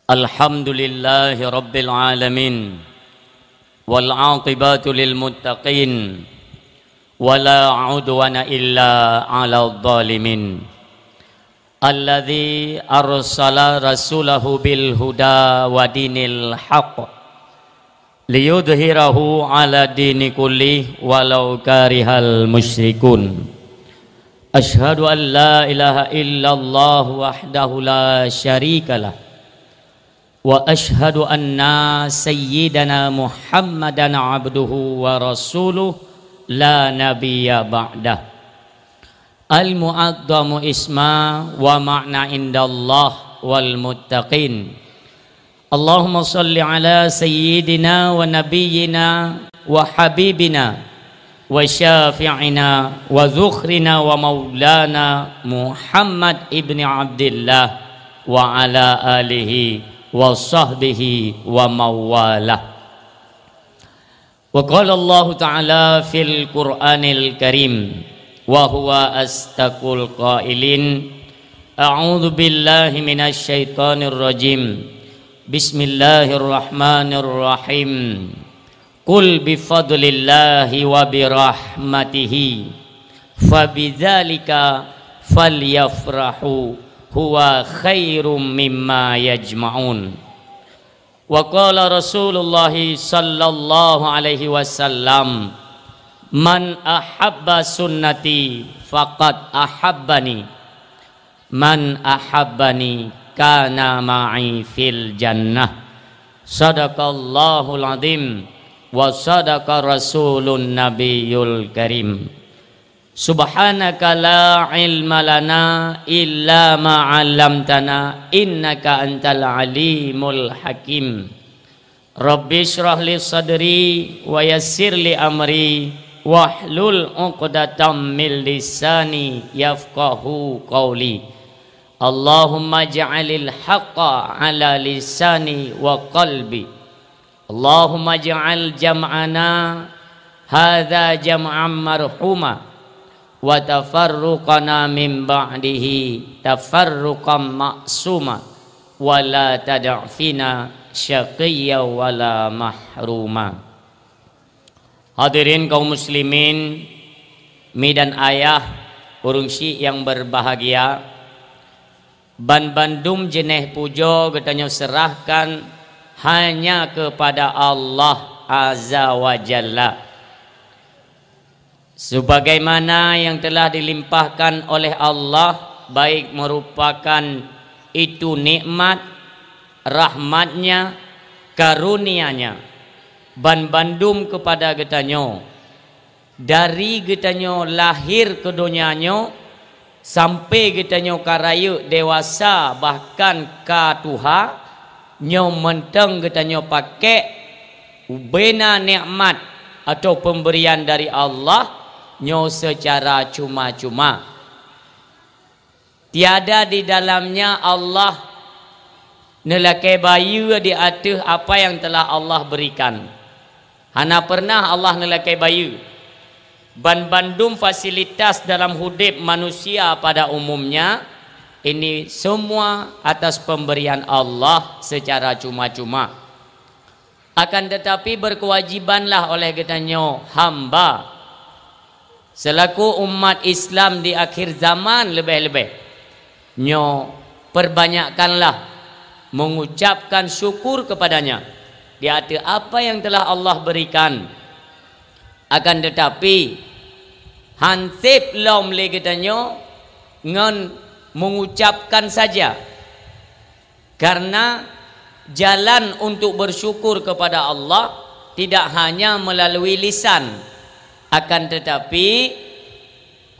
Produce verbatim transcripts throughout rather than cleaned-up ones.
Alhamdulillahi rabbil alamin. Wal aqibatu lil muttaqin. Wa la udwana illa 'alal zalimin. Alladzi arsala rasulahu bil huda wa dinil haq liyudhhirahu 'ala dini kullih walau karihal musyrikun. Asyhadu an la ilaha illallah wahdahu la syarikalah. Wa asyhadu anna sayyidana Muhammadan abduhu wa rasuluh la nabiyya ba'dah. Al-mu'azzamu isma wa ma'na indallah wal muttaqin. Allahumma shalli ala sayyidina wa nabiyyina wa habibina wa syafi'ina wa zukhrina wa maulana Muhammad ibni Abdillah wa ala alihi wa sahbihi wa mawalah. Wa qala Allahu ta'ala fil Qur'anil Karim, wa huwa asdaqul qailin, a'udzu billahi minasy syaithanir rajim. Bismillahirrahmanirrahim. Qul bi fadlillahi wa bi rahmatihi, fa bidzalika falyafrahu, huwa khairum mimma yajma'un. Wa qala Rasulullah sallallahu alaihi wasallam, "Man ahabba sunnati faqad ahabbani. Man ahabbani kana ma'i fil jannah." Sadaqallahul azim wa sadaqa rasulun nabiyul karim. Subhanaka la ilma lana illa ma 'allamtana, innaka antal alimul hakim. Rabbi shrah li sadri wa yassir li amri wahlul 'uqdatam min lisani yafqahu qauli. Allahumma ja'alil haqqa ala lisani wa qalbi. Allahumma ja'al jam'ana hadza jam'an marhuma, wa tafarruqana min ba'dihi tafarruqan ma'suma, wa la tada' fina syaqiyya wa la mahruma. Hadirin kaum muslimin, mi dan ayah, ureuëng syiek yang berbahagia, banbandum jeuneh pujoe geutanyoe serahkan hanya kepada Allah Azza wa Jalla. Sebagaimana yang telah dilimpahkan oleh Allah, baik merupakan itu nikmat, rahmat-Nya, karunia-Nya, banbandum kepada geutanyoe, dari geutanyoe lahir keu donya nyoe, sampai geutanyoe ka rayeuk dewasa bahkan ka tuha, nyoe mantong geutanyoe pakek ubena nikmat atau pemberian dari Allah nyoe secara cuma-cuma. Tiada di dalamnya Allah neulakée bayeue di ateueh apa yang telah Allah berikan. Hana pernah Allah neulakée bayeue. Banbandum fasilitas dalam udeb manusia pada umumnya, ini semua atas pemberian Allah secara cuma-cuma. Akan tetapi, berkewajibanlah oleh geutanyoe hamba, selaku umat Islam di akhir zaman leubeh-leubeh, nyoe perbanyakkanlah mengucapkan syukur kepada-Nya di ateueh apa yang telah Allah berikan. Akan tetapi, han seb lom lé geutanyoe ngon mengucapkan saja. Karena jalan untuk bersyukur kepada Allah tidak hanya melalui lisan, akan tetapi,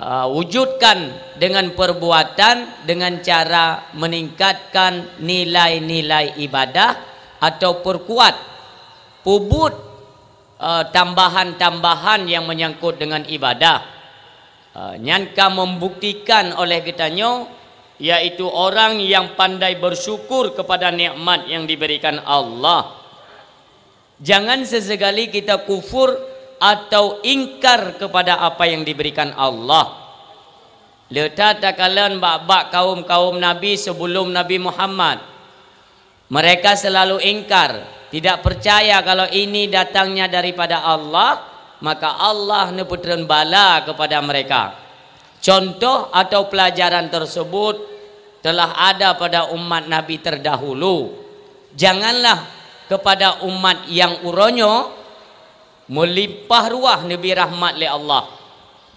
uh, wujudkan dengan perbuatan, dengan cara meningkatkan nilai-nilai ibadah atau perkuat, peubuet, uh, tambahan-tambahan yang menyangkut dengan ibadah. Ah, nyan ka membuktikan oleh geutanyoe, yaitu orang yang pandai bersyukur kepada nikmat yang diberikan Allah. Jangan sesekali kita kufur atau ingkar kepada apa yang diberikan Allah. Le that takalon bak-bak kaum-kaum nabi sebelum Nabi Muhammad. Mereka selalu ingkar, tidak percaya kalau ini datangnya daripada Allah, maka Allah neupeutreun bala kepada mereka. Contoh atau pelajaran tersebut telah ada pada umat Nabi terdahulu. Janganlah kepada umat yang uroe nyoe meulimpah ruah neubri rahmat lé Allah.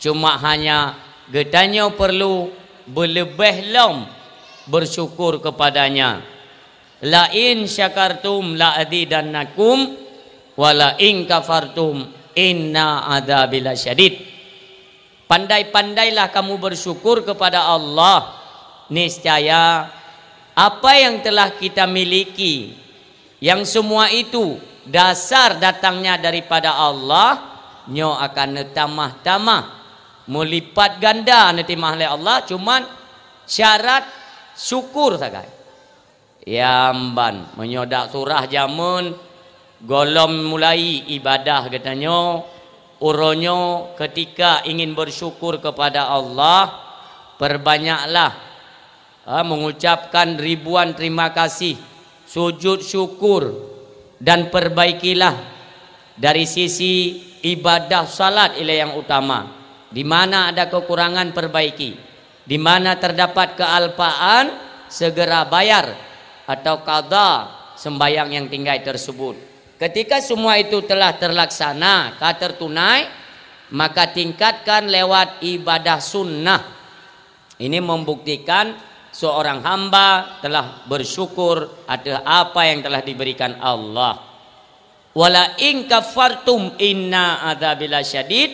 Cuma hanya geutanyoe perlu beuleubeh lom bersyukur kepada-Nya. "La in syakartum la azidannakum, wa la in kafartum inna adzabi lasyadid." Pandai-pandailah kamu bersyukur kepada Allah. Niscaya apa yang telah kita miliki, yang semua itu dasar datangnya daripada Allah, nyoe akan neutamah-tamah, meulipat ganda neutimah lé Allah, cuman syarat syukur sagai. Nyang ban, meunyoe dak surah jameun, gohlom mulai ibadah geutanyoe, uroe nyoe ketika ingin bersyukur kepada Allah, perbanyaklah, ha, mengucapkan ribuan terima kasih, sujud syukur, dan perbaikilah dari sisi ibadah salat ilée nyang utama. Di mana ada kekurangan, perbaiki. Di mana terdapat kealpaan, segera bayar atau qadha sembahyang yang tinggai tersebut. Ketika semua itu telah terlaksana, ka tertunai, maka tingkatkan lewat ibadah sunnah. Ini membuktikan seorang hamba telah bersyukur atas apa yang telah diberikan Allah. "Wa la in kafartum inna adzabi lasyadid,"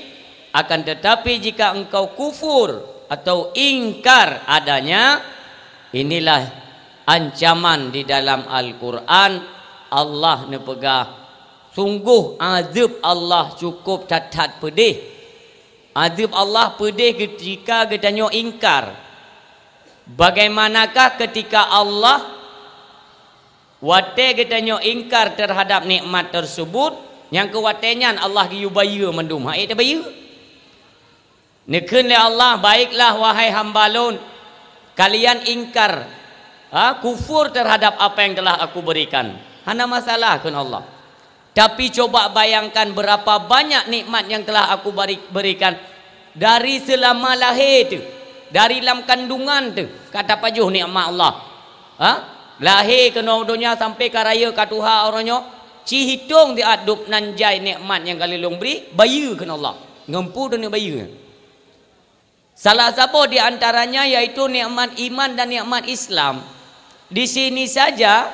akan tetapi jika engkau kufur atau ingkar adanya, inilah ancaman di dalam Al-Quran. Allah neupeugah, "Sungguh azeueb Allah cukup that-that peudeh." Azeueb Allah peudeh ketika geutanyoe ingkar. Bagaimanakah ketika Allah Watée geutanyoe ingkar terhadap nikmat tersebut, nyang keu watée nyan Allah geuyue bayeue mandum, han ék tabayeue. Neukheun lé Allah, "Baiklah, wahai hamba Lôn, kalian ingkar, ha, kufur terhadap apa yang telah Aku berikan." Hana masalah, kheun Allah. Tapi coba bayangkan berapa banyak nikmat yang telah Aku bari-, berikan dari seulama lahé teuh, dari lam kandungan teuh, ka tapajoh nikmat Allah. Ha? Lahé keunoe donya sampai ka rayeuk ka tuha uroe nyoe, ci hitong siat dub nan jai nikmat nyang ka lheueh Lôn bri, bayeue kheun Allah. Ngon peue droeneuh bayeue? Salah saboh di antaranya yaitu nikmat iman dan nikmat Islam. Di sini saja,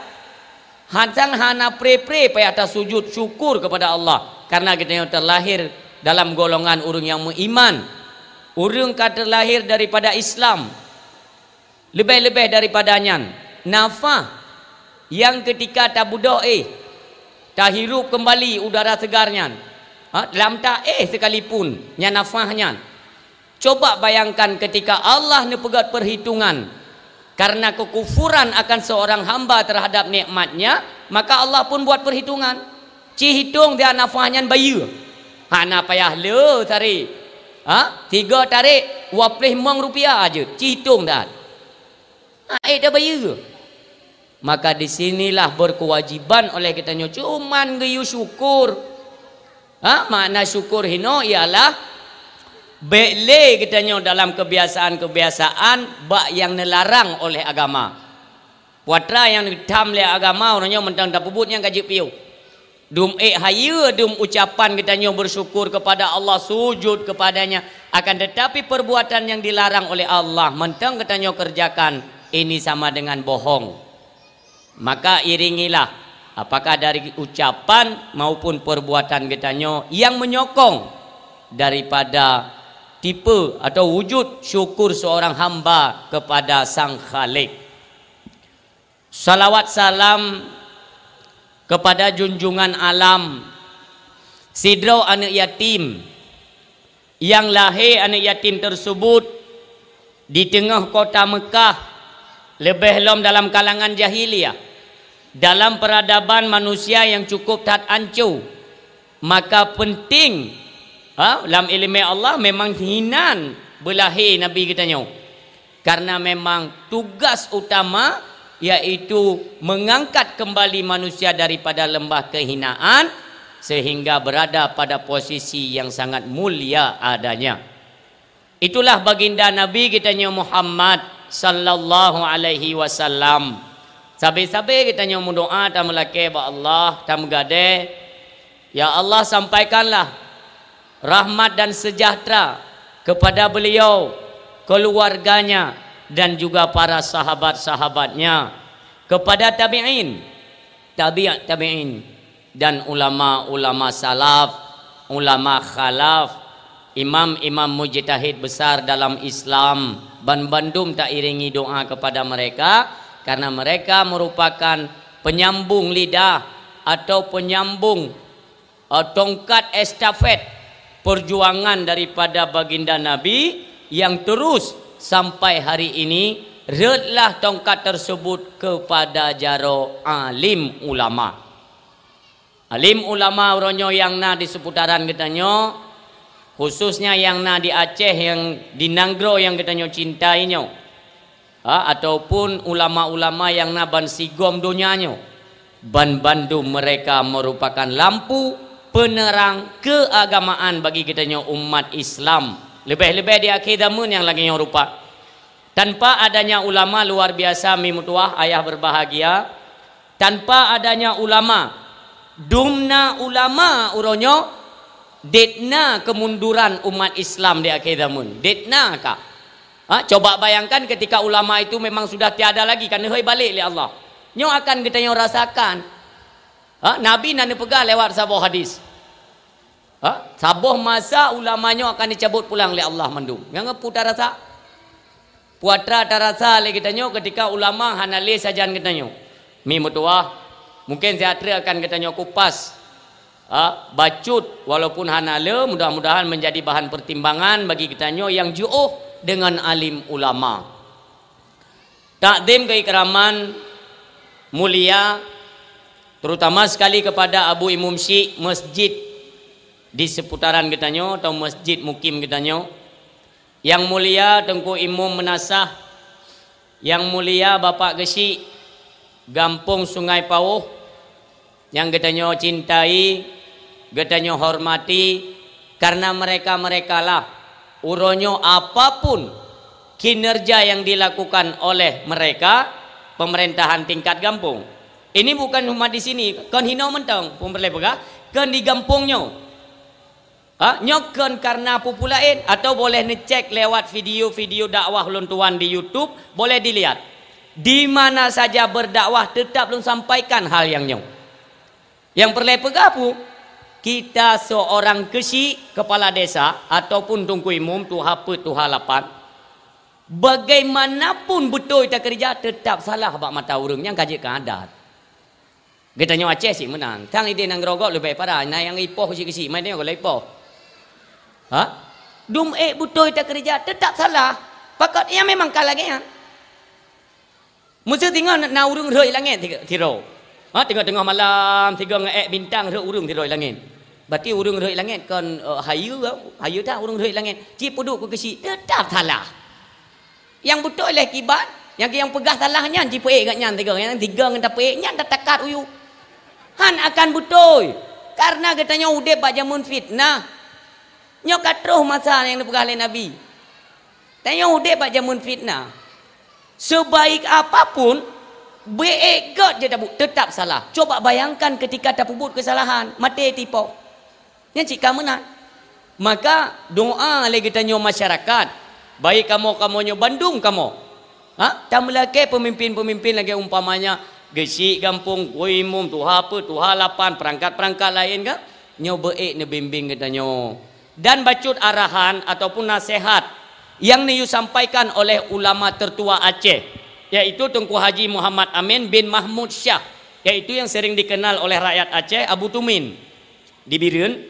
hantang hana pre-pre payah tasujud syukur kepada Allah, karena geutanyoe terlahir dalam golongan ureuëng nyang meuiman. Ureuëng ka terlahir daripada Islam. Leubeh-leubeh daripada nyan, nafah nyang keutika tabeudôh éh, tahirup keumbali udara seugar nyan, ha, lam taéh sekalipun, nyan nafah nyan. Coba bayangkan ketika Allah neupeugét perhitungan karena kekufuran akan seorang hamba terhadap nikmat-Nya, maka Allah pun buat perhitungan. Ci hitong siat nafah nyan bayeue. Hana payah le tarek. Ha? Tiga tarek, dua ploh limong rupiah aja. Ci hitong siat. Ha, ék tabayeue. Maka di sinilah berkewajiban oleh geutanyoe cuman geuyue syukur. Ha, makna syukur hinoe ialah bék lé geutanyoe dalam kebiasaan-kebiasaan bak nyang neularang oleh agama. Putra nyang neutham lé agama, uroe nyoe mantong tapeubuet nyang ka jeuet piôh. Dum ék hayeue dum ucapan geutanyoe bersyukur kepada Allah, sujud kepada-Nya, akan tetapi perbuatan yang dilarang oleh Allah mantong geutanyoe kerjakan, ini sama dengan bohong. Maka iringilah, apakah dari ucapan maupun perbuatan geutanyoe yang menyokong daripada tipe atau wujud syukur seorang hamba kepada Sang Khalik. Salawat salam kepada junjungan alam, sidroe aneuëk yatim, nyang lahé aneuëk yatim tersebut di teungoh kota Meukah, leubeh lom dalam kalangan jahiliyah, dalam peradaban manusia nyang cukup that anco. Maka penting, ha, lam iéleumé Allah memang hinan beulahé Nabi geutanyoe. Karena memang tugas utama yaitu mengangkat kembali manusia daripada lembah kehinaan sehingga berada pada posisi yang sangat mulia adanya. Itulah baginda Nabi geutanyoe Muhammad sallallahu alaihi wasallam. Sabe-sabe geutanyoe meudoa tameulakée bak Allah, tameugadée, "Ya Allah, sampaikanlah rahmat dan sejahtera kepada beliau, keluarganya, dan juga para sahabat-sahabatnya, kepada tabi'in, tabi' tabi'in, dan ulama-ulama salaf, ulama khalaf, imam-imam mujtahid besar dalam Islam, ban bandum tairingi doa kepada mereka, karena mereka merupakan penyambung lidah atau penyambung, eh, tongkat estafet perjuangan daripada baginda Nabi yang terus sampai hari ini, rhötlah tongkat tersebut kepada jaroe alim ulama." Alim ulama uroe nyoe nyang na di seputaran geutanyoe, khususnya nyang na di Aceh nyang di nanggroe nyang geutanyoe cintai nyoe, ha, ataupun ulama-ulama nyang na ban sigom donya nyoe, ban bandum mereka merupakan lampu penerang keagamaan bagi geutanyoe umat Islam, leubeh-leubeh di akhé zaman nyang lagée nyoe rupa. Tanpa adanya ulama luar biasa, mi meutuwah, ayah berbahagia, tanpa adanya ulama, dumna ulama uroe nyoe, detna kemunduran umat Islam di akhé zaman. Detna ka. Ha, coba bayangkan ketika ulama itu memang sudah tiada lagi, ka neuhôi balek lé Allah. Nyoe akan geutanyoe rasakan. Ha, Nabi na neupeugah lewat saboh hadis. Ha, saboh masa ulama nyoe akan dicabut pulang lé Allah mandum. Nyang peue tarasa? Peue atra tarasa lé geutanyoe ketika ulama hana lé sajan geutanyoe. Mi meutuwah, mungkin siat treuk akan geutanyoe kupas, ha, bacut, walaupun hana le, mudah-mudahan menjadi bahan pertimbangan bagi geutanyoe nyang jiôh dengan alim ulama. Takzim keikraman mulia, terutama sekali kepada Abu Imum Syik masjid di seputaran geutanyoe atau masjid mukim geutanyoe. Yang mulia Teungku Imum Meunasah, yang mulia Bapak Geusyik Gampông Sungai Paoh, nyang geutanyoe cintai, geutanyoe hormati, karena mereka-merekalah uroe nyoe apapun kinerja yang dilakukan oleh mereka, pemerintahan tingkat gampông. Ini bukan cuma di sini, kon hinoe mantong, peue peureulée peugah, kon di gampông nyoe. Ha, nyoe kon karena peue-peue laén, atau boleh neucek lewat video-video dakwah ulôn tuan di YouTube, boleh dilihat. Di mana saja berdakwah, tetap lôn sampaikan hal nyang nyoe. Nyang peureulée peugah peue? Kita seorang keusyik, kepala desa, ataupun teungku imum, tuha peuet, tuha lapan, bagaimanapun beutôi takeurija, tetap salah bak mata ureuëng, nyang ka jeuet keu adat. Geutanyoe Aceh cit meunan, tang idéh nanggroe gob leubeh parah, na nyang ipoh keusyik-keusyik, ma tanyoe gohlom ipoh. Ha? Dum ék beutôi takeurija, tetap salah. Pakon? Nyan memang ka lagée nyan. Meuseu singoh na ureuëng rhot i langét tiga-, sidroe. Ha, teungoh-teungoh malam, sigoe ngon ék bintang rhot ureuëng sidroe i langét. Berarti ureuëng rhot i langét kon, eh, hayeue, hayeue that ureuëng rhot i langét. Cit peuduek keu keusyik, tetap salah. Nyang beutôi lé kiban, nyang, nyang peugah salah nyan jipeuék geuh nyan sigoe, nyang sigoe ngon tapeuék nyan tatakat u yup. Han akan beutôi, kareuna geutanyoe udeb bak jameun fitnah. Nyoe ka troh masa nyang neupeugah lé Nabi. Tanyoe udeb bak jameun fitnah. Sebaik apapun, beuék göt jeuet tabu-, tetap salah. Coba bayangkan ketika tapeubuet keusalahan, maté tipoh. Nyan cit ka meunan. Maka doa lé geutanyoe masyarakat, baik kamoe-kamoe nyoe bandum kamoe. Ha? Tameulakée peumimpén-peumimpén lagée umpamanya geusyik gampông, teungku imum, tuha peuet, tuha lapan, peurangkat-peurangkat laén ka, nyoe beuék neubimbéng geutanyoe. Dan bacut arahan ataupun naseuhat nyang neuyue sampaikan oleh ulama teutua Aceh, yaitu Teungku Haji Muhammad Amin bin Mahmud Syah, yaitu nyang seuring dikenal oleh rakyat Aceh Abu Tumin di Bireuen.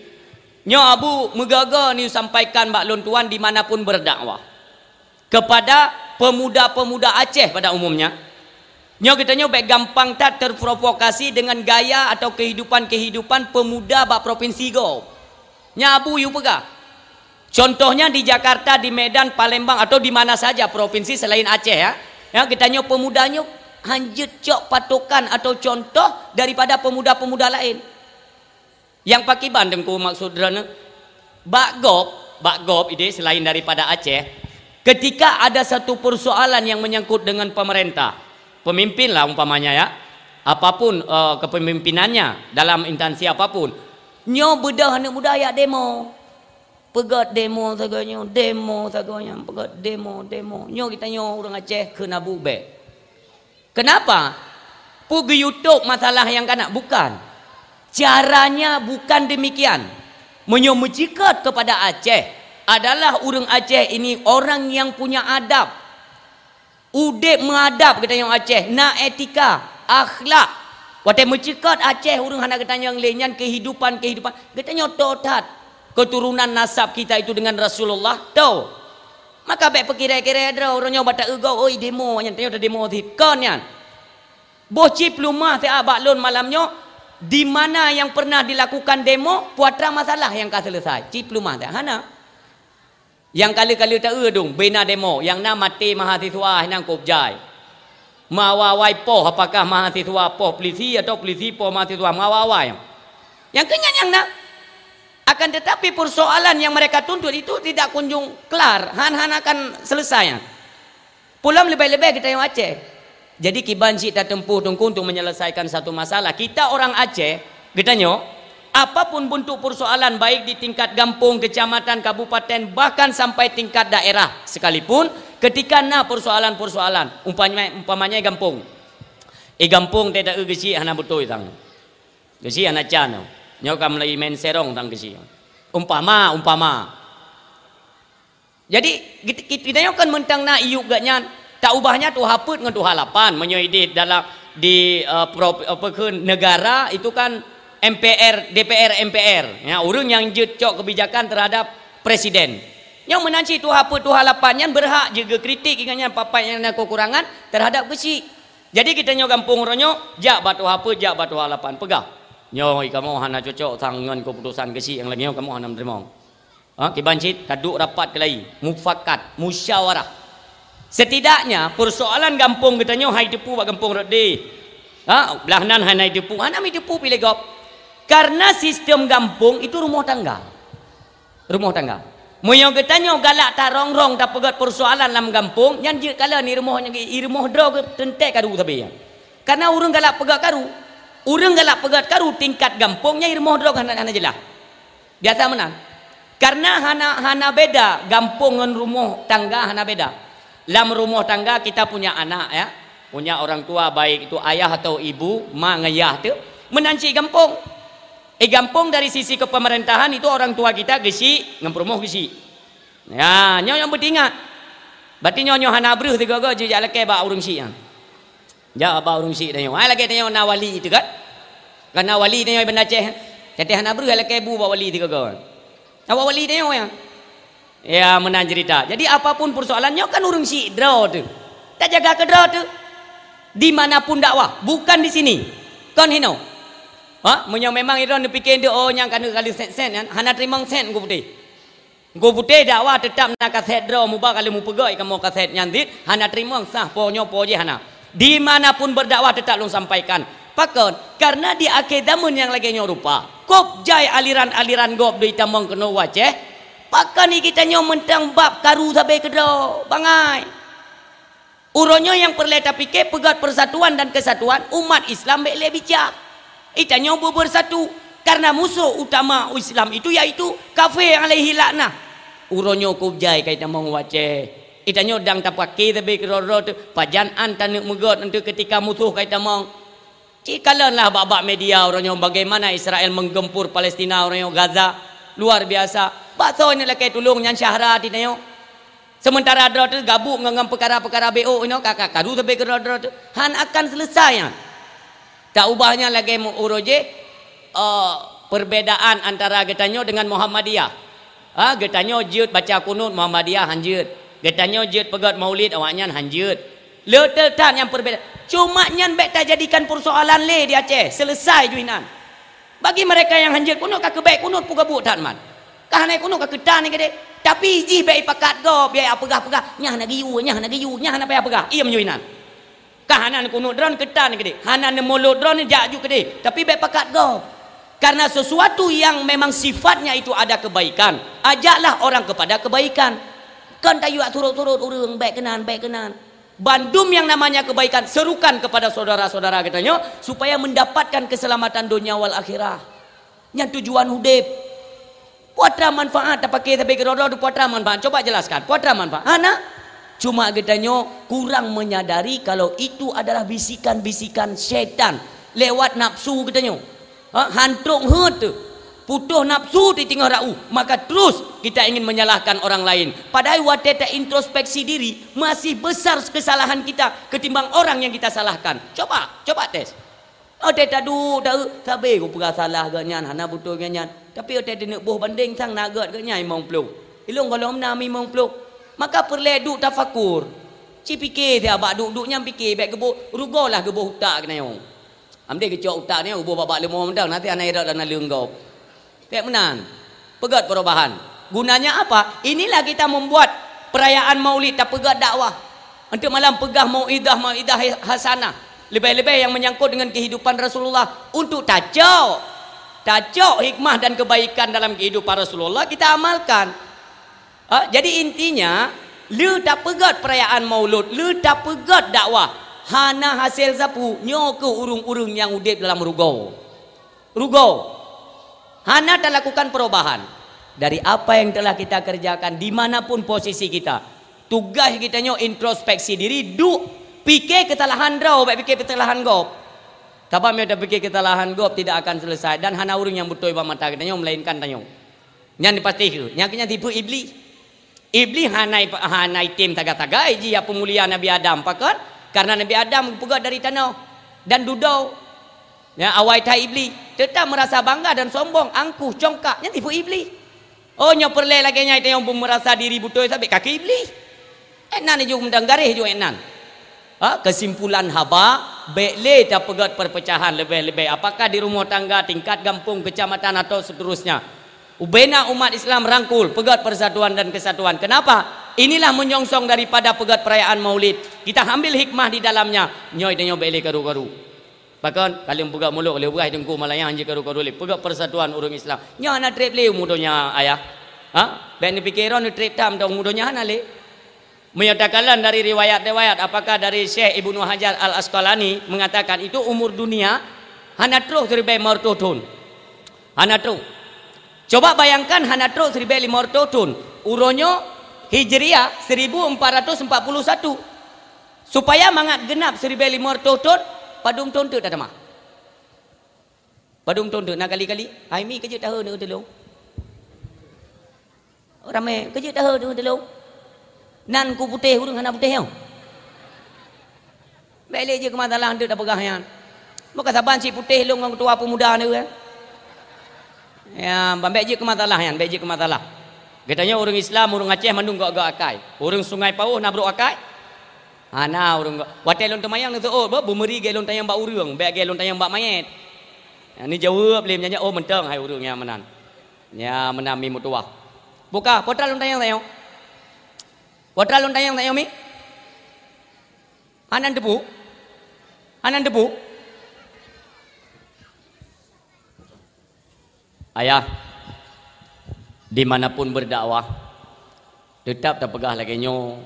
Nyoe Abu meugaga neuyue sampaikan bak lôn tuan di mana pun berdakwah. Kepada pemuda-pemuda Aceh pada umumnya. Nyoe geutanyoe bék gampang that terprovokasi dengan gaya atau kehidupan-kehidupan pemuda bak provinsi gob. Nyan Abu yue peugah. Contohnya di Jakarta, di Medan, Palembang, atau di mana saja provinsi selain Aceh, ya. Ya, geutanyoe pemuda nyoe Hanjeuet cok patokan atau contoh daripada pemuda-pemuda laén. Nyang pakriban Teungku maksud droeneuh? Bak gob, bak gob idéh selain daripada Aceh, ketika ada satu persoalan yang menyangkut dengan pemerintah, pemimpin lah umpamanya ya, apapun, eh, kepemimpinannya dalam instansi apapun, nyoe beudôh aneuk muda jak demo. Peugét demo sagoe nyoe, demo sagoe nyan, peugét demo, demo. Nyoe geutanyoe ureuëng Aceh kheun abu bék. Kenapa? Peu geuyue tôb masalah nyang kana? Bukan. Caranya bukan demikian. Meunyoe meuceukat kepada Aceh, adalah ureuëng Aceh ini orang yang punya adab. Udeb meuadab geutanyoe Aceh, na etika, akhlak. Watée meuceukat Aceh ureuëng hana geutanyong lé nyan kehidupan-kehidupan. Geutanyoe toe that keturunan nasab kita itu dengan Rasulullah, toe. Maka bék peukirée-kirée droe, uroe nyoe bak ta-eu gob, oi demo nyan, tanyoe tademo cit. Kon nyan. Boh cit peuleumah siat bak lôn malam nyoe, di mana yang pernah dilakukan demo, peue atra masalah nyang ka seuleusai. Cit peuleumah siat, hana. Nyang ka lheueh-ka lheueh ta-eu dong, bina demo, nyang na maté mahasiswa nyang kôb jai. Meuawai-awai poh, apakah mahasiswa poh polisi atau polisi poh mahasiswa, meuawai-awai. Nyang keu nyan nyang na. Akan tetapi persoalan yang mereka tuntut itu tidak kunjung kelar, han-han akan selesai. Peue lom leubeh-leubeh geutanyoe Aceh. Jadi kiban cit tateumpôh Teungku untuk menyelesaikan satu masalah. Kita orang Aceh, geutanyoe, apapun bentuk persoalan baik di tingkat gampông, kecamatan, kabupaten, bahkan sampai tingkat daerah sekalipun, ketika na persoalan-persoalan, umpamanya, umpamanya gampông. Eh gampông teuh ta-eu geuchik hana beutôi sang. Geuchik hana can. Nyoe ka meulayeue main serong sang geuchik. Umpama, umpama. Jadi, git-, git-, geutanyoe kan meuntang na iyup geuh nyan, ta ubah nyan tuha peuet ngon tuha lapan, meunyoe idéh dalam di, eh, pro-, apa kheun, negara itu kan M P R, D P R, M P R. Ya, ureuëng nyang jeuet cok kebijakan terhadap presiden. Nyoe meunan cit tuha peuet tuha lapan nyan berhak jeuet geukritik ingat nyan papai nyang na kekurangan terhadap geuchik. Jadi geutanyoe gampông uroe nyoe, jak bak tuha peuet, jak bak tuha lapan, peugah, "Nyoe i kamoe hana cocok sang ngon keputusan geuchik nyang lagée nyoe, kamoe hana meuteurimong." Ha, kiban cit, ka duek rapat keulayi, mufakat, musyawarah. Setidaknya, persoalan gampông geutanyoe hai teupeu bak gampông rot deh. Ha, blah nan hana teupeu, hana meuteupeu piléh gob. Karena sistem gampông itu rumah tangga. Rumah tangga. Meunyoe geutanyoe galak tarong-rong tapeugét persoalan lam gampông, nyan jeuet kalon i rumoh, i rumoh droe geuh teuntée karu sabe nyan. Karena ureuëng galak peugét karu. Ureuëng galak peugét karu tingkat gampông nyan i rumoh droe hana, hana jeulaih. Biasa meunan. Karena hana, hana beda gampông ngon rumoh tangga hana beda. Lam rumoh tangga kita punya anak ya, punya orang tua baik itu ayah atau ibu, ma ngon yah tu, meunan cit gampông. Eh gampông dari sisi kepemerintahan itu orang tua kita geuchik ngon peurumoh geuchik. Ya, nyoe nyang peuingat. Berarti nyoe, nyoe hana breuh sigoe-goe jijak lakée bak ureuëng chik nyan. Jak bak ureuëng chik tanyoe. Hai lagée tanyoe na wali teuh kan? Kan na wali tanyoe i Banda Aceh. Jadi hana breuh lakée bu bak wali sigoe-goe. Awak wali tanyoe ya. Ya, meunan cerita. Jadi apapun persoalan nyoe kan ureuëng chik droe teuh. Tajaga keu droe teuh. Di mana pun dakwah, bukan di sini. Kon hinoe. Ha, meunyoe memang droe neupike ndeuk oh nyang ka neukalon sen-sen nyan, hana teurimong sen Teungku Putéh. Teungku Putéh dakwah teutap na kaset droe muba ka lheueh meupeugét kamoe kaset nyan cit, hana teurimong sah po nyoe po jih hana. Di mana pun berdakwah tetap lôn sampaikan. Pakon? Karena di akhé zaman nyang lagée nyoe rupa, kôb jai aliran-aliran gob doi tamong keunoe u Aceh, pakon geutanyoe meuntang bab karu sabe keudroe, bangai. Uroe nyoe nyang peureulée tapike peugét persatuan dan kesatuan umat Islam bék lé bica. Geutanyoe beubersatu, karena musoh utama Islam itu yaitu kafé alaihi laknah. Uroe nyoe kôb jai ka itamong u Aceh. Geutanyoe dang tapake sabe keudroe-droe teuh, pajan an taneuk meugét eunteuk keutika musoh ka itamong. Cikalonlah bak-bak media uroe nyoe bagaimana Israel menggempur Palestina uroe nyoe Gaza. Luar biasa. Bak soe nyang lakée tulông nyan syahra geutanyoe. Sementara droe teuh gabuk ngon, ngon peukara-peukara B O inoe ka, ka, karu sabe keudroe-droe teuh. Han akan selesai nyan. Taubah nyan lagée mu-, uroe jih, eh, perbedaan antara geutanyoe dengan Muhammadiyah. Ha, geutanyoe jeuet baca kunut, Muhammadiyah han jeuet. Geutanyoe jeuet peugét maulid, awaknyan han jeuet. Le teuh that nyang perbeda. Cuma nyan bék tajadikan persoalan lé di Aceh, selesai ju inan. Bagi mereka nyang han jeuet kunut ka keuh bék kunut peugabuk that man. Ka hana kunut ka keuh tan keudeh. Tapi jih bék ipakat gob, bék ipeugah-peugah, nyan hana geuyue, nyan hana geuyue, nyan hana payah peugah. Iem ju inan. Tah hana neukunut droeneuh, keutan keudeh. Hana neumulot droeneuh, jak ju keudeh. Tapi bék pakat gob. Karena sesuatu yang memang sifatnya itu ada kebaikan, ajaklah orang kepada kebaikan. Kon tayue surot-surot ureuëng, bék keunan, bék keunan. Bandum yang namanya kebaikan, serukan kepada saudara-saudara geutanyoe supaya mendapatkan keselamatan dunia wal akhirah. Nyan tujuan udeb. Peue atra manfaat tapaké sabe keudroe-droe, peue atra manfaat? Coba jelaskan. Peue atra manfaat? Hana. Cuma geutanyoe kurang menyadari kalau itu adalah bisikan-bisikan syaitan lewat nafsu geutanyoe. Ha, hantrok heuet teuh. Putôh nafsu di teungoh rau, maka terus kita ingin menyalahkan orang lain. Padahal watée ta introspeksi diri, masih besar kesalahan kita ketimbang orang yang kita salahkan. Coba, coba tes. Oh, teuh taduek, taeu, sabe kupeugah salah geuh nyan, hana beutôi geuh nyan. Tapi oh, teuh teuneuk boh bandeng sang na gét geuh nyan limong ploh. Ilong gohlom na limong ploh. Maka peureulée duek tafakur. Ci pike siat bak duek-duek nyan pike, bék geuboh, rugoe lah geuboh utak keunoe. Amdeh geucok utak nyoe, geuboh bak-bak leumo mantong, nanti hana irot dan naleueng gob. Bék meunan. Peugét perubahan. Gunanya apa? Inilah kita membuat perayaan Maulid, tapeugét dakwah. Untuk malam peugah mauidhah, mauidhah hasanah. Lebih-lebih yang menyangkut dengan kehidupan Rasulullah. Untuk tacok. Tacok hikmah dan kebaikan dalam kehidupan Rasulullah, kita amalkan. Ha, jadi intinya, le tapeugét perayaan Maulud, le tapeugét dakwah, hana hasil sapeue, nyoe keuh ureuëng-ureuëng nyang udeb dalam rugoe. Rugoe. Hana talakukan perubahan dari apa yang telah kita kerjakan di mana pun posisi kita. Tugaih geutanyoe introspeksi diri, duek pike keusalahan droe, bék pike keusalahan gob. Sabab meunyoe tapike keusalahan gob tidak akan selesai dan hana ureuëng nyang beutôi bak mata geutanyoe melainkan tanyoe. Nyan pasti kheueh. Nyang keu nyan tipu Iblih. Iblih hana, hana item sagai-sagai jih ya peumulia Nabi Adam. Pakon? Karena Nabi Adam geupeugét dari tanoh dan dudoe. Ya, awai that Iblih. Teutap merasa bangga dan sombong, angkuh, congkak. Nyan tipu Iblih. Oh, nyoe peureulée lagée nyan, tanyoe beumeurasa diri beutôi sabe kaki Iblih. Ék nan ju meudan garéh ju ék nan. Ha, kesimpulan haba, bék lé tapeugét perpecahan leubeh-leubeh. Apakah di rumoh tangga, tingkat gampông, kecamatan atau seterusnya. Ubena umat Islam rangkul, peugét persatuan dan kesatuan. Kenapa? Inilah menyongsong daripada peugét perayaan Maulid. Kita ambil hikmah di dalamnya. Nyoe tanyoe bék lé karu-karu. Pakon, ka lheueh peugah mulod, ka lheueh peugah teungku malayang jikaru-karu lé. Peugah persatuan ureuëng Islam. Nyoe hana treb lé umu donya, ayah. Ha? Bék neupike droe neutreb tam, umu donya hana lé. Meunyoe takalon dari riwayat-riwayat, apakah dari Syekh Ibnu Hajar Al-Asqalani mengatakan itu umur dunia hana troh siribée limong reutôh thon. Hana troh. Coba bayangkan hana troh siribée limong reutôh thon. Uroe nyoe Hijriah seribu empat ratus empat puluh satu. Supaya mangat geunap siribée limong reutôh thon, padum thon teuk tatamah? Padum thon teuk na kali-kali? Hai mi, keujeuet tahe neueu tulông. Ramé, keujeuet tahe neueu tulông. Nan ku putéh, ureuëng hana putéh nyoe. Bék lé jeuet keu masalah, eunteuk tapeugah nyan. Meuka saban si putéh lôn ngon keutua peumuda neueu, eh. Ya, ban bék jeuet keu masalah nyan, bék jeuet keu masalah. Geutanyoe ureuëng Islam, ureuëng Aceh mandum gok-gok akai. Ureuëng Sungai Pauh na brok akai? Hana ureuëng gok. Watée lôn teumayang neuseuôt, beumeuri gée lôn tanyong bak ureuëng, bék gée lôn tanyong bak manyét. Nyan neujaweueb lé nyan, "Oh, mantong hai ureuëng nyang meunan." Nyang meunan mi meutuwah. Buka, peue atra lôn tanyong tanyoe? Peue atra lôn tanyong tanyoe mi? Hana teupeu? Hana teupeu? Ayah, di mana pun berdakwah, tetap tapeugah lagée nyoe,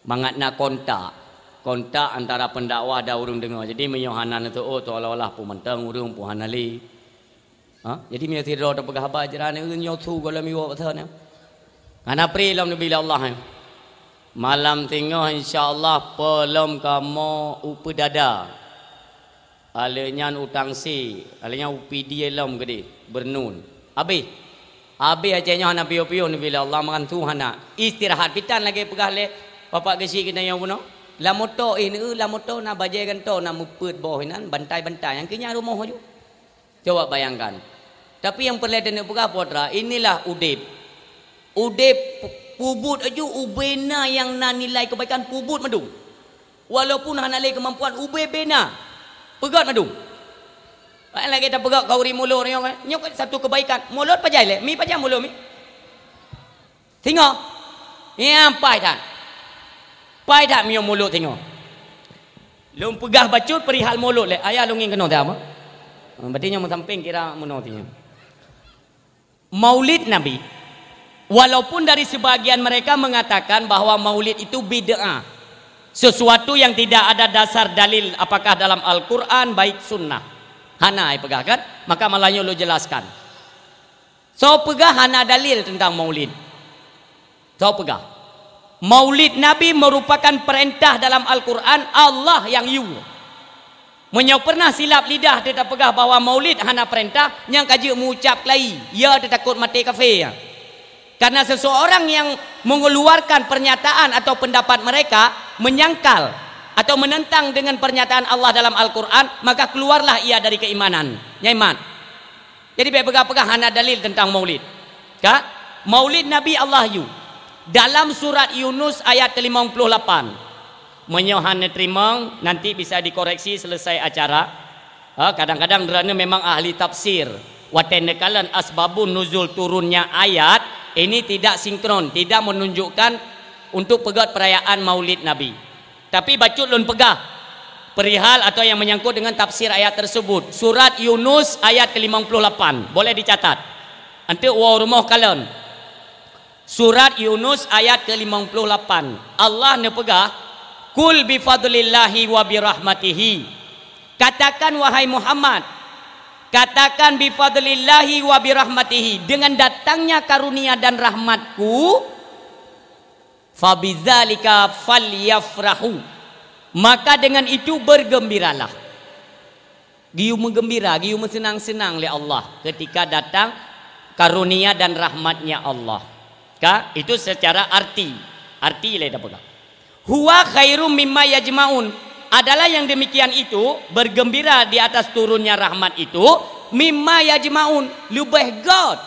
mangat na kontak. Kontak antara pendakwah dan ureuëng deungoe. Jadi, meunyoe hana neuseuôt, seolah-olah peue mantong ureuëng peue hana lé. Ha? Jadi, meunyoe sidroe tapeugah haba, jeuet nyoe su gohlom iwoe pasal nyoe. Hana pri lom neubi lé Allah, eh. Malam singoh, insya Allah, peulom kamoe u Peudada. Aleuh nyan u Tangse, aleuh nyan u Pidie lom keudeh, Beurnun. Habéh. Habéh Aceh nyoe hana piôh-piôh neubi lé Allah, makan su hana. Istirahat pitan lagée peugah lé Bapak Geuchik geutanyoe bunoe. Lam moto, eh, neueu, lam moto na bajée gantoe, na meupeuet boh inan, bantai-bantai. Nyang keu nyan rumoh aju. Coba bayangkan. Tapi nyang peureulée taneuk peugah, peue atra, inilah udeb. Udeb pu-, peubuet aju ubena nyang na nilai keubaikan, peubuet mandum. Walaupun hana lé keumampuan, ubé bena. Peugét mandum. Lagée tapeugét khauri mulod nyoe, eh. Nyoe kan satu keubaikan. Mulod pajan lé, mi pajan mulod mi. Singoh. Nyang pai that. Pai that meunyoe mulod singoh. Lôn peugah bacut perihal mulod lé. Ayah lôn ngieng keunoe dah apa? Berarti nyoe meusampéng kira meunoe ti nyoe. Maulid Nabi, walaupun dari sebagian mereka mengatakan bahwa maulid itu bid'ah, sesuatu yang tidak ada dasar dalil apakah dalam Al-Quran baik sunnah. Hana ai peugah kan? Maka malah nyoe lôn jelaskan. Soe peugah hana dalil tentang maulid? Soe peugah? Maulid Nabi merupakan perintah dalam Al-Quran Allah yang yue. Meunyoe pernah silap lidah teuka peugah bahwa maulid hana perintah, nyang ka jeuet meuucap keulayi, ya teutakot maté kafé. Karena seseorang yang mengeluarkan pernyataan atau pendapat mereka menyangkal atau menentang dengan pernyataan Allah dalam Al-Quran, maka keluarlah ia dari keimanan. Nyaimat. Jadi, bèk peugah-peugah hana dalil tentang maulid. Ka? Maulid Nabi Allah yue. Dalam surat Yunus ayat ke lima puluh lapan. Meunyoe hana teurimong, nanti bisa dikoreksi selesai acara. Ha, kadang-kadang droeneuh memang ahli tafsir. Watèe neukalon asbabun nuzul turunnya ayat, ini tidak sinkron, tidak menunjukkan untuk peugöt perayaan Maulid Nabi. Tapi bacut lôn peugah perihal atau yang menyangkut dengan tafsir ayat tersebut. Surat Yunus ayat ke lima puluh lapan. Boleh dicatat. Anteuk woe rumoh kalon. Surat Yunus ayat ke lima puluh lapan. Allah neupeugah, "Qul bi fadlillahi wa bi rahmatihi." Katakan, wahai Muhammad, katakan, "Bi fadlillahi wa bi rahmatihi," dengan datangnya karunia dan rahmat-Ku, "fabidzalika falyafrahu," maka dengan itu bergembiralah. Geuyue meugembira, geuyue meuseunang-seunang lé Allah ketika datang karunia dan rahmat-Nya Allah. Ka? Itu secara arti. Arti lé tapeugah. "Huwa khairum mimma yajma'un." Adalah yang demikian itu, bergembira di atas turunnya rahmat itu, "mimma yajma'un," leubeh göt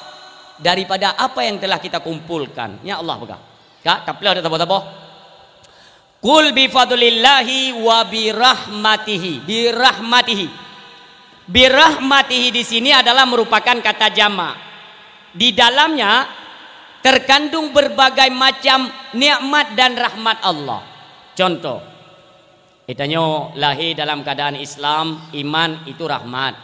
daripada apa yang telah kita kumpulkan. Nya Allah peugah. Ka, tapeuleueh dah saboh-saboh. "Qul bi fadlillahi wa bi rahmatihi." Bi rahmatihi. Bi rahmatihi di sini adalah merupakan kata jamak. Di dalamnya terkandung berbagai macam nikmat dan rahmat Allah. Contoh, geutanyoe lahé dalam keadaan Islam, iman itu rahmat.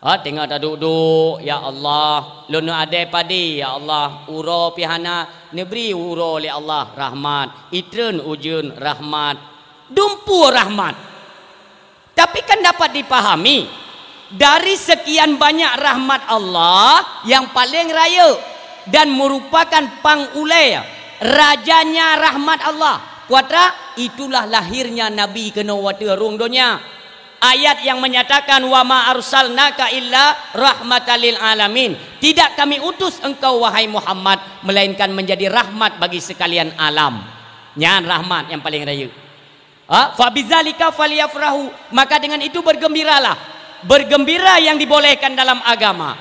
Ha, teungoh taduek-duek, "Ya Allah, lôn neuadai padé, ya Allah, uroe pih hana, neubri uroe lé Allah, rahmat, itreun ujeuen, rahmat." Dumpeue rahmat. Tapi kan dapat dipahami, dari sekian banyak rahmat Allah, yang paling rayeuk dan merupakan pang ulèe rajanya rahmat Allah, peue atra, itulah lahirnya Nabi keunoe watèe rhueng donya. Ayat yang menyatakan, "Wa ma arsalnaka illa rahmatan lil alamin." Tidak Kami utus engkau, wahai Muhammad, melainkan menjadi rahmat bagi sekalian alam. Nyan rahmat nyang paleng rayeuk. Ha? "Fabidzalika falyafrahu." Maka dengan itu bergembiralah. Bergembira yang dibolehkan dalam agama.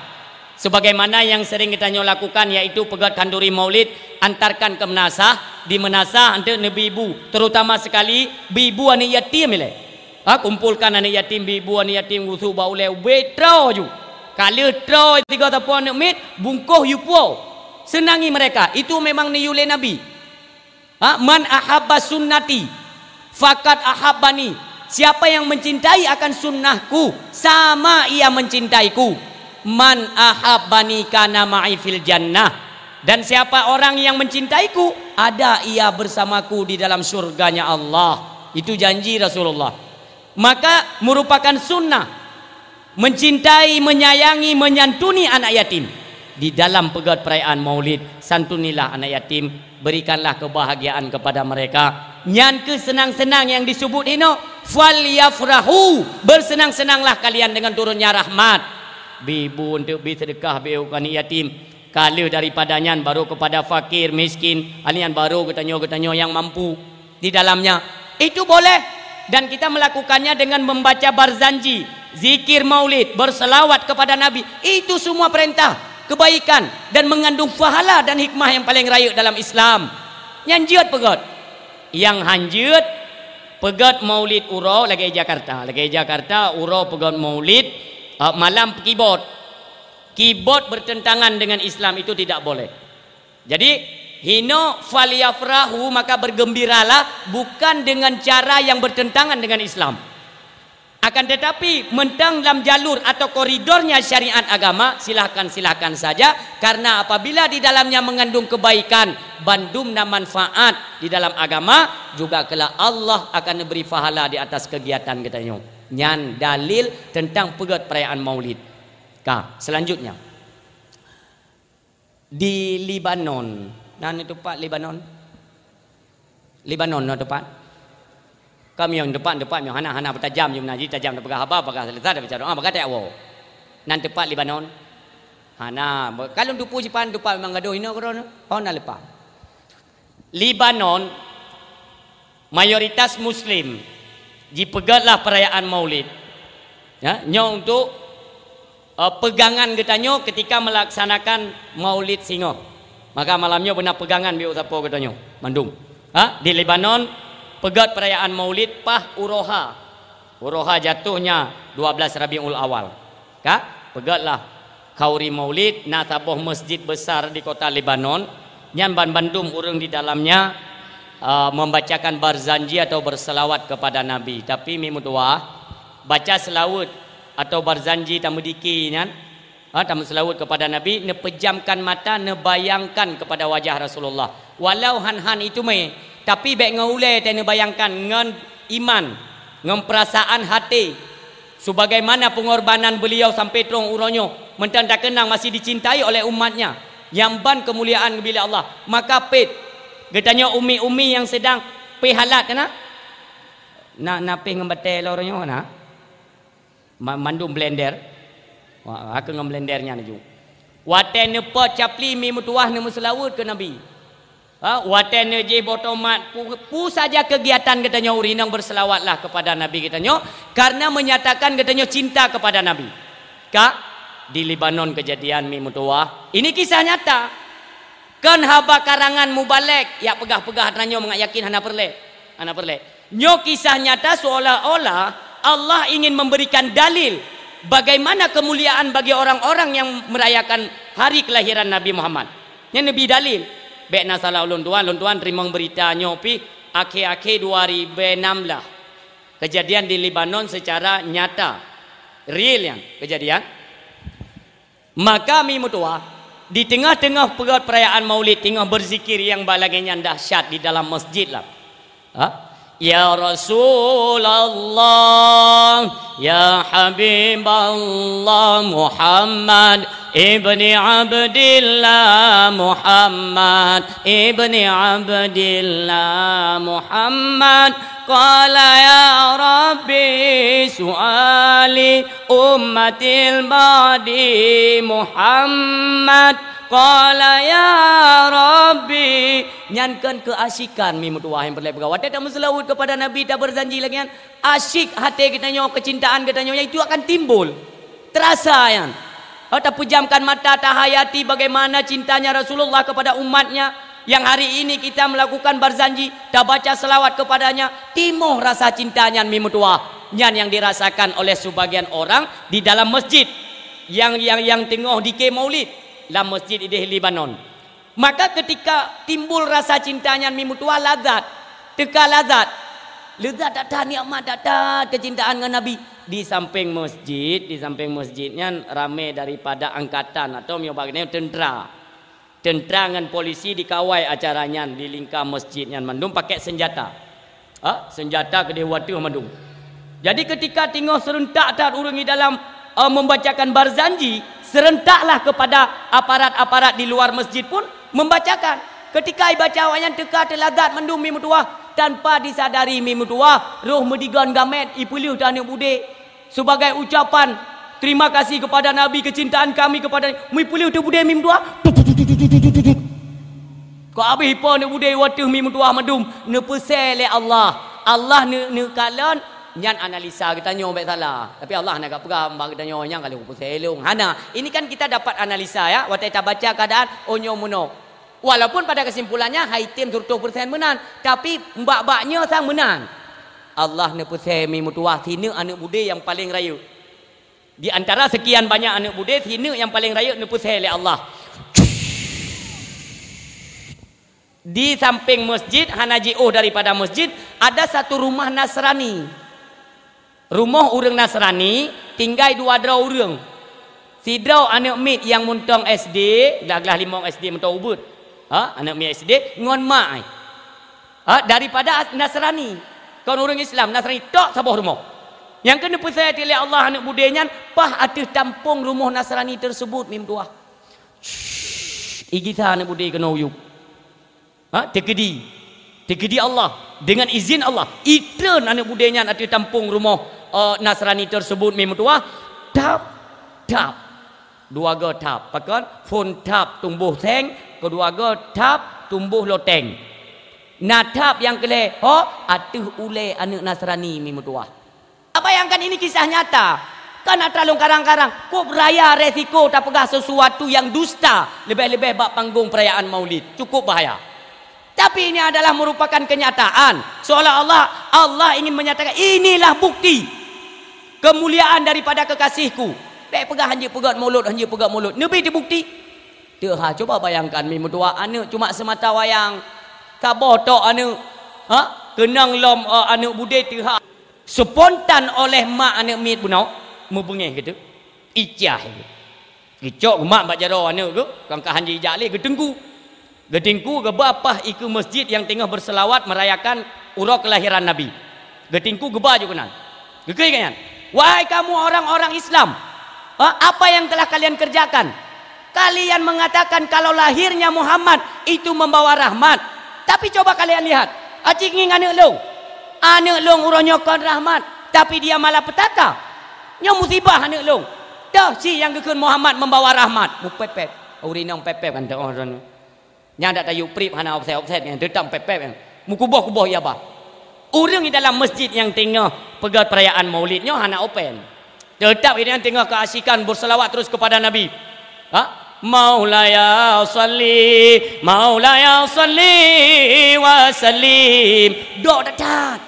Sebagaimana yang sering geutanyoe lakukan, yaitu peugöt khanduri maulid, antarkan keu meunasah, di meunasah anteuk neubi bu, terutama sekali bi bu aneuk yatim ilèe. Ha, kumpulkan aneuk yatim, bi bu aneuk yatim, geusu bak ulèe, ubé troh ju. Ka lheueh troh tiga sapo aneuk miet, bungkôh yue puwoe. Senangi mereka, itu memang neuyue lé Nabi. Ha, "Man ahabba sunnati, faqad ahabbani." Siapa yang mencintai akan sunnahku, sama ia mencintaiku. "Man ahabbani kana ma'i fil jannah." Dan siapa orang yang mencintaiku, ada ia bersamaku di dalam surganya Allah. Itu janji Rasulullah. Maka merupakan sunnah mencintai, menyayangi, menyantuni anak yatim. Di dalam peugöt perayaan Maulid, santunilah anak yatim, berikanlah kebahagiaan kepada mereka. Nyan keuh seunang-seunang nyang disebut inoe, "Falyafrahu," bersenang-senanglah kalian dengan turunnya rahmat. Bi bu anteuk bi seudeukah bi keu aneuk yatim. Ka lheueh daripada nyan baru kepada fakir, miskin, nyan baru geutanyoe-geutanyoe nyang mampu di dalamnya. Itu boleh. Dan kita melakukannya dengan membaca barzanji, zikir maulid, berselawat kepada Nabi. Itu semua perintah kebaikan dan mengandung pahala dan hikmah yang paling rayeuk dalam Islam. Nyan jeuet peugöt. Nyang han jeuet, peugöt maulid uroe lagèe Jakarta. Lagèe Jakarta, uroe peugöt maulid, eh, malam kibot. Kibot bertentangan dengan Islam, itu tidak boleh. Jadi, Hino falyafrahu, maka bergembiralah, bukan dengan cara yang bertentangan dengan Islam. Akan tetapi, mantong lam jalur atau koridornya syariat agama, silahkan-silahkan saja, karena apabila di dalamnya mengandung kebaikan, bandum na manfaat di dalam agama, juga kelak Allah akan beri pahala di atas kegiatan geutanyoe. Nyan dalil tentang peugét perayaan Maulid. Ka, selanjutnya. Di Lebanon, na neutupat Lebanon? Lebanon na teupat? Ka meunyoe teupat, teupat meunyoe hana, hana beutajam jih meunan, jih tajam tapeugah haba, peugah seuleusoe, tabaca doa, peugah tajak woe. Na teupat Lebanon? Hana. Ka lôn teupeue sipan teupat memang gadôh inoe keudroe, oh na leupah. Lebanon mayoritas Muslim, jipeugét lah perayaan Maulid. Ya, nyoe untuk, eh, pegangan geutanyoe ketika melaksanakan Maulid singoh. Maka malam nyoe beuna pegangan biôh sapo geutanyoe mandum. Ha, di Lebanon peugét perayaan Maulid paih uroe ha. Uroe ha jatuhnya dua belas Rabiul Awal. Ka, peugét lah khauri Maulid, na saboh masjid besar di kota Lebanon, nyan banmandum ureuëng di dalamnya, eh, membacakan barzanji atau berselawat kepada Nabi. Tapi mi meutuwah, baca selawat atau barzanji tameudiki nyan, ha, tameuselawat kepada Nabi, neupejamkan mata, neubayangkan kepada wajah Rasulullah. Walau han-han iteumé, tapi bék ngon ulée teuh neubayangkan, ngon iman, ngon perasaan haté. Sebagaimana pengorbanan beliau sampai troh uroe nyoe, mantong takeunang masih dicintai oleh umatnya, nyang ban kemuliaan geubri lé Allah. Maka pét, geutanyoe umi-umi nyang sedang pih halat na? Na, na pih ngon batée lom uroe nyoe na? Ma-, mandum blender. Wah, ka ngon blender nyan laju. Watée neupot capli mi meutuwah neumeuseulaweuet keu Nabi. Ha, watée neujih boh tomat, pu-, pu saja kegiatan geutanyoe ureuëng inong, berselawatlah kepada Nabi geutanyoe, karena menyatakan geutanyoe cinta kepada Nabi. Ka, di Lebanon kejadian mi meutuwah. Ini kisah nyata. Kon haba karangan mubalek, yak peugah-peugah tanyoe mangat yakin hana peureulée. Hana peureulée. Nyoe kisah nyata seolah-olah Allah ingin memberikan dalil bagaimana kemuliaan bagi orang-orang yang merayakan hari kelahiran Nabi Muhammad. Nyan neubi dalil. Bék na salah ulôn tuan, ulôn tuan teurimong beurita nyoe pih akhé-akhé dua ribu enam belas. Kejadian di Lebanon secara nyata. Real nyan kejadian. Maka mi meutuwah, di teungoh-teungoh peugét perayaan Maulid, teungoh beuzikir nyang bak lagée nyan dahsyat di dalam masjid lah. Ha? Ya Rasulullah, ya Habiballah, Muhammad ibni Abdillah, Muhammad ibni Abdillah, Muhammad. Qala ya Rabbi su'ali ummatil ba'di Muhammad. Qala ya Rabbi. Nyan kan keuasyikan mi meutuwah nyang peureulée peugah. Watée tameuseulaweuet keupada Nabi, tabeurjanji lagée nyan, asyik haté geutanyoe, keucintaan geutanyoe, itu akan timbul. Terasa nyan. Oh, tapeujamkan mata, tahayati bagaimana cintanya Rasulullah kepada umatnya yang hari ini kita melakukan barzanji, tabaca selawat kepadanya, timoh rasa cinta nyan mi meutuwah. Nyan yang dirasakan oleh sebagian orang di dalam masjid yang, yang, yang teungoh dike maulid lam masjid ideh Lebanon. Maka ketika timbul rasa cinta nyan mi meutuwah, lazat, teuka lazat. Lezat that-that, nikmat that-that keucintaan ngon Nabi. Di sampéng masjid, di sampéng masjid nyan ramé daripada angkatan atau meunyoe bak geutanyoe teuntra. Teuntra ngon polisi dikawai acara nyan di lingka masjid nyan mandum pakai senjata. Ha? Senjata keudeh u ateueh mandum. Jadi ketika teungoh seureuntak that ureuëng di dalam, eh, membacakan barzanji, seurentaklah kepada aparat-aparat di luar masjid pun membacakan. Ketika ibaca awaknyan teuka teulazat mandum mi meutuwah, tanpa disadari mi meutuwah, roh meudigon gamét ipeuleueh teuh aneuëk budé. Sebagai ucapan terima kasih kepada Nabi, kecintaan kami kepada, mi peuleueh teuh budé mi meutuwah. Kok habéh ipo aneuëk budé wateueh mi meutuwah mandum, neupeusé lé Allah. Allah neu-, neukalon, nyan analisa geutanyoe bék salah. Tapi Allah hana ka peugah bak geutanyoe nyang ka lheueh peusé lôn. Hana. Ini kan kita dapat analisa ya, watée tabaca keadaan, oh nyoe meunoe. Walaupun pada kesimpulannya hai tem seratus persen meunan, tapi bak-bak nyoe sang meunan. Allah neupeusé mi meutuwah sineuk aneuëk budé nyang paleng rayeuk. Di antara sekian banyak aneuëk budé, sineuk nyang paleng rayeuk neupeusé lé Allah. Di sampéng masjid, hana jiôh daripada masjid, ada satu rumah Nasrani. Rumoh ureuëng Nasrani tinggai dua droe ureuëng. Sidroe aneuëk miet nyang mantong S D, glah-glah limong S D mantong ubeut. Ha, aneuëk miet S D ngon mak ai. Ha, daripada Nasrani. Kon ureuëng Islam, Nasrani tok saboh rumoh. Nyang keuneuk peusayati lé Allah aneuëk budé nyan, paih ateueh tampông rumoh Nasrani tersebut, meutuah. Shh, igisa aneuëk budé keunoe u yup. Ha, teukeudi. Teukeudi Allah. Dengan izin Allah, itreun aneuëk budé nyan ateueh tampông rumoh, eh, Nasrani tersebut, meutuah. Tap, tap. Dua go tap. Pakon? Phôn tap tumboh seng, keudua go tap tumboh loteng. Na tap nyang keu lhèe, ho, ateueh ulèe aneuëk Nasrani, meutuah. Bayangkan, ini kisah nyata. Kan atra lôn karang-karang, cukup raya resiko tapeugah sesuatu yang dusta, leubeh-leubeh bak panggong perayaan Maulid. Cukup bahaya. Tapi ini adalah merupakan kenyataan. Seolah-olah Allah ingin menyatakan, "Inilah bukti kemuliaan daripada kekasihku." Bèk peugah hanjeuet peugöt mulod, hanjeuet peugöt mulod. Neubi teubukti. Teuha, cuba bayangkan, mi meutuah aneuëk cuma seumata wayang. Saboh tok aneuëk, ha? Keunong lom, eh, aneuëk budé teuha. Spontan oleh mak aneuëk miet bunoe, meubeungéh geutu. Icah geutu. Geucok geumat bak jaroe aneuëk geuh, kon ka han jijak lé, geuteungku. Geuteungku geuba paih ikeue masjid nyang teungoh berselawat merayakan uroe kelahiran Nabi. Geuteungku geuba ju keunan. Geukheun geuh nyan, "Wahai kamu orang-orang Islam, ha, apa yang telah kalian kerjakan? Kalian mengatakan kalau lahirnya Muhammad itu membawa rahmat. Tapi coba kalian lihat, aci ngieng aneuëk lôn. Aneuëk lôn uroe nyoe kon rahmat, tapi dia malapetaka. Nyoe musibah aneuëk lôn. Toh si nyang geukheun Muhammad membawa rahmat." Mupepet. Ureuëng inong pepet kan teuh droeneuh. Nyang dak tayue prip hana offset-offset nyan, teutap pepet nyan. Meukuboh-kuboh ia bah. Ureuëng di dalam masjid nyang teungoh peugah perayaan Maulid nyoe hana open. Teutap nyang teungoh keasikan berselawat terus kepada Nabi. Ha? "Maulaya salli, maulaya salli wa sallim." Dok that-that.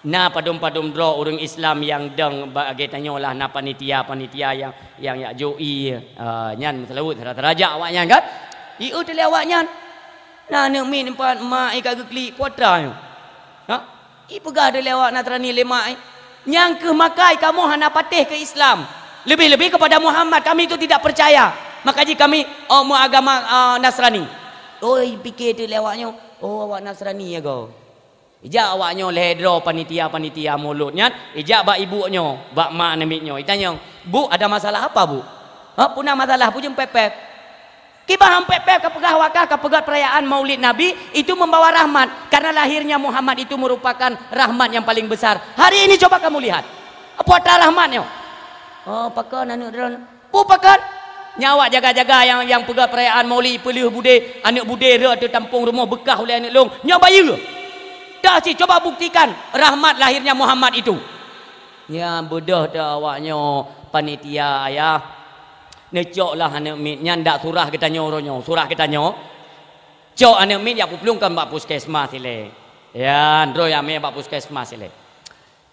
Na padum-padum droe ureuëng Islam nyang dong bak lagée tanyoe lah, na panitia-panitia nyang, nyang jak jok ie, ah, nyan meuseulaweuet sira-sira jak awaknyan kan? Ieu teuh lé awaknyan. Na aneuëk miet empat mak ie ka geuklik putra nyoe. Ha? Ipeugah teuh lé awak Nasrani lé mak ie, "Nyang keuh makai kamoe hana patéh keu Islam. Leubeh-leubeh kepada Muhammad kami itu tidak percaya. Maka jih kami, oh, meuagama, ah, Nasrani." Oh, ipike teuh lé awaknyoe, "Oh, awak Nasrani ya go." Ijak awaknyoe lhée droe panitia-panitia mulod nyan, ijak bak ibu nyoe, bak mak aneuëk miet nyoe, itanyong, "Bu, ada masalah apa, Bu?" "Ha, peue na masalah, peue jeuem pepet?" "Kiban han pepet kapeugah awak kah kapeugét perayaan Maulid Nabi itu membawa rahmat, karena lahirnya Muhammad itu merupakan rahmat yang paling besar. Hari ini coba kamu lihat. Apa ata rahmat nyoe?" "Oh, pakon aneuëk droeneuh?" Peue pakon? Nyan awak jaga-jaga nyang, nyang peugét perayaan Maulid, peuleueh budé, aneuëk budé rhot ateueh tampông rumoh beukah ulée aneuëk lôn. Nyoe bayeue. Dah cit, coba buktikan rahmat lahirnya Muhammad itu. Nyan beudôh teuh awaknyoe panitia ayah. Neucok lah aneuëk miet nyan dak surah geutanyoe uroe nyoe, surah geutanyoe. Cok aneuëk miet jak peuplueng kan bak puskesmas ilée. Ya, droe nyang mé bak puskesmas ilée.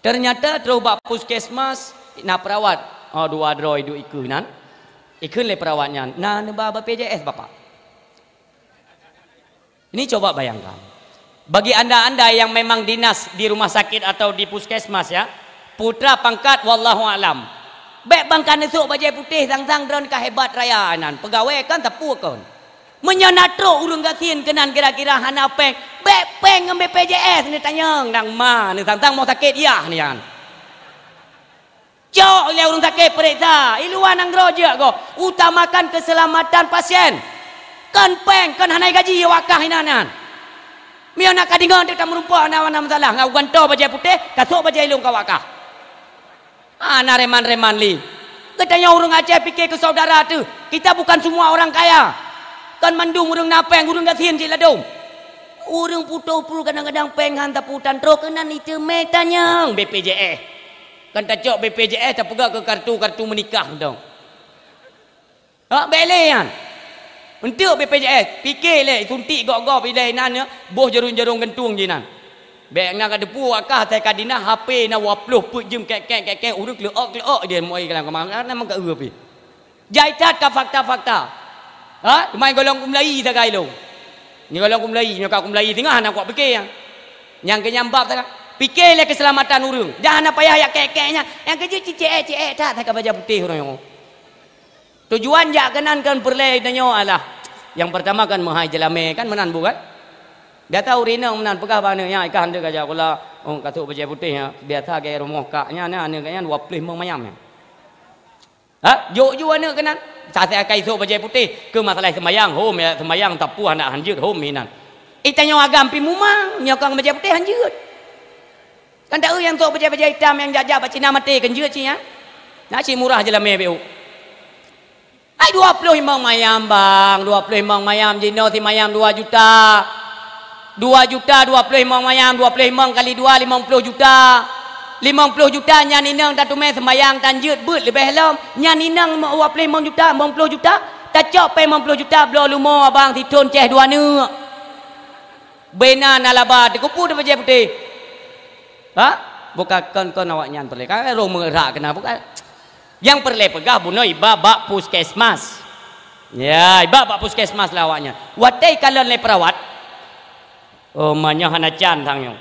Ternyata troh bak puskesmas na perawat, oh, dua droe duek ikeue nan. Ikheun lé perawat nyan, "Na neuba B P J S, Bapak." Ini coba bayangkan. Bagi anda-anda yang memang dinas di rumah sakit atau di puskesmas, ya, putra pangkat wallahu alam. Bék bangka neusok bajée putéh sang-sang droen ka hebat raya nan. Pegawai kan, sapeue kon. Meunyoe na trok ureuëng gasien keunan kira-kira hana péng, bék péng ngon B P J S neutanyong, nang ma neusang-sang moh sakét yah nyan. Cok ilée ureuëng sakét peuriksa, i luwa nanggroe jeuet goh, utamakan keuseulamatan pasien. Kon péng, kon hana gaji awak kah inan nyan. Meunyoe na ka deungoe teuk tameurumpok na, na masalah, ngon gantoe bajée putéh, tasok bajée ilong keu awak kah. Hana reman-reman lé. Geutanyoe ureuëng Aceh pike keu saudara teuh. Kita bukan semua orang kaya. Kon mandum ureuëng na péng, ureuëng gasien cit ladom. Ureuëng putôh pruet kadang-kadang péng han taputan troh keunan iteumé tanyong B P J S. Kon tacok B P J S tapeugah keu kartu-kartu meunikah dong. Ha, bék lé nyan. Eunteuk B P J S, pike lé, suntik gob-gob ilée inan nyan, boh jarông-jarông gantung jih nan. Bék na ka teupeue awak kah asai ka dinah, H P na dua ploh peuet jeuem kek-kek, kek-kek, ureuëng kleuok-kleuok ideh moe lam kamar, na meuka eu pih. Jai that ka fakta-fakta. Ha, teuma golom kumlai sagai lôn. Nyoe lôn kumulai, nyoe ka kumulai teungoh hana kupiké nyan. Nyang keu nyan bab that. Piké lé keuseulamatan ureuëng. Dah hana payah jak kek-kek nyan. Nyang keujeuet cicék-cék that, that ka bajée putéh ureuëng nyoe. Tujuan jak keunan kan peureulée tanyoe alah. Nyang peurtama kan meuhai jeulamé kan meunan bukan? Biasa ureuëng inong meunan peugah bak aneuëk nyan, "Ikah hana ka jak sikula, oh, ka sôk bajée putéh nyan." Biasa gaya rumoh kak nyan, aneuëk nyan dua ploh limong mayam nyan. Ha? Jok ju aneuëk keunan. Sasai akai sôk bajée putéh. Keu masalah seumayang, hom ya seumayang tapuh anak hanjeuet, hom inan. Eh, tanyoe agam pi mumang, nyoe kang bajée putéh hanjeuet. Kan taeu nyang sôk bajée-bajée itam nyang jak-jak bak Cina maté kan jeuet cit nyan. Nyan cit murah jeulamé beu. Ai dua ploh limong mayam bang, dua ploh limong mayam jinoe simayam dua juta. Dua juta dua ploh limong mayam, dua ploh limong kali dua, limong ploh juta. Limong ploh juta nyan inong tateumé seumayang tan jeuet beuet leubeh lom. Nyan inong dua ploh limong juta, limong ploh juta. Tacok pih limong ploh juta bloe lumo abang sithon céh dua neuk. Bena na laba teukupu teubajée putéh. Ha? Bukan kon-kon awak nyan peureulée. Kan rhung meurak keunan bukan. Nyang peureulée peugah bunoe iba bak puskesmas. Ya, iba bak puskesmas lah awak nyan. Watée ikalon lé perawat. Oh, ma nyoe hana can sang nyoe.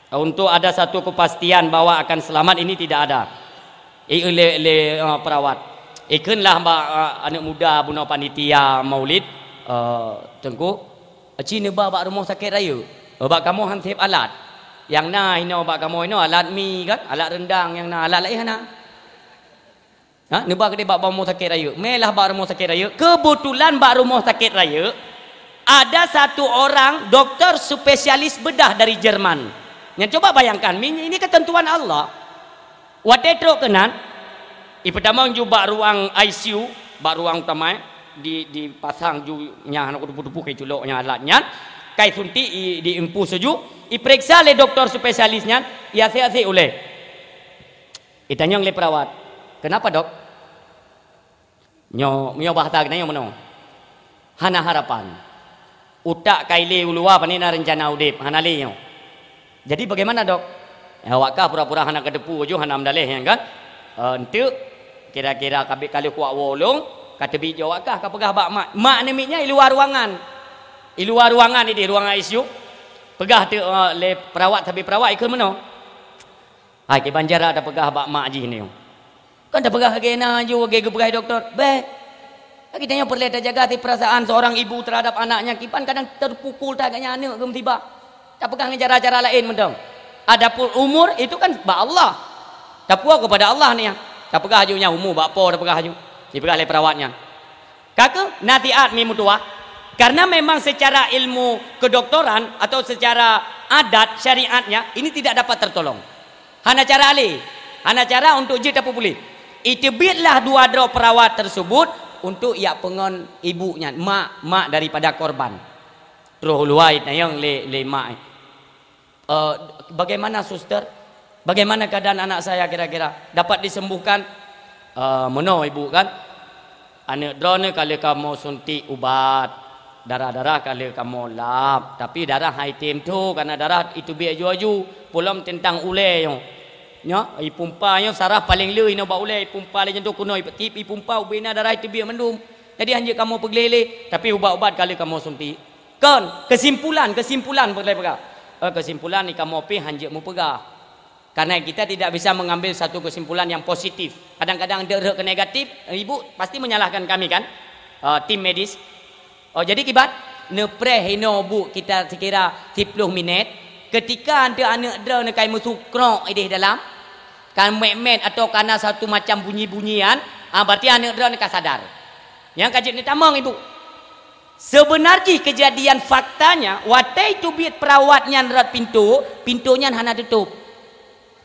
Untuk ada satu kepastian bahwa akan selamat ini tidak ada. Eh, lé, lé, eh, perawat. Ikheun lah bak, eh, aneuëk muda bunoe panitia maulid, eh, Teungku, Ci neuba bak rumoh sakét rayeuk. Bak kamoe han sép alat. Nyang na inoe bak kamoe inoe alat mi kan, alat rendang nyang na, alat laén hana. Ha, neuba keudeh bak rumoh sakét rayeuk. Meulah bak rumoh sakét rayeuk. Kebetulan bak rumoh sakét rayeuk ada satu orang doktor spesialis bedah dari Jerman. Nyang coba bayangkan, mi-, ini ketentuan Allah. Watée trok keunan, ipeutamong ju bak ruang I C U, bak ruang utama, di, dipasang ju nyang hana kutupu-tupu keu culok nyang alat nyan, kai suntik i, diimpus ju, ipeuriksa lé doktor spesialis nyan, iasek-asek ulée. Itanyong lé perawat, "Kenapa, Dok?" Nyoe, nyoe bahasa geutanyoe meunoe. Hana harapan. Utak ka ilé u luwa pane na reuncana udeb, hana lé nyoe. Jadi bagaimana, Dok? Awak kah pura-pura hana kateupeue ju hana meudaleh nyan kan? Eh, enteuk kira-kira ka bit ka lheueh kuak woe lôn, ka teubiet ju awak kah ka peugah bak mak. Mak namiet nyan i luwa ruangan. I luwa ruangan ideh, ruangan I C U. Peugah teuk, eh, lé perawat sabe perawat ikheun meunoe. Hai, kiban cara tapeugah bak mak jih nyoe. Kan tapeugah lagée na ju, lagée geupeugah doktor. Bék. Geutanyoe peureulée tajaga si perasaan seorang ibu terhadap anaknya. Kiban kadang terpukul that geuhnyan aneuk geumusibah. Tapeugah ngon cara-cara laén mantong. Adapun umur itu kan bak Allah. Tapuwoe kepada Allah nih ya. Tapeugah ju nyan umur bak po tapeugah ju. Dipeugah lé perawat nyan. Ka keuh nasihat mi meutuwah, karena memang secara ilmu kedokteran atau secara adat syariatnya ini tidak dapat tertolong. Hana cara lé, hana cara untuk jeuet tapeupuléh. Iteubietlah dua droe perawat tersebut untuk jak peungon ibu nyan, mak, mak daripada korban. Troh u luwa itanyong lé, lé mak. Eh, bagaimana, Suster? Bagaimana keadaan anak saya kira-kira? Dapat disembuhkan? Eh, meunoe, Ibu, kan? Aneuk droeneuh ka lheueh kamoe suntik ubat. Darah-darah ka lheueh kamoe lap. Tapi darah han item tho, karena darah iteubiet aju-aju. Peulom teuntang ulée nyoe. Nyoe, ipumpa nyoe saraf paleng le inoe bak ulée, ipumpa lé jantung keunoe, ipeuti-, ipumpa ubena darah iteubiet mandum. Jadi, han jeuet kamoe peugleh lé, tapi ubat-ubat ka lheueh kamoe suntik. Kon, keusimpulan, keusimpulan peureulée peugah. Eh, keusimpulan ni kamoe pih han jeuet mupeugah. Karena kita tidak bisa mengambil satu kesimpulan yang positif. Kadang-kadang deuh rhot keu negatif, ibu pasti menyalahkan kami kan? Eh, tim medis. Oh, jadi kiban? Neupreh inoe bu kita sekira siplôh minét. Ketika aneuk-aneuk droeneuh kai meusukrok ideh dalam, kan met-met atau kana satu macam bunyi-bunyian, ah, berarti aneuk droeneuh ka sadar. Nyang ka jeuet neutamong ibu. Seubeuna jih keujadian faktanya, watée teubiet perawat nyan rot pintoe, pintoe nyan hana teutôp.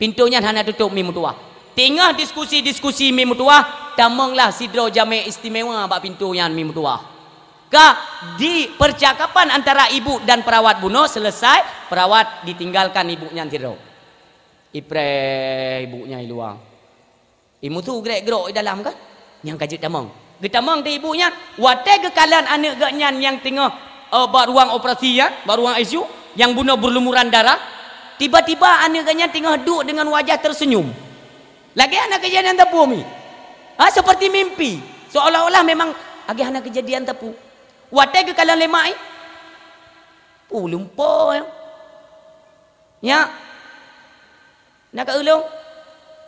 Pintoe nyan hana teutôp mi meutuwah. Teungoh diskusi-diskusi mi meutuwah, tamonglah sidroe jamé istimewa bak pintoe nyan mi meutuwah. Ka di percakapan antara ibu dan perawat bunoe selesai, perawat ditinggalkan ibu nyan sidroe. Ipreh ibu nyan i luwa. Imusu grek-grok i dalam kan? Nyang ka jeuet tamong. Geutamong di ibu nyan, watée geukalon aneuk geuh nyan nyang teungoh, eh, bak ruang operasi nyan, bak ruang I C U, nyang bunoe beulumuran darah, tiba-tiba aneuk geuh nyan teungoh duek deungon wajah terseunyum. Lagée hana keujadian teupeu mi. Ha, seperti mimpi. Seolah-olah memang lagée hana keujadian teupeu. Watée geukalon lé mak, eh, Uh, lumpoe. Nyak. Na ka ulông?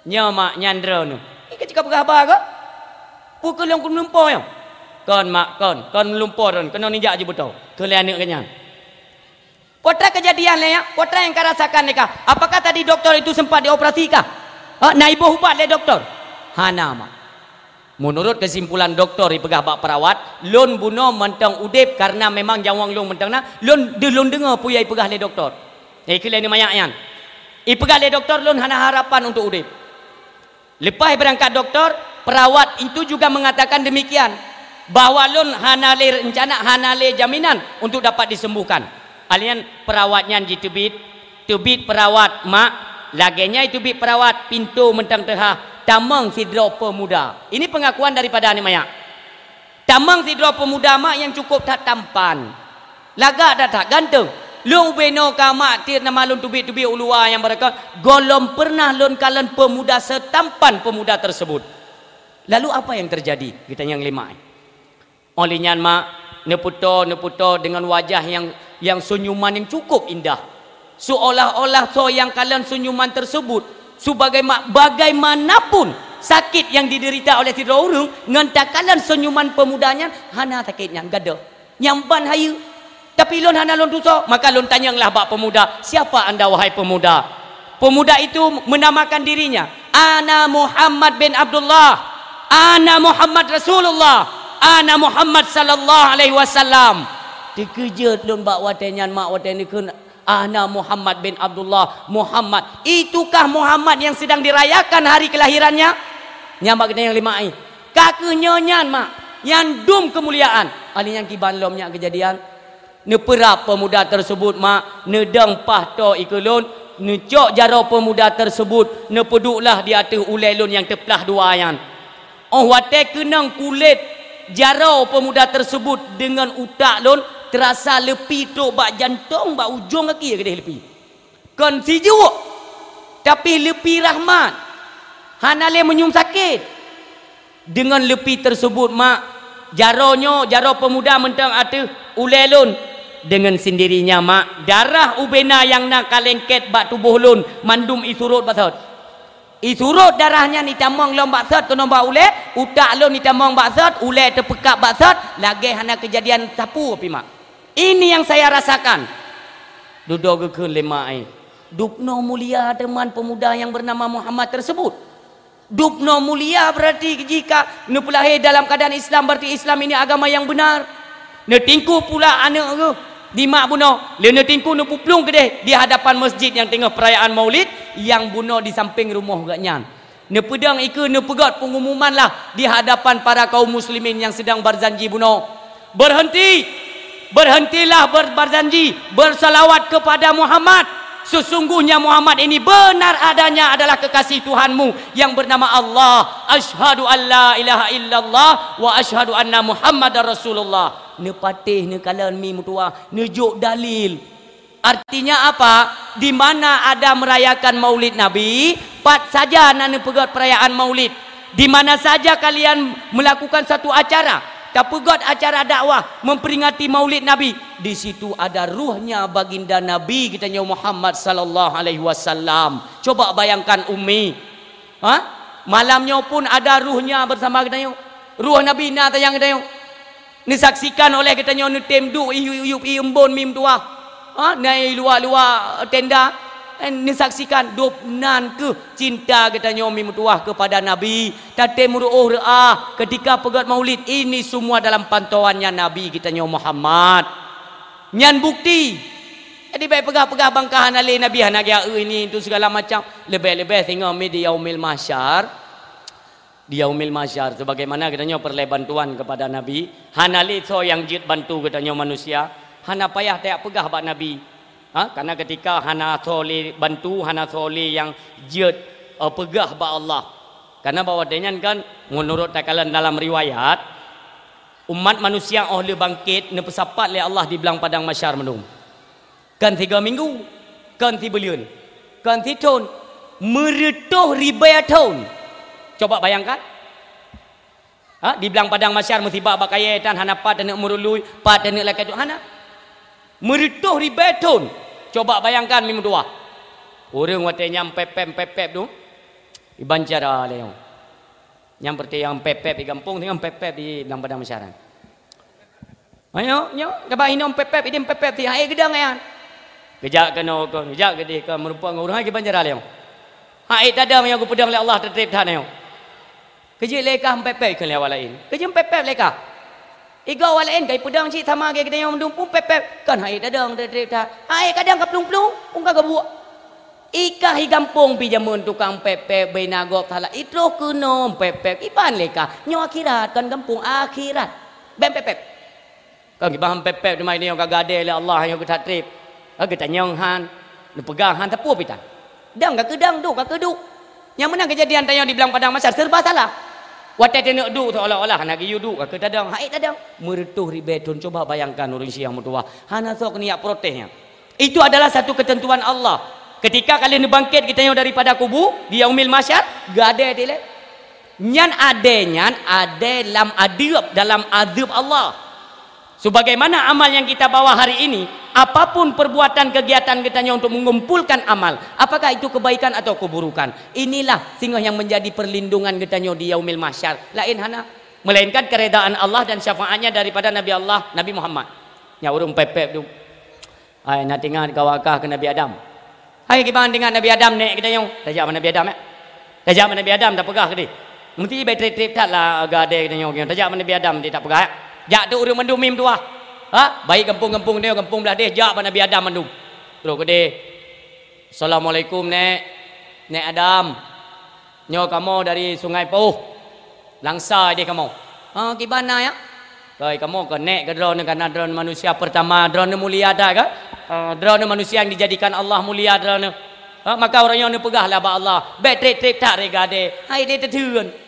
Nyoe mak nyan droeneuh. Nyoe ka cit ka peugah haba kah? Peu keuh lôn keuneulumpoe nyoe? Kon mak, kon. Kon lumpoe droeneuh, keunoe nijak jibeutoe. Kheun lé aneuk geuh nyan. Peue treuk keujadian lé nyak? Peue treuk nyang karasakan lé kah? Apakah tadi doktor itu sempat dioperasi kah? Ha, na iboh ubat lé doktor? Hana mak. Meunurot keusimpulan doktor ipeugah bak perawat, lôn bunoe mantong udeb karena memang nyawöng lôn mantong na, lôn deuh lôn deungoe peue nyang ipeugah lé doktor. Ikheun lé aneuk manyak nyan. Ipeugah lé doktor lôn hana harapan untuk udeb. Lepas berangkat doktor, perawat itu juga mengatakan demikian, bahwa lôn hana lé reuncana, hana lé jaminan untuk dapat disembuhkan. Alheuh nyan perawat nyan jiteubiet, teubiet perawat mak, lagée nyan teubiet perawat pintoe mantong teuhah, tamong sidroe peumuda. Ini pengakuan daripada aneuk manyak. Tamong sidroe peumuda mak nyang cukup that tampan. Lagak that-that ganteng. Lôn ubé noe ka mak tieb nama lôn teubiet-teubiet u luwa nyang beureukat, gohlom pernah lôn kalon peumuda setampan peumuda tersebut. Lalu apa yang terjadi? Geutanyong lé mak. Óh lheueh nyan mak, neupeutoe, neupeutoe dengan wajah yang, yang senyuman yang cukup indah. Seolah-olah soe nyang kalon senyuman tersebut, sebagaima-, bagaimanapun sakit yang diderita oleh sidroe ureuëng, ngon takalon senyuman peumuda nyan, hana sakét nyan, gadôh. Nyang ban hayeue. Tapi lôn hana lôn tusoe, maka lôn tanyong lah bak peumuda, "Siapa anda, wahai peumuda?" Peumuda itu menamakan dirinya, "Ana Muhammad bin Abdullah. Ana Muhammad Rasulullah. Ana Muhammad sallallahu alaihi wasallam." Teukeujot lôn bak watée nyan mak watée neukheun, "Ana Muhammad bin Abdullah, Muhammad. Itukah Muhammad yang sedang dirayakan hari kelahirannya?" Nyan bak geutanyong lé mak, "Ka kheueh nyoe nyan mak, nyang dum keumuliaan." Alheuh nyan kiban lom nyak keujadian. Neupeurab peumuda tersebut mak, neudong paih toe ikeue lôn, neucok jaroe peumuda tersebut, neupeuduek lah di ateueh ulée lôn nyang teuplah dua nyan. Óh watée keunong kulét jaroe peumuda tersebut deungon utak lôn, teurasa leupie trok bak jantong, bak ujong gaki keudeh leupie. Kon sijuek, tapi leupie rahmat, hana lé meunyum sakét. Deungon leupie tersebut mak, jaroe nyoe, jaroe peumuda mantong ateueh ulée lôn. Deungon sendirinya mak, darah ubena nyang na ka lengket bak tuboh lôn mandum isurot bak sot. Isurot darah nyan itamong lom bak sot keunoe bak ulée, utak lôn itamong bak sot, ulée teupeukab bak sot, lagée hana keujadian sapeue pih mak. Ini yang saya rasakan. Dudoe geukheun lé mak, "Eh, dubnoe mulia teuma peumuda yang bernama Muhammad tersebut. Dubnoe mulia berarti jika neupeulahé dalam keadaan Islam, berarti Islam ini agama yang benar." Neutingku pula aneuk geuh di mak bunoe, lé neutingku neupuplueng keudeh di hadapan masjid nyang teungoh peurayaan Maulid nyang bunoe di sampéng rumoh geuh nyan. Neupeudong ikeue neupeugét pengumuman lah di hadapan para kaum muslimin nyang sedang berjanji bunoe. Berhenti! Berhentilah ber-, berjanji, bersalawat kepada Muhammad. Sesungguhnya Muhammad ini benar adanya adalah kekasih Tuhanmu yang bernama Allah. Asyhadu an la ilaha illallah wa asyhadu anna Muhammadar Rasulullah. Neupatéh, neukalon mi meutuwah, neujok dalil. Artinya apa? Di mana ada merayakan Maulid Nabi, pat saja na neupeugét perayaan Maulid. Di mana saja kalian melakukan satu acara, tapeugét acara dakwah memperingati Maulid Nabi, di situ ada ruhnya baginda Nabi kita nyoe Muhammad sallallahu alaihi wasallam. Coba bayangkan ummi. Ha? Malam nyoe pun ada ruhnya bersama geutanyoe. Ruh Nabi na tanyang geutanyoe. Neusaksikan oleh geutanyoe neutem duek i yup-yup i embon mi meutuwah. Ha? Na i luwa-luwa tenda. Eh, neusaksikan dub nan keuh cinta geutanyoe mi meutuwah kepada Nabi. Tatem meuruoh reuah ketika peugét Maulid. Ini semua dalam pantauannya Nabi geutanyoe Muhammad. Nyan bukti. Jadi, bék peugah-peugah bangka hana lé Nabi, hana geujak eu ini, itu segala macam. Leubeh-leubeh singoh mi di Yaumil Mahsyar. Di Yaumil Mahsyar, sebagaimana geutanyoe peureulée bantuan kepada Nabi, hana lé soe nyang jeuet bantu geutanyoe manusia, hana payah tajak peugah bak Nabi. Ha? Karena ketika hana soe lé bantu, hana soe lé nyang jeuet, eh, peugah bak Allah. Karena bak watée nyan kan, meunurot takalon dalam riwayat, umat manusia óh lheueh bangkét neupeusapat lé Allah di blang padang mahsyar meunung. Kon sigoe minggu, kon sibuleuen, kon sithon, meureutôh ribée thon. Coba bayangkan. Ha, di blang padang mahsyar musibah bak kayée tan hana pat taneuk meurului, pat taneuk lakée tu hana. Meureutoh ribée thon. Coba bayangkan mi meutuwah. Ureuëng watée nyan pép-pép, pép-pép tu, iban cara lé nyoe. Nyang peureuté nyang pép-pép di gampông, nyang pép-pép di blang padang masyarakat. Ayo, nyoe, kaba inong pép-pép, idem pép-pép ti, hai geudong nyan. Geujak keunoe kon, geujak geudeh kon, meureumpok ngon ureuëng hai kiban cara lé nyoe. Hai tadong nyang geupeudong lé Allah teutreb that nyoe. Keujeuet lé kah pép-pép keu lé awak laén. Keujeuet pép-pép lé kah. Igoe awak laén kai peudong cit sama geuh geutanyoe mandum pun pép-pép. Kon hai tadong teutreb that. Hai kadang ka plueng-plueng, pun ka geubuek. Ikah i gampông pi jameun tukang pép-pép, beuna gob salah. Itroh keunoe pép-pép, iban lé kah. Nyoe akhirat, kon gampông, akhirat. Bèk pép-pép. Kon kiban pép-pép teuma nyoe ka gadée lé Allah nyoe geutat treb. Ka geutanyong han, neupeugah han, sapeue pitan. Dang ka keudang, duek ka keuduek. Nyang meunan keujadian tanyoe di blang padang masyar, serba salah. Watée teuneuk duek seolah-olah hana geuyue duek, ka keutadong, hai tadong. Meureutoh ribée thon, coba bayangkan ureuëng siang meutuwah. Hana soe keuniyak protes nyan. Itu adalah satu ketentuan Allah. Ketika ka lheueh neubangkét geutanyoe daripada kubu, di yaumil mahsyar, geuadée dilée. Nyan adée nyan, adée lam adeueb, dalam adeueb Allah. Sebagaimana amal yang kita bawa hari ini, apapun perbuatan kegiatan geutanyoe untuk mengumpulkan amal, apakah itu kebaikan atau keburukan, inilah singoh yang menjadi perlindungan geutanyoe di yaumil mahsyar. Laén hana, melainkan keredaan Allah dan syafaatnya daripada Nabi Allah, Nabi Muhammad. Nyan ureuëng pép-pép tu. Hai, na teuingat ka wakah keu Nabi Adam. Hai, kiban teuingat Nabi Adam nèk geutanyoe. Tajak bak Nabi Adam, eh? Tajak bak Nabi Adam, tapeugah keudeh. Meusti bèk treb-treb that lah gadée geutanyoe. Tajak bak Nabi Adam, di tapeugah, eh? Jak tu ureuëng mandum mim tuah. Ha? Baik gampông-gampông nyoe, gampông blah deh, jak bak Nabi Adam mandum. Troh keudeh. Assalamualaikum, Nèk. Nèk Adam. Nyoe kamoe dari Sungai Pauh. Langsa ideh kamoe. Ha, kiban na, ya? Toi, kamoe keuneuk keu droeneuh, karena droeneuh manusia pertama, droeneuh mulia that, kan? Ha, droeneuh manusia yang dijadikan Allah mulia droeneuh. Ha, maka uroe nyoe neupeugah lah bak Allah, "Bèk treb-treb that rega deh." Hai deh teutheun.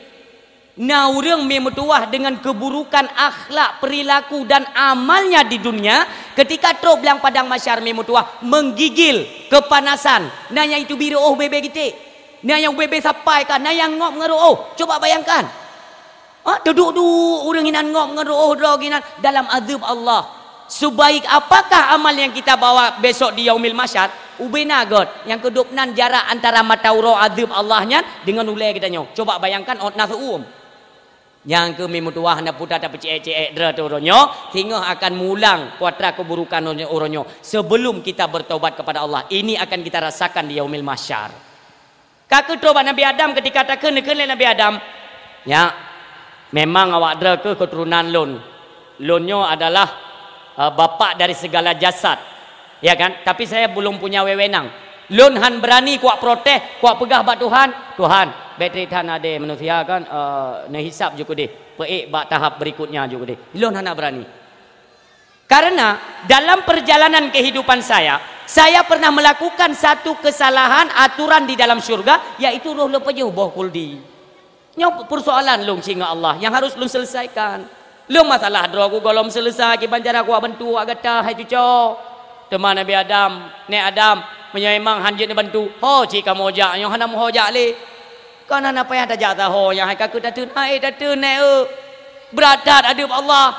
Na ureuëng meutuwah dengan keburukan akhlak, perilaku, dan amalnya di dunia, ketika trok blang padang masyar meutuwah, menggigil, kepanasan. Na nyang itu biru, oh, bebe gitik. Na nyang bebe sapai kan, na nyang ngop ngon roh. Coba bayangkan. Ha, teuduek-duek ureuëng inan ngop ngon roh droe inan dalam azeueb Allah. Sebaik apakah amal yang kita bawa besok di Yaumil Mahsyar? Ubena göt, nyang keudop nan jarak antara mata uroe azeueb Allah nyan dengan ulée geutanyoe. Coba bayangkan ôt na seuuem. Nyang keuh meutuwah na puta tapeucék-cék droe teuh uroe nyoe, singoh akan mulang kuatra keuburukan uroe nyoe sebelum kita bertobat kepada Allah. Ini akan kita rasakan di Yaumil Mahsyar. Ka keuh troh bak Nabi Adam, ketika takheun, neukheun lé Nabi Adam, "Nyak, memang awak droe keuh keuturonan lôn. Lôn nyoe adalah, eh, bapak dari segala jasad. Ya kan? Tapi saya belum punya wewenang. Lôn han beurani kuwak protes, kuwak peugah bak Tuhan, 'Tuhan, bèk treb that adé manusia kan, eh, neuhisab ju keudeh. Peuék bak tahap berikutnya ju keudeh.' Lôn hana beurani." Karena dalam perjalanan kehidupan saya, saya pernah melakukan satu kesalahan aturan di dalam syurga, yaitu roh lôn pajoh boh khuldi. Nyoe persoalan lôn singoh Allah nyang harus lôn selesaikan. Lôn masalah droe ku gohlom selesai, kiban cara kuwak bantu awak gata, hai cuco. Teuma Nabi Adam, "Nèk Adam, meunyoe memang han jeuet neubantu, ho cit kamoe jak, nyoe hana meuho jak lé." Kon hana payah tajak saho nyang hai ka keuh tateun, hai tateun nèk eu. Brat that adeueb Allah.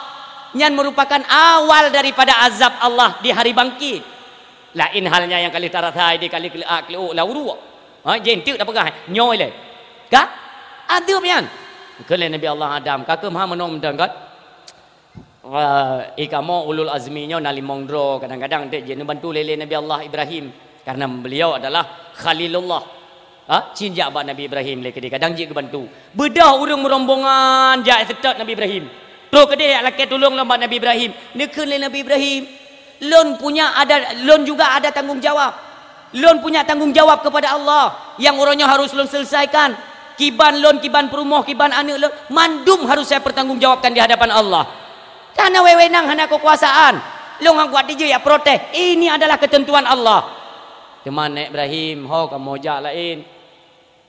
Nyan merupakan awal daripada azab Allah di hari bangkit. Laén halnya nyang ka lheueh tarasa ideh ka lheueh kleuak kleuok lam uruek. Ha, jih enteuk tapeugah nyoe lé. Ka? Adeueb nyan. Kheun lé Nabi Allah Adam, ka keuh meuha meunoe mantong kan? Wah, i kamoe ulul azmi nyoe na limong droe, kadang-kadang dek jeuet neubantu lé, lé Nabi Allah Ibrahim, karena beliau adalah Khalilullah. Ha, cit jak bak Nabi Ibrahim lé keudeh, kadang jeuet geubantu. Beudôh ureuëng meurombongan jak seutôt Nabi Ibrahim. Troh keudeh jak lakée tulông lom bak Nabi Ibrahim. Neukheun lé Nabi Ibrahim, "Lôn punya ada, lôn juga ada tanggung jawab." Lôn punya tanggung jawab kepada Allah nyang uroe nyoe harus lôn selesaikan. Kiban lôn, kiban peurumoh, kiban aneuëk lôn, mandum harus saya pertanggungjawabkan di hadapan Allah. Hana wewenang, hana keukuasaan. Lôn han kuat tijeuek jak protes. Ini adalah ketentuan Allah. Teuma Nèk Ibrahim, ho kamoe jak laén.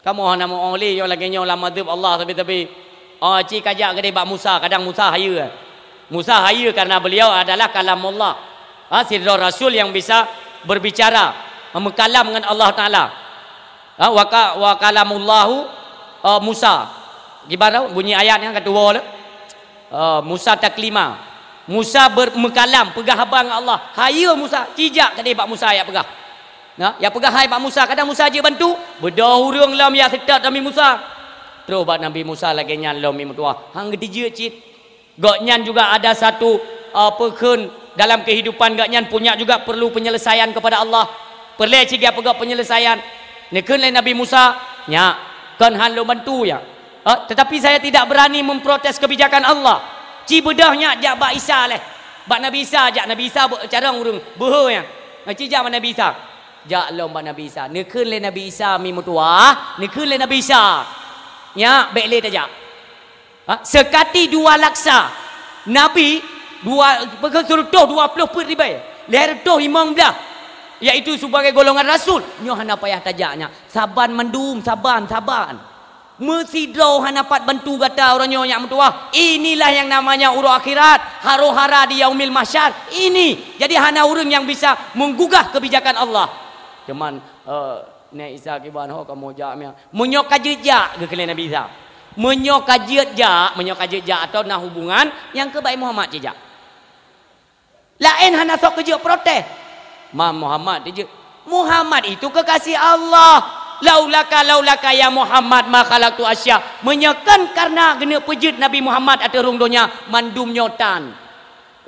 Kamoe hana meu lé nyoe lagée nyoe lam adeueb Allah sabe-sabe. Oh, cit ka jak keudeh bak Musa, kadang Musa hayeue. Musa hayeue karena beliau adalah kalamullah. Ha, sidroe rasul yang bisa berbicara, meukalam ngon Allah Taala. Ha, wa ka-, wa kalamullahu, eh, Musa. Kiban bunyi ayat nyan ka tuwoe lé. Eh, Musa taklima. Musa ber-, meukalam, peugah haba ngon Allah. "Hayeue Musa," ci jak keudeh bak Musa jak peugah. Nah, jak peugah hai bak Musa, kadang Musa jeuet bantu, beudôh ureuëng lom jak seutôt Nabi Musa. Troh bak Nabi Musa lagée nyan lom meutuwah, han geutijeuet cit. Gobnyan juga ada satu, eh, peukheun dalam kehidupan gobnyan punya juga perlu penyelesaian kepada Allah. Peureulée cit geupeugah penyelesaian. Neukheun lé Nabi Musa, "Nyak, kon han lôn bantu, ya. Eh, tetapi saya tidak berani memprotes kebijakan Allah." Ci beudôh nyak jak bak Isa leh. Bak Nabi Isa jak, Nabi Isa beu-, carông ureuëng, beuhe nyan. Ci jak bak Nabi Isa. Jak lom bak Nabi Isa. Neukheun lé Nabi Isa mi meutuwah, neukheun lé Nabi Isa. Nyak, bék lé tajak. Ha, seukati dua laksa. Nabi dua, beukeusureutoh dua ploh peuet ribée, lhée reutôh limong blaih, yaitu sebagai golongan rasul. Nyoe hana payah tajak nyak. Saban mandum, saban, saban. Meusidroe hana pat bantu gata uroe nyoe nyak meutuwah. Inilah yang namanya uroe akhirat, haro-hara di yaumil mahsyar. Ini. Jadi hana ureuëng yang bisa menggugah kebijakan Allah. Cuman, eh, Nyak Isa kiban ho kamoe jak miang. Meunyoe ka jeuet jak, geukheun lé Nabi Isa. Meunyoe ka jeuet jak, meunyoe ka jeuet jak atau na hubungan, nyang keubai Muhammad ci jak. Laén hana sok keu jeuet protes. Ma Muhammad tijeuet. Muhammad itu kekasih Allah. Laulaka, laulaka ya Muhammad ma khalaqtu asya. Meunyoe kon karena geuneuk peujeuet Nabi Muhammad ateueh rhueng donya, mandum nyoe tan.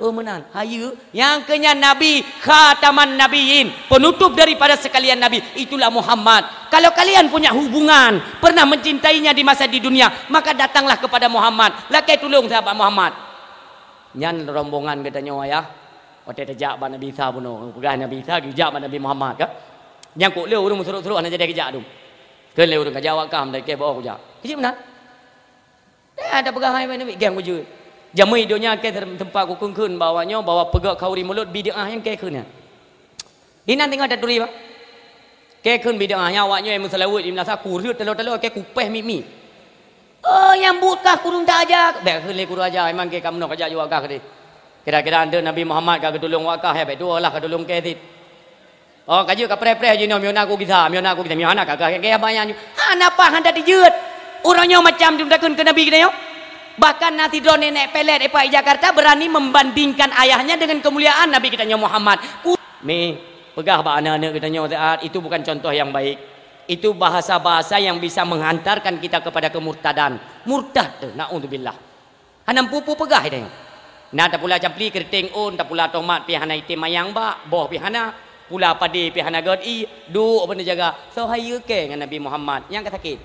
Oh meunan, hayeue. Nyang keu nyan Nabi, khataman nabiyyin, penutup daripada sekalian nabi, itulah Muhammad. Kalau kalian punya hubungan, pernah mencintainya di masa di dunia, maka datanglah kepada Muhammad. Lakée tulông sahabat Muhammad. Nyan rombongan geutanyoe ayah. Watée tajak bak Nabi Isa bunoe, peugah Nabi Isa geujak bak Nabi Muhammad ka. Nyang kok lé ureuëng meusurok-surok hana jadi geujak dum. Kheun lé ureuëng ka jak awak kah, meunan kée boh kujak. Keujieb meunan. Teuh ada peugah hai Nabi, geng bujur. Jamé donya kée teumpat kukheun-kheun bahwa nyoe, bahwa peugah khauri mulod bid'ah nyang kée kheun nyan. Inan teungoh taturi bah. Kée kheun bid'ah nyan awak nyoe meuseulaweuet di meunasah kureuet talo-talo kée kupéh mi-mi. Oh, nyang buet kah kureueng taja. Bék kheun lé kureueng aja, memang kée ka meunoe ka jak jaweueb kah keudeh. Kira-kira andeuk Nabi Muhammad ka geutulông awak kah, ya bék dua lah ka tulông kée cit. Oh, ka jeuet ka preh-preh jinoe, miyona ku gisa, miyona ku gisa, miyona ka gah gah banyak nyoe. Hana paih hana dijeuet. Ureuëng nyoe macam jeuem takheun keu Nabi geutanyoe. Bahkan na sidroe nenek pelet epa i Jakarta berani membandingkan ayahnya dengan kemuliaan Nabi geutanyoe Muhammad. Ku- Mi, peugah bak aneuk-aneuk geutanyoe saat itu bukan contoh yang baik. Itu bahasa-bahasa yang bisa menghantarkan kita kepada kemurtadan. Murtad tu, naudzubillah. Hana meupu-pu peugah tanyoe. Na tapula campli keuriteng ôn, tapula tomat pih hana item mayang bak, boh pih hana, pula padé pih hana gét ié, duek bak neujaga. Soe hayeue kée ngon Nabi Muhammad nyang ka sakét.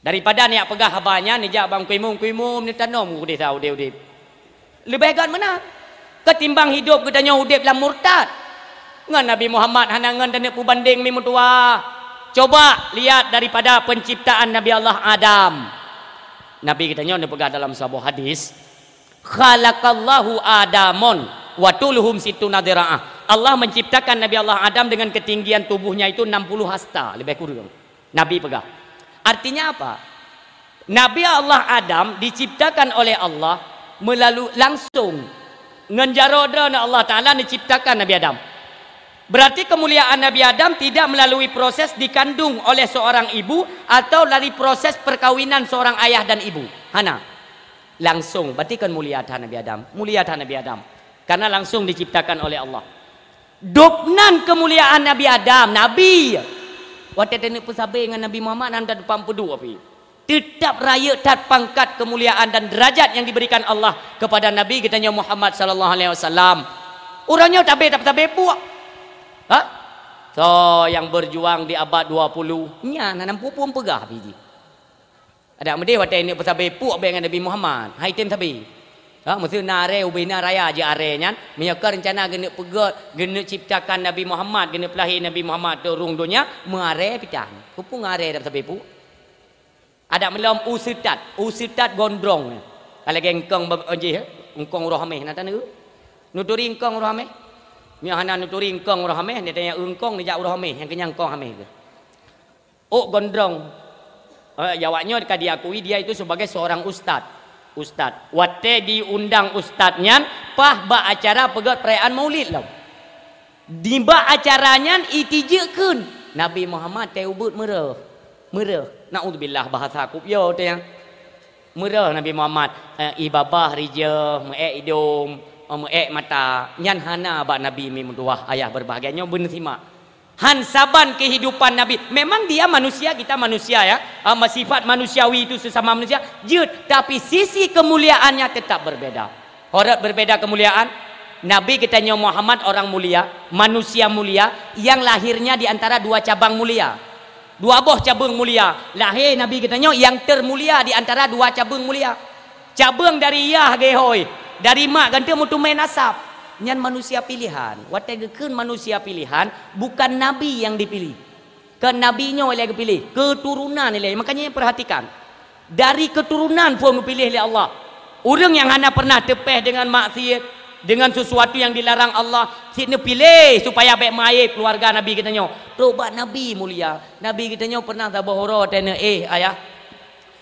Daripada neujak peugah haba nyan, neujak bak Teungku Imum, Teungku Imum neutanom udeb sa udeb-udeb. Leubeh gét meunan. Ketimbang hidup geutanyoe udeb lam murtad. Ngon Nabi Muhammad hana ngon taneuk peubandeng mi meutuwah. Coba lihat daripada penciptaan Nabi Allah Adam. Nabi geutanyoe neupeugah dalam saboh hadis, "Khalaqallahu Adamon wa tuluhum sittuna dhira'ah." Allah menciptakan Nabi Allah Adam dengan ketinggian tubuhnya itu enam puluh hasta, lebih kurang. Nabi peugah. Artinya apa? Nabi Allah Adam diciptakan oleh Allah melalui langsung ngon jaroe droeneuh Allah Taala menciptakan Nabi Adam. Berarti kemuliaan Nabi Adam tidak melalui proses dikandung oleh seorang ibu atau dari proses perkawinan seorang ayah dan ibu. Hana. Langsung. Berarti kan mulia that Nabi Adam. Mulia that Nabi Adam. Karena langsung diciptakan oleh Allah. Dubnan kemuliaan Nabi Adam, Nabi. Watée taneuk peusabe ngon Nabi Muhammad, hana teupang peuduek pih. Teutap rayeuk that pangkat kemuliaan dan derajat yang diberikan Allah kepada Nabi geutanyoe Muhammad sallallahu alaihi wasallam. Uroe nyoe tabe tapeusabe puak. Ha? Soe nyang berjuang di abad dua puluh, nyan hana muphom peugah pih jih. Adak meudeh watée neuk peusabe puak bék ngon Nabi Muhammad, hai tem sabe. Ha, meuseu na aré ubé na raya jeuet aré nyan, meunyoe ka reuncana geuneuk peugét, geuneuk ciptakan Nabi Muhammad, geuneuk peulahé Nabi Muhammad teuk rhueng donya, meuaré pih tan. Keupeue ngon aré tapeusabe puak? Adak meulom u seutat, u seutat gondrong. Ka lagée eungkong ba-, jih, eungkong uroe Hameh na taneuk. Neuturi eungkong uroe Hameh? Meunyoe hana neuturi eungkong uroe Hameh, neutanya eungkong neujak uroe Hameh, nyang keunyan eungkong Hameh keuh. Ôk gondrong. Eh, awak nyoe ka diakui dia itu sebagai seorang ustaz. Ustaz. Watée diundang ustaz nyan, paih bak acara peugét perayaan Maulid lom. Nibak acara nyan itijeuek kheun, Nabi Muhammad teuh ubeuet meureuh. Meureuh. Naudzubillah, bahasa kupiôh teuh nyan. Meureuh Nabi Muhammad, eh, ié babah rijeuh, meuék idông, eh, meuék mata. Nyan hana bak Nabi, mi meutuwah, ayah berbahagia. Nyoe beuneusimak. Han saban kehidupan Nabi. Memang dia manusia, kita manusia, ya. Ah, sifat manusiawi itu sesama manusia, jeuet, tapi sisi kemuliaannya tetap berbeda. Ho rot berbeda kemuliaan. Nabi geutanyoe Muhammad orang mulia, manusia mulia, yang lahirnya di antara dua cabang mulia. Dua boh cabeueng mulia. Lahé Nabi geutanyoe nyang termulia di antara dua cabeueng mulia. Cabeueng dari yah geuhôi, dari mak geutanyoe meuteumé nasab. Nyan manusia pilihan. Watée geukheun manusia pilihan, bukan nabi yang dipilih. Kon nabi nyoe ilée geupiléh, keuturonan ilée. Makanya perhatikan. Dari keuturonan phon geupiléh lé Allah. Ureuëng nyang hana pernah teupéh deungon maksiat, deungon sesuatu nyang dilarang Allah, cit neupiléh supaya bék meuaéb keuluwarga Nabi geutanyoe. Trok bak Nabi mulia. Nabi geutanyoe pernah saboh uroe watée neuéh, ayah.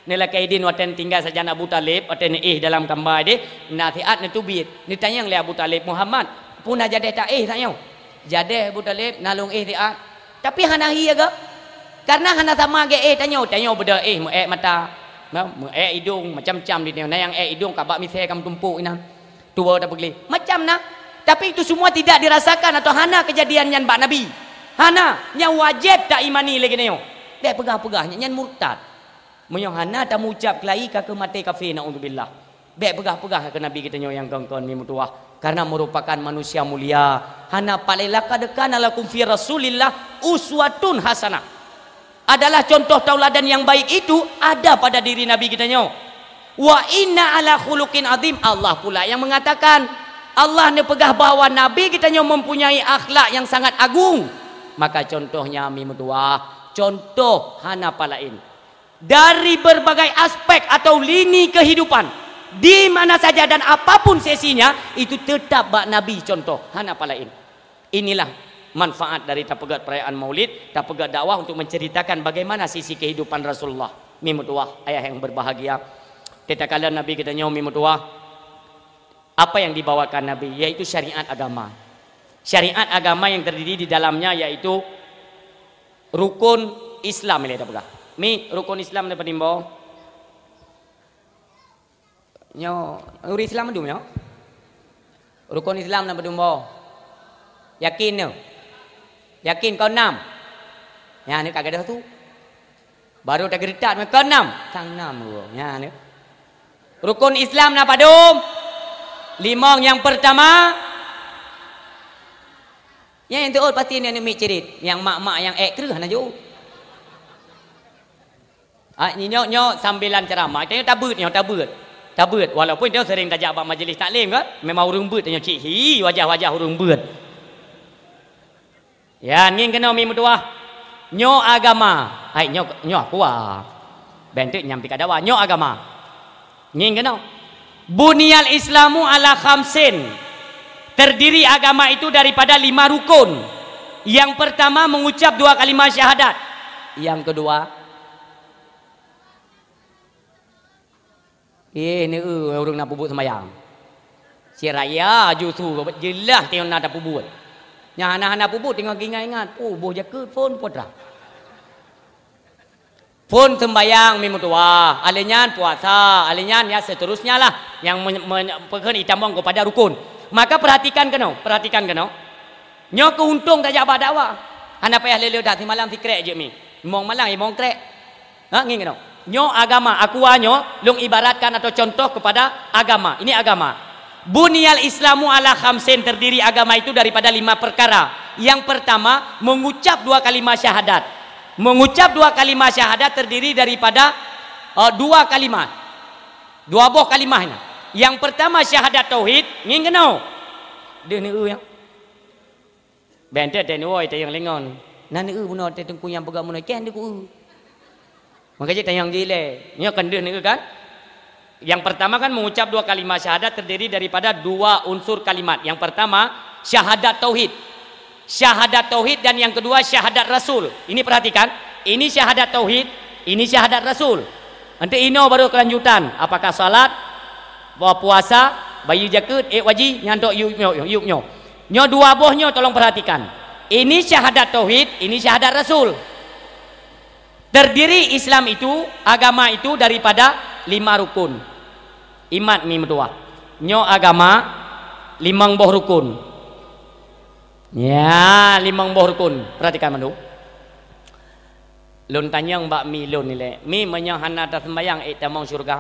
Neulakée idin watée tinggai sajan Abu Thalib, watée neuéh dalam kamba deh, na siat neuteubiet. Neutanyong lé Abu Thalib, "Muhammad, peue na jadeh taéh tanyoe?" "Jadeh Abu Thalib, na lôn éh siat." Tapi hana hi agam. Karena hana sama geuéh tanyoe. Tanyoe beudôh éh meuék mata, na, meuék idông, macam-macam di tanyoe. Na nyang ék idông ka bak misée ka meutumpôk inan. Tuwoe tapeugleh. Macam na. Tapi itu semua tidak dirasakan atau hana kejadian nyan bak Nabi. Hana. Nyang wajéb taimani lé geutanyoe. Bék peugah-peugah nyan, nyan murtad. Meunyoe hana tamucab keulayi ka keuh maté kafé, naudzubillah. Bék peugah-peugah keu Nabi geutanyoe nyang kon-kon mi meutuwah, karena merupakan manusia mulia. Hana paléh, laqad kana lakum fi Rasulillah uswatun hasanah. Adalah contoh tauladan yang baik itu ada pada diri Nabi geutanyoe. Wa inna ala khuluqin azim, Allah pula yang mengatakan. Allah neupeugah bahwa Nabi geutanyoe mempunyai akhlak yang sangat agung. Maka contohnya mi meutuwah, contoh hana palaén. Dari berbagai aspek atau lini kehidupan, di mana saja dan apapun sesinya, itu tetap bak Nabi contoh, hana palaén. Inilah manfaat dari tapeugét perayaan Maulid, tapeugét dakwah untuk menceritakan bagaimana sisi kehidupan Rasulullah. Mi meutuwah, ayah yang berbahagia. Takalon Nabi geutanyoe mi meutuwah, apa yang dibawakan Nabi, yaitu syariat agama. Syariat agama yang terdiri di dalamnya yaitu rukun Islam, ilée tapeugah. Mi, rukun Islam na padum boh? Nyoe, ureuëng Islam padum nyoe? Rukun Islam na padum boh? Yakin nyoe? Yakin kon nam? Nyan nyoe ka gadôh tu. Baru tageureutak nyoe kon nam? Sang nam geuh. Nyan nyoe. Rukun Islam na padum? Limong. Nyang pertama, nyang teuôt pasti nyoe miet cirit. Nyang mak-mak nyang ék kreueh hana jeuet. Ah, nyoe, nyoe sambilan ceramah. Tanyoe tabeuet nyoe, tabeuet. Tabeuet. Walaupun tanyoe sering tajak bak majlis taklim kan, memang ureuëng beuet tanyoe cit hi, wajah-wajah ureuëng beuet. Ya, ngieng keunoe mi meutuwah. Nyoe agama. Hai, nyoe, nyoe kuah. Bentuk nyang pika dawa. Nyoe agama. Ngieng keunoe. Buniyal Islamu ala khamsin. Terdiri agama itu daripada lima rukun. Yang pertama mengucap dua kalimat syahadat. Yang kedua, eh, neu ureuëng na peubuet sembahyang. Si raya justru jeulaih tengok na tapeubuet. Nyang hana-hana peubuet tengok ingat-ingat. Oh, boh jakeuet phon potra. Phon sembahyang mi meutuwah, alé nyan puasa, alé nyan ya seterusnya lah yang men-, men-, peukheun itamong kepada rukun. Maka perhatikan keunoe, perhatikan keunoe. Nyoe keuntông tajak bak dakwah. Hana payah lé-lé that simalam sikrek jeuet mi. Mong malam imong krek. Ha, ngieng keunoe. Nyoe agama, aqua nyoe lôn ibaratkan atau contoh kepada agama. Ini agama. Buniyal Islamu ala khamsin, terdiri agama itu daripada lima perkara. Yang pertama, mengucap dua kalimat syahadat. Mengucap dua kalimat syahadat terdiri daripada, eh, dua kalimat. Dua boh kalimat nyan. Yang pertama syahadat tauhid, ngieng keunoe. Deuh neu nyang. Bèk teuh teuh neuwoe tayang lingon. Na neueu bunoe teuh teungku nyang peugah bunoe, kèe deuh ku-eu. Maka jih tayang jih lé. Nyoe kan deuh neueu kan? Yang pertama kan mengucap dua kalimat syahadat terdiri daripada dua unsur kalimat. Yang pertama, syahadat tauhid. Syahadat tauhid dan yang kedua syahadat rasul. Ini perhatikan, ini syahadat tauhid, ini syahadat rasul. Nanti inoe baru kelanjutan, apakah salat, puasa, bayeue jakeuet, ék haji, nyan tok yub nyoe, yub nyoe. Nyoe dua boh nyoe tolong perhatikan. Ini syahadat tauhid, ini syahadat rasul. Terdiri Islam itu, agama itu daripada Lima rukun. Imat mi meutuwah. Nyoe agama limong boh rukun. Ya, limong boh rukun. Perhatikan mandum. Lôn tanyong bak mi lôn ilée, "Mi, meunyoe hana taseumbayang ék tamong syeuruga?"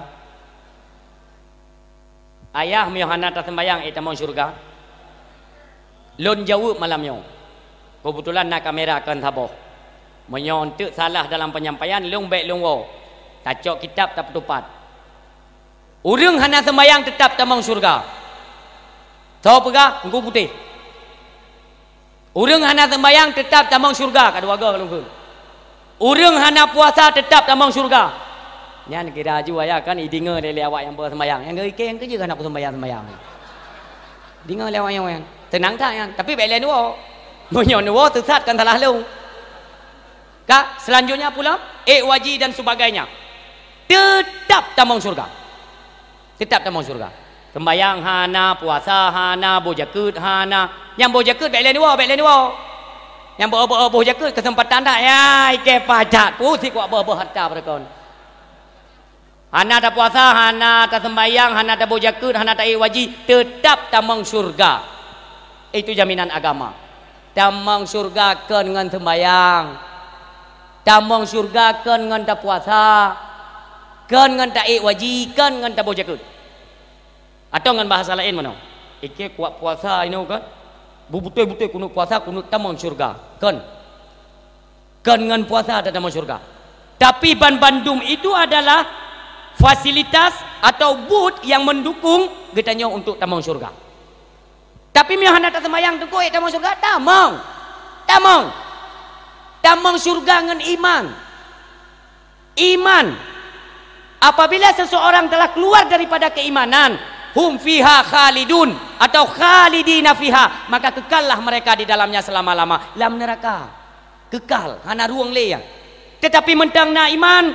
Ayah, meunyoe hana taseumbayang ék tamong syeuruga? Lôn jaweueb malam nyoe. Keubeutulan na kamera kon saboh. Meunyoe eunteuk salah dalam peunyampaian, lôn bék lôn woe. Tacok kitab tapeutupat. Ureuëng hana seumbayang teutap tamong syeuruga. Soe peugah? Teungku Putéh. Ureuëng hana seumbayang teutap tamong syeuruga, ka dua goe ka lôn kheun. Ureuëng hana puasa teutap tamong syeuruga. Nyan kira aju ayah kan ideungoe lé, lé awak nyang beuseumbayang. Nyang geuikeng keujeuh hana peuseumbayang-seumbayang. Deungoe lé awak nyang, teunang that nyan. Tapi bék lé neuwoe. Meunyoe neuwoe, teusat kan salah lôn. Ka, selanjutnya pula, ék waji dan sebagainya. Teutap tamong syeuruga. Teutap tamong syeuruga. Seumbayang hana, puasa hana, boh jakeuet hana. Nyang boh jakeuet bék lé neuwoe, bék lé neuwoe. Nyang beu-, beu-, boh jakeuet keuseumpatan that, ya, ikée pajak. Pusik wak beu-, beu harta beureugon. Hana tapuasa, hana taseumbayang, hana taboh jakeuet, hana taék waji, teutap tamong syeuruga. Itu jaminan agama. Tamong syeuruga kon ngon seumbayang. Tamong syeuruga kon ngon tapuasa. Kon ngon taék waji, kon ngon taboh jakeuet. Atau ngon bahasa laén meunoe, ikée kuat puasa inoe kan? Beutôi-beutôi kunut puasa, kunut tamong syeuruga. Kon. Kon ngon puasa tatamong syeuruga. Tapi banmandum itu adalah fasilitas atau buet nyang meundukung geutanyoe untuk tamong syeuruga. Tapi meunyoe hana taseumbayang teungku ék tamong syeuruga, tamong. Tamong. Tamong syeuruga ngon iman. Iman. Apabila seseorang telah keluar daripada keimanan, hum fiha khalidun atau khalidina fiha, maka kekallah mereka di dalamnya selama-lama, lam neraka. Kekal, hana rueng lé nyan. Tetapi mantong na iman,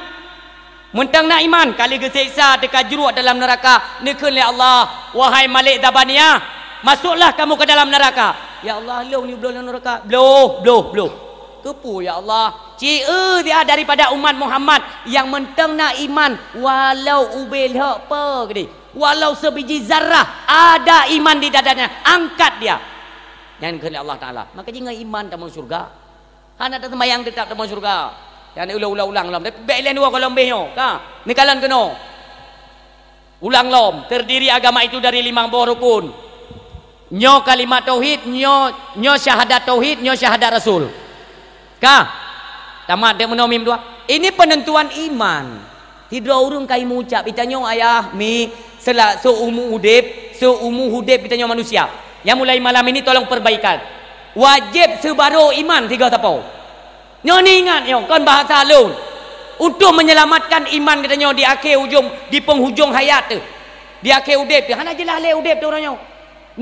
mantong na iman, ka lheueh geuseksa teuka jruek dalam neraka, neukheun lé Allah, "Wahai Malik Zabaniah, masuklah kamu ke dalam neraka." "Ya Allah, lôn nibloe lam neraka." "Bloh, bloh, bloh." "Keupeue ya Allah?" "Ci-e dia daripada umat Muhammad nyang mantong na iman, walau ubé lhok peue keudeh, walau sebiji zarah ada iman di dadanya, angkat dia." Nyan kheun lé Allah Taala. Maka jih ngon iman tamong syeuruga. Hana taseumbayang teutap tamong syeuruga. Nyan ulang-ulang lom. Bék lé neuwoe goh lom béh nyoe, ka. Neukalon keunoe. Ulang lom, terdiri agama itu dari limong boh rukun. Nyoe kalimat tauhid, nyoe, nyoe syahadat tauhid, nyoe syahadat rasul. Ka. Tamat dek meunoe mim dua. Ini penentuan iman. Sidroe ureuëng ka imeucab, geutanyoe ayah, mi, sela-, seumu udeb, seumu udeb geutanyoe manusia. Nyang mulai malam ini tolong perbaikan. Wajéb seubarô iman sigoe sapo. Nyoe neuingat nyoe, kon bahasa lôn. Untuk menyelamatkan iman geutanyoe di akhé ujong, di penghujung hayat teuh. Di akhé udeb teuh, hana jeulaih lé udeb teuh uroe nyoe.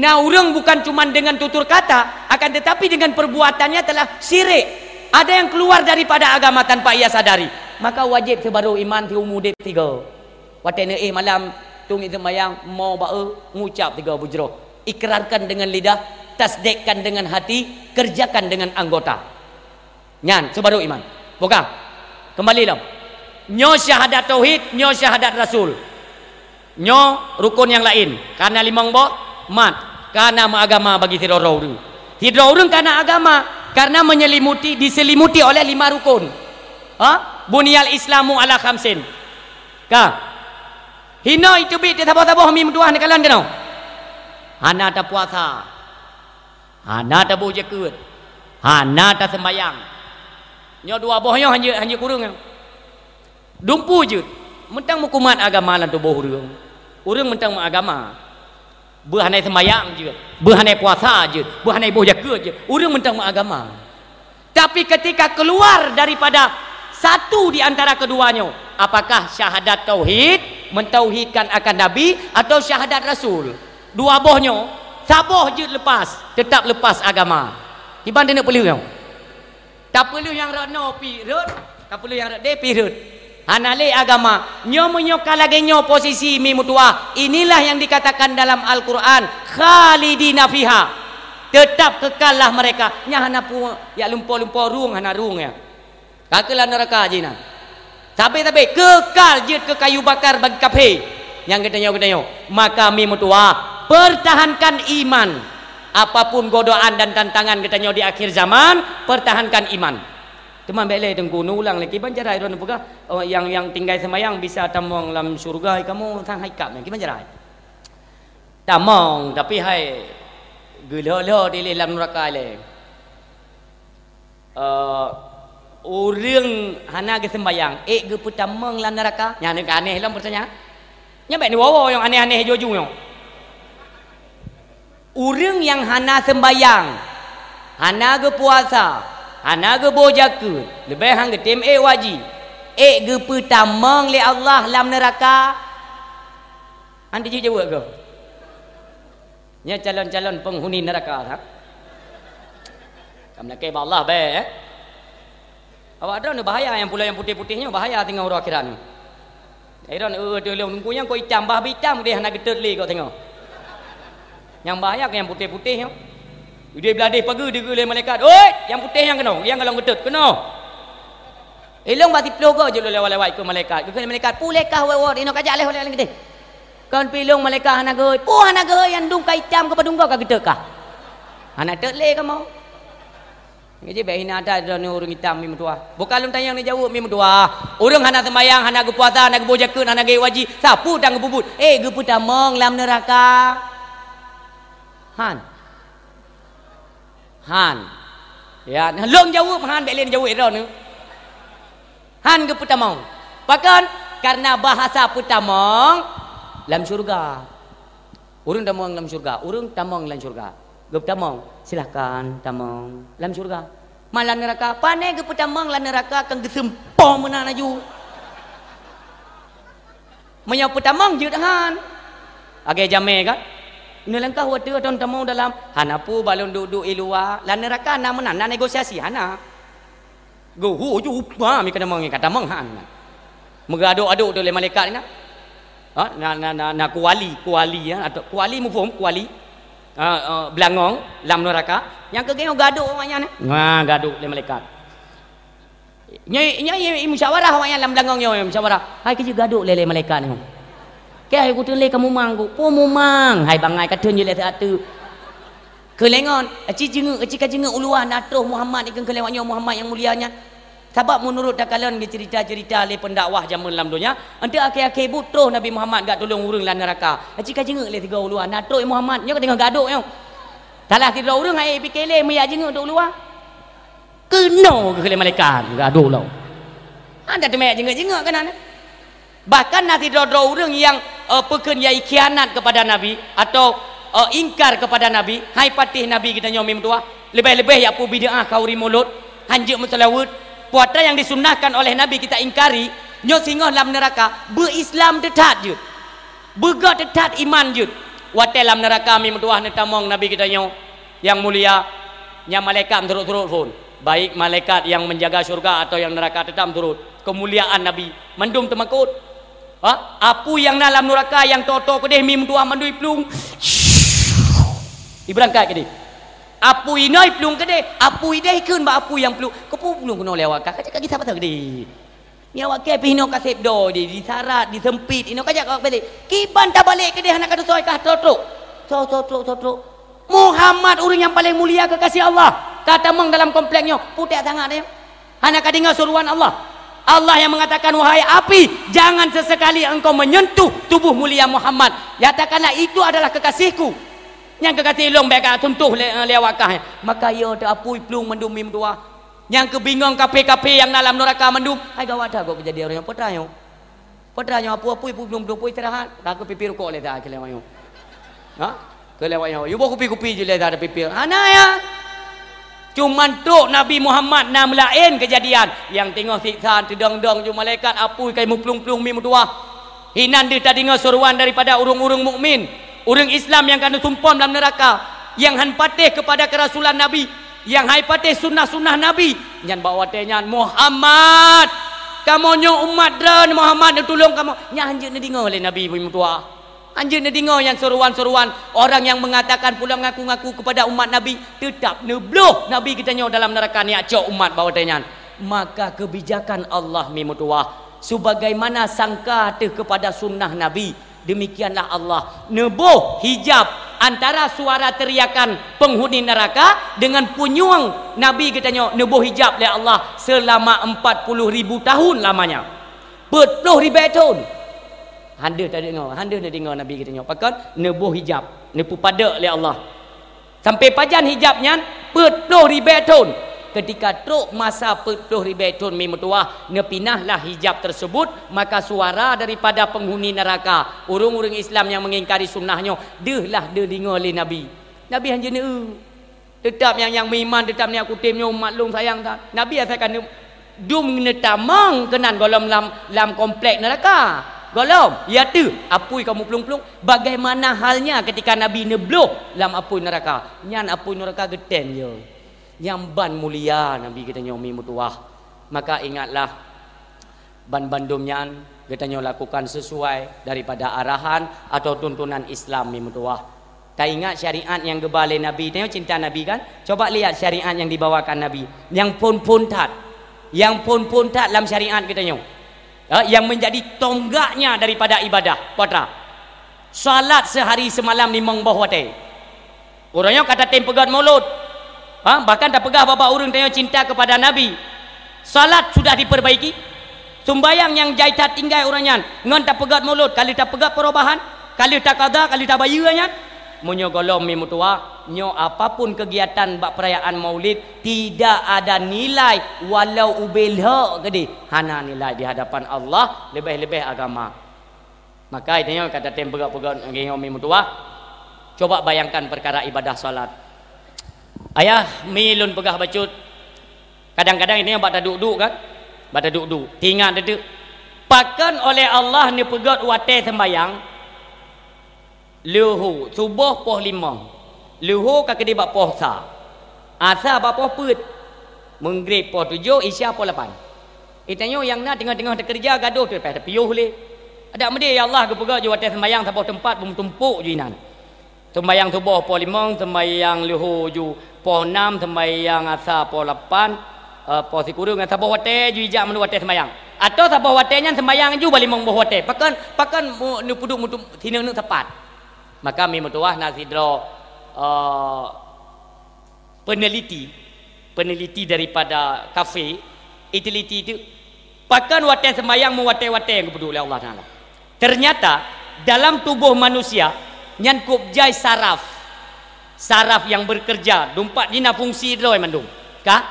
Na ureuëng bukan cuman dengan tutur kata, akan tetapi dengan perbuatannya telah syirik. Ada yang keluar daripada agama tanpa ia sadari. Maka wajéb seubarô iman siumu udeb sigoe. Watée neuéh malam, tueng ié seumayang, mo ba-e, ngucab sigoe beujroh. Ikrarkan dengan lidah, tasdikkan dengan hati, kerjakan dengan anggota. Nyan, seubarô iman. Buka. Kembali lom. Nyoe syahadat tauhid, nyoe syahadat rasul. Nyoe rukun nyang laén. Kana limong boh, mat. Kana meuagama bagi sidroe-droe ureuëng. Sidroe ureuëng kana agama karena menyelimuti, diselimuti oleh lima rukun. Ha? Buniyal Islamu ala khamsin. Ka. Hinoe iteubiet teusaboh-saboh mi meutuah neukalon keunoe. Hana tapuasa. Hana taboh jakeuet, hana taseumbayang. Nyoe dua boh nyoe hanjeuet, hanjeuet kureueng. Dumpeue jeuet, mantong meukumat agama lam tuboh ureuëng. Ureuëng mantong meuagama. Beuh hana seumbayang jeuet, beuh hana puasa jeuet, beuh hana boh jakeuet jeuet. Ureuëng mantong meuagama. Tapi ketika keluar daripada satu di antara keduanya, apakah syahadat tauhid, mentauhidkan akan Nabi, atau syahadat Rasul? Dua boh nyoe, saboh jeuet lepas, tetap lepas agama. Kiban teuneuk peuleueh nyoe. Tapeuleueh nyang rot noe pih rot, tapeuleueh nyang rot deh pih rot. Hana lé agama. Nyoe meunyoe ka lagée nyoe posisi mi meutuah, inilah yang dikatakan dalam Al-Quran, khalidina fiha. Tetap kekallah mereka. Nyan hana pu-, yak lumpo-lumpo rueng hana rueng ya. Ka keuh lam neuraka jih na. Sabe-sabe kekal jeuet keu kayu bakar bagi kafé nyang geutanyoe-geutanyoe. Maka mi meutuwah, pertahankan iman. Apapun godaan dan tantangan geutanyoe di akhir zaman, pertahankan iman. Teuma bék lé Teungku, neuulang lé, kiban cara droeneuh peugah, oh, nyang, nyang tinggai seumayang bisa tamong lam syeuruga, kamoe sang hai kap nyan, kiban cara? Tamong, tapi hai geulho-lho dilèe lam nuraka lé. Eh, ureuëng hana geuseumbayang, ék geupeutamong lam nuraka? Nyan ka aneh lom peutanyaan. Nyan bék neuwoe-woe nyang aneh-aneh juju nyoe. Ureuëng nyang hana seumbayang, hana geupuasa, hana geuboh jakeuet, leubeh han geutem ék wajéb, ék geupeutamong lé Allah lam nuraka? Han jijaweueb keuh? Nyan calon-calon penghuni neraka, ha? Ka meulakée bak Allah bèe, eh? Awak droeneuh bahaya, nyang pulo nyang putéh-putéh nyoe bahaya singoh uroe akhirat nyoe. Ai droeneuh, eh, eh, teuh lôn Teungku nyang kok itam, bah beu itam deh hana geutot lé kok singoh. Nyang bahaya keu nyang putéh-putéh nyoe. Udeb bladeh pageue digeue lé malaikat, "Oi, nyang putéh nyang keunoe, nyang golom geutot, keunoe!" Ilong bak siploh goe jeuet lewat-lewat keu malaikat. Geukheun malaikat, "Pu lé kah wot-wot, inoe kajak lé, lé, lé, lé." Kon pi ilong malaikat hana geuhôi. Peue hana geuhôi, nyang dum ka itam keu padum goe ka geutot kah? Hana tot lé kamoe. Nyoe jih bék hina that droeneuh ureuëng itam mi meutuwah. Bukon lôn tanyong neujaweueb mi meutuwah. Ureuëng hana seumayang, hana geupuasa, hana geuboh jakeuet, hana geuék wajéb, sapeue tan geupeubuet? Ék geupeutamong lam neuraka? Han. Han. Ya, lôn jaweueb han, bék lé neujaweueb droeneuh. Han geupeutamong. Pakon? Kareuna bahasa peutamong lam syeuruga. Ureuëng tamong lam syeuruga, ureuëng tamong lam syeuruga. Geupeutamong, silahkan tamong lam syeuruga. Ma lam neuraka, pane geupeutamong lam neuraka kan geuseumpom meunan laju. Meunyoe peutamong jeuet han. Lagée jamé kan? Neuh langkah watée ateueh tamong dalam, hana peue bak lôn duek-duek i luwa, lam neuraka na meunan, na negosiasi, hana. Geuhu ju upah mi keutamong, keutamong han. Meugadok-adok tu lé malaikat na. Ha, na, na, na, na kuali, kuali, ya, atau kuali mufhum, kuali. Ha, ha, beulangong lam neuraka. Nyang keu gadok awaknyan, eh. Ha, gadok lé malaikat. Nyoe, nyoe, nyoe musyawarah awaknyan lam beulangong nyoe, musyawarah. Hai keujeuet gadok lé, lé malaikat nyoe. Keu hai kuteun lé ka mumang ku. Peue mumang? Hai bangai ka teun jeuet lé siat teuk. Keu lé ngon, aci jeungeuk, aci ka jeungeuk u luwa na troh Muhammad, ikheun keu lé awaknyoe Muhammad nyang mulia nyan. Sabab meunurot takalon geuceurita-ceurita lé peundakwah jameun lam donya, eunteuk akhé-akhé buet troh Nabi Muhammad geutulông ureuëng lam neuraka. Aci ka jeungeuk lé sigoe u luwa na troh Muhammad, nyoe ka teungoh gadok nyoe. Salah sidroe ureuëng hai pike lé meujak jeungeuk u luwa. Keunoe geukheun lé malaikat, geuadôh lom. Hana teumé jingeuk-jingeuk keunan. Bahkan na sidroe-droe ureuëng nyang, eh, peukheun jai khianat keupada Nabi atau, eh, ingkar keupada Nabi, hai patéh Nabi geutanyoe mi meutuwah, leubeh-leubeh jak peubid'ah khauri mulod, hanjeuet meuseulaweuet, puasa nyang disunnahkan oleh Nabi kita ingkari, nyoe singoh lam neuraka, beu-Islam teuthat jeuet. Beugét teuthat iman jeuet. Watée lam neuraka mi meutuwah neutamong Nabi geutanyoe nyang mulia, nyang malaikat meusurot-surot phon. Baik malaikat nyang menjaga syurga atau nyang neuraka teutap meusurot. Keumuliaan Nabi mandum teumakot. Ha? Apui nyang na lam neuraka nyang toe-toe keudeh mi meutuwah mandum iplueng. Ibeurangkat keudeh. Apui inoe iplueng keudeh, apui deh ikheun bak apui nyang plueng. Keupeue plueng keunoe lé awak ka, ka gisa pasai keudeh. Nyoe awak kée pih inoe ka seb doe di, disarat, diseumpit, inoe ka jak awak balek. Kiban tabalek keudeh hana ka tusoe kah trok-trok. Soe, soe trok, soe trok. Muhammad ureuëng nyang paleng mulia keukaséh Allah. Ka tamong dalam komplek nyoe, putéh sangat nyoe. Hana ka deungoe suruhan Allah. Allah yang mengatakan, "Wahai api, jangan sesekali engkau menyentuh tubuh mulia Muhammad. Nyatakanlah itu adalah kekasihku." Nyang keukaséh lôn bék ka tuntoh lé, lé awak kah. Maka yo teuapui plueng mandum mi meutuwah. Nyang keubingong kaphé-kaphé nyang na lam neuraka mandum, hai gawat that kok keujadian ureuëng nyoe. Peue teuma nyoe? Peue teuma nyoe apui-apui, plueng-plueng apui istirahat. Ka keu pipi rukok lé that keu lewat nyoe. Ha? Keu lewat nyoe. Yue boh kupi-kupi jih lé that pipi. Hana ya. Cuman trok Nabi Muhammad na meulaén keujadian. Nyang teungoh siksa teudong-dong ju malaikat apui kai meuplueng-plueng mi meutuwah. Hinan deuh tadeungoe seruan daripada ureuëng-ureuëng mukmin, ureuëng Islam nyang ka neusumpom lam neuraka, nyang han patéh keupada keurasulan Nabi, nyang hai patéh sunnah-sunnah Nabi. Nyan bak watée nyan, "Muhammad, kamoe nyoe umat droen Muhammad, neutulông kamoe." Nyan hanjeuet neudeungoe lé Nabi mi meutuwah. Hanjeuet neudeungoe nyan seruan-seruan orang nyang meungatakan pulang ngaku-ngaku keupada umat Nabi, teutab neubloh Nabi geutanyoe dalam neuraka, neujak cok umat bak watée nyan. Maka keubijakan Allah mi meutuwah. Sebagaimana sangka teuh kepada sunnah Nabi, demikianlah Allah neuboh hijab antara suara teriakan penghuni neraka dengan punyueng Nabi geutanyoe, neuboh hijab lé Allah selama empat puluh ribu tahun lamanya. Peuet ploh ribée thon. Hana deuh tadeungoe, hana deuh neudeungoe Nabi geutanyoe. Pakon? Neuboh hijab, neupeupadek lé Allah. Sampai pajan hijab nyan? Peuet ploh ribée thon. Ketika trok masa peuet ploh ribée thon, mi meutuwah, neupinahlah hijab tersebut, maka suara daripada penghuni neraka, ureuëng-ureuëng Islam nyang mengingkari sunnah nyoe, deuhlah deudeungoe lé Nabi. Nabi hanjeuet neueu. Teutap nyang, nyang meuiman, teutap nyan kutem nyoe umat lôn sayang that. Nabi asai ka dum neutamong keunan gohlom lam, lam komplek neuraka. Gohlom, ya teuh, apui ka meuplueng-plueng. Bagaimana halnya ketika Nabi neubloh lam apui neuraka? Nyan apui neuraka geutem jih. Nyang ban mulia Nabi geutanyoe, mi meutuwah. Maka ingatlah, banbandum nyan geutanyoe lakukan sesuai daripada arahan atau tuntunan Islam, mi meutuwah. Taingat syariat nyang geuba lé Nabi. Tanyoe cinta Nabi, kan? Coba lihat syariat nyang dibawakan Nabi. Nyang phon-phon that. Nyang phon-phon that lam syariat geutanyoe. Ya, yang menjadi tonggaknya daripada ibadah. Peue treuk? Salat sehari semalam limong boh watée. Uroe nyoe ka tatem peugét mulod. Ha, bahkan tapeugah bak-bak ureuëng tanyoe cinta kepada Nabi. Salat sudah diperbaiki. Sumbayang nyang jai that tinggai uroe nyan ngon tapeugét mulod, ka lheueh tapeugét perubahan, ka lheueh takada, ka lheueh tabayeue nyan. Meunyoe gohlom, mi meutuwah, nyoe apapun kegiatan bak perayaan Maulid, tidak ada nilai walau ubé lhok keudeh, hana nilai di hadapan Allah, leubeh-leubeh agama. Maka tanyoe ka tatem peugét-peugét lagée nyoe, mi meutuwah. Coba bayangkan perkara ibadah salat. Ayah, mi lôn peugah bacut. Kadang-kadang tanyoe bak taduek-duek, kan? Bak taduek-duek. Teuingat teuk. Pakon oleh Allah neupeugét watée seumbayang? Leuhô, suboh poh limong. Leuhô ka keudeh bak poh sa. Asa bak poh peuet. Meungréb poh tujoh, Isya poh lapan. Eh, tanyoe nyang na teungoh-teungoh teukeureuja gadôh teuh, payah tapiôh lé. Adak meudeh, ya Allah, geupeugah ju watée seumbayang saboh teumpat beumeutumpôk ju inan. Seumbayang suboh poh limong, seumbayang leuhô ju poh nam, seumbayang asa poh lapan, eh, poh sikureueng ngon saboh watée ju ijak mandum watée seumbayang. Atawa saboh watée nyan seumbayang ju bak limong boh watée. Pakon, pakon mu-, neupeuduek meutum-, sineuk-neuk sapat. Maka mi meutuwah na sidroe, eh, peneliti, peneliti daripada kafe, iteliti teuk, pakon watée seumbayang meuwatée-watée nyang geupeuduek lé Allah Taala. Ternyata, dalam tuboh manusia nyan kôb jai saraf. Saraf nyang beureukeureuja, dumpat jih na fungsi droe mandum. Ka?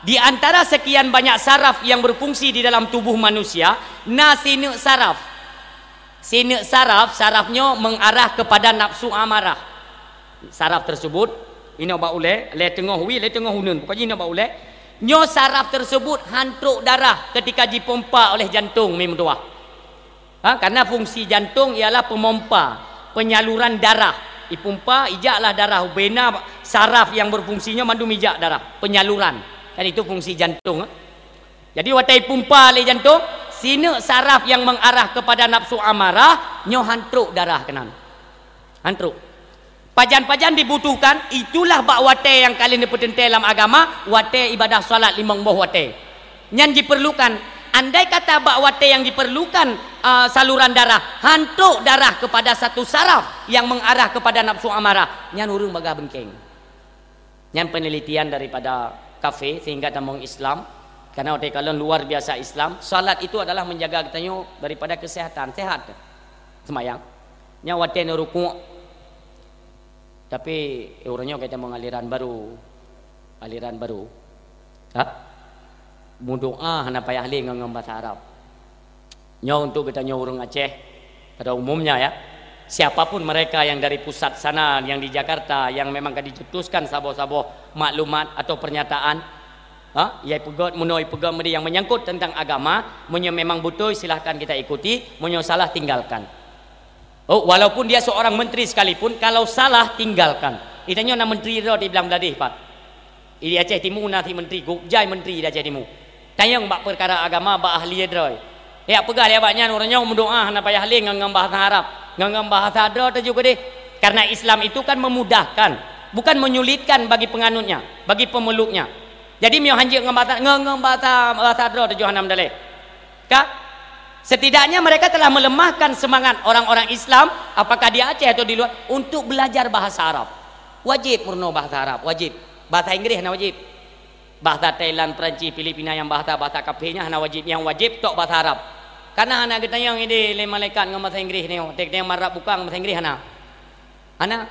Di antara sekian banyak saraf nyang beurfungsi di dalam tuboh manusia, na sineuk saraf. Sineuk saraf, saraf nyoe mengarah kepada nafsu amarah. Saraf tersebut, inoe bak ulée, lé teungoh wie, lé teungoh uneuen, pokok jih inoe bak ulée. Nyoe saraf tersebut han trok darah ketika jipompa oleh jantong, mi meutuwah. Ha, karena fungsi jantong ialah pemompa, penyaluran darah. Ipompa, ijaklah darah, ubena saraf nyang beurfungsi nyoe mandum ijak darah, penyaluran. Kan itu fungsi jantong, ha? Jadi, watée ipompa lé jantong, sineuk saraf nyang mengarah kepada nafsu amarah, nyoe han trok darah keunan. Han trok. Pajan-pajan dibutuhkan, itulah bak watée nyang ka lheueh neupeuteuntée lam agama, watée ibadah salat limong boh watée. Nyan jiperlukan, andai kata bak watée nyang jiperlukan, a, saluran darah, han trok darah kepada satu saraf nyang mengarah kepada nafsu amarah, nyan ureuëng bagah beungkeng. Nyan penelitian daripada kafe sehingga tamong Islam. Karena watée kalon luar biasa Islam, salat itu adalah menjaga geutanyoe daripada kesehatan, sehat. Seumayang. Nyan watée neurukuk. Tapi, eh, uroe nyoe geutanyoe tamong aliran baru. Aliran baru. Ha? Meudoá hana payah lé ngon, ngon bahasa Arab. Nyoe untuk geutanyoe ureuëng Aceh pada umumnya, ya. Siapapun mereka yang dari pusat sana, yang di Jakarta, yang memang ka dicetuskan saboh-saboh maklumat atau pernyataan, ha, ya, ipeugét meunoe, ipeugét meudeh yang menyangkut tentang agama, meunyoe memang beutôi, silahkan kita ikuti, meunyoe salah, tinggalkan. Oh, walaupun dia seorang menteri sekalipun, kalau salah, tinggalkan. Geutanyoe na menteri droe di Blang Bladeh, Pak. Di Aceh Timu na si menteri, gop jai menteri di Aceh Timu. Tanyong bak peukara agama, bak ahli droe. Yak peugah lé awak nyan, uroe nyoe meudoá hana payah lé ngon, ngon bahasa Arab, ngon, ngon bahasa droe teuh ju keudeh. Karena Islam itu kan memudahkan, bukan menyulitkan bagi penganutnya, bagi pemeluknya. Jadi, meunyoe hanjeuet ngon bahasa, ngon, ngon bahasa, bahasa droe teuh ju hana meudaleh. Ka? Setidaknya mereka telah melemahkan semangat orang-orang Islam, apakah di Aceh atau di luar, untuk belajar bahasa Arab. Wajib meurunoe bahasa Arab, wajib. Bahasa Inggréh hana wajib. Bahasa Thailand, Perancis, Filipina nyang bahasa-bahasa kafé nyan hana wajib, nyang wajib tok bahasa Arab. Kareuna hana geutanyong idéh lé malaikat ngon bahasa Inggréh nyoe, teuntang marab buka ngon bahasa Inggréh hana. Hana.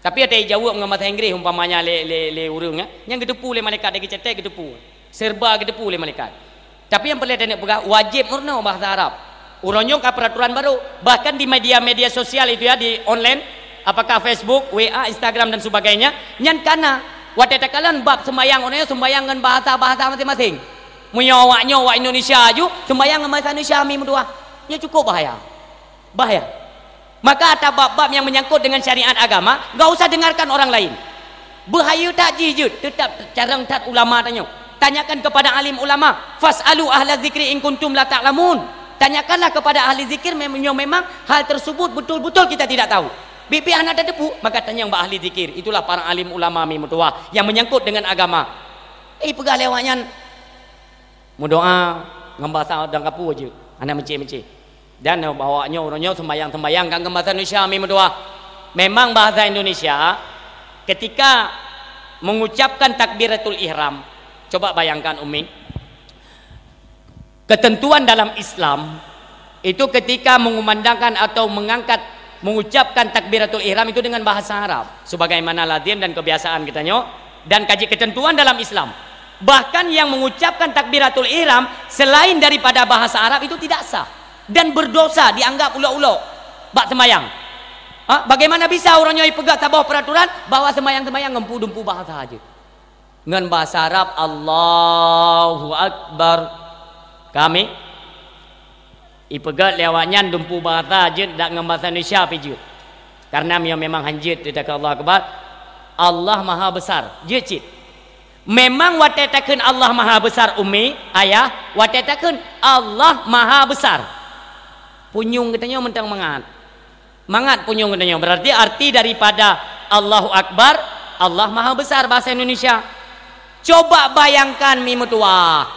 Tapi watée jaweueb ngon bahasa Inggréh umpamanya lé, lé, lé ureuëng, eh, nyang geuteupeue lé malaikat, lé geucetek geuteupeue. Serba geuteupeue lé malaikat. Tapi nyang peureulée taneuk peugah, wajéb meurunoe bahasa Arab. Uroe nyoe ka peraturan baru. Bahkan di media-media sosial itu ya, di online, apakah Facebook, W A, Instagram dan sebagainya, nyan kana. Watée takalon bab sembahyang, uroe nyoe sembahyang ngon bahasa-bahasa maséng-maséng. Meunyoe awak nyoe, awak Indonesia aju, sembahyang ngon bahasa Indonesia, mi meutuah. Nyoe cukup bahaya. Bahaya. Maka ata bab-bab nyang menyangkut dengan syariat agama, enggak usah dengarkan orang lain. Bahaya that jih jeuet, teutap carông that ulama tanyoe. Tanyakan kepada alim ulama, "Fas'alu ahla dzikri in kuntum la ta'lamun." Tanyakanlah kepada ahli zikir mem-, meunyoe memang hal tersebut betul-betul kita tidak tahu. Bibi hana tateupeue, maka tanyong bak ahli zikir. Itulah para alim ulama mi meutuah yang menyangkut dengan agama. Eh, peugah lé awak nyan, meudoa ngon bahasa dan kapu jeuet, hana meucé-meucé. Dan awak nyoe, uroe nyoe sembahyang-sembahyang ka ngon bahasa Indonesia mi meutuah. Memang bahasa Indonesia ketika mengucapkan takbiratul ihram. Coba bayangkan, Umi, ketentuan dalam Islam itu ketika mengumandangkan atau mengangkat, mengucapkan takbiratul ihram itu dengan bahasa Arab sebagaimana lazim dan kebiasaan kita nyoe dan kaji ketentuan dalam Islam. Bahkan yang mengucapkan takbiratul ihram selain daripada bahasa Arab itu tidak sah dan berdosa, dianggap ulok-ulok bak sembahyang. Ha? Bagaimana bisa uroe nyoe ipeugah saboh peraturan bahwa sembahyang-sembahyang ngon dumpeue bahasa jeuet? Ngon bahasa Arab, "Allahu Akbar." Kami ipeugah lé awak nyan dumpeue bahasa jeuet, dak ngon bahasa Indonesia pih jeuet. Karena meunyoe memang hanjeuet teuka Allahu Akbar, Allah Maha Besar. Jeuet cit. Memang watée takheun Allah Maha Besar, Umi, Ayah, watée takheun Allah Maha Besar, punyueng geutanyoe mantong mangat. Mangat punyueng geutanyoe. Berarti arti daripada Allahu Akbar, Allah Maha Besar bahasa Indonesia. Coba bayangkan mi meutuah.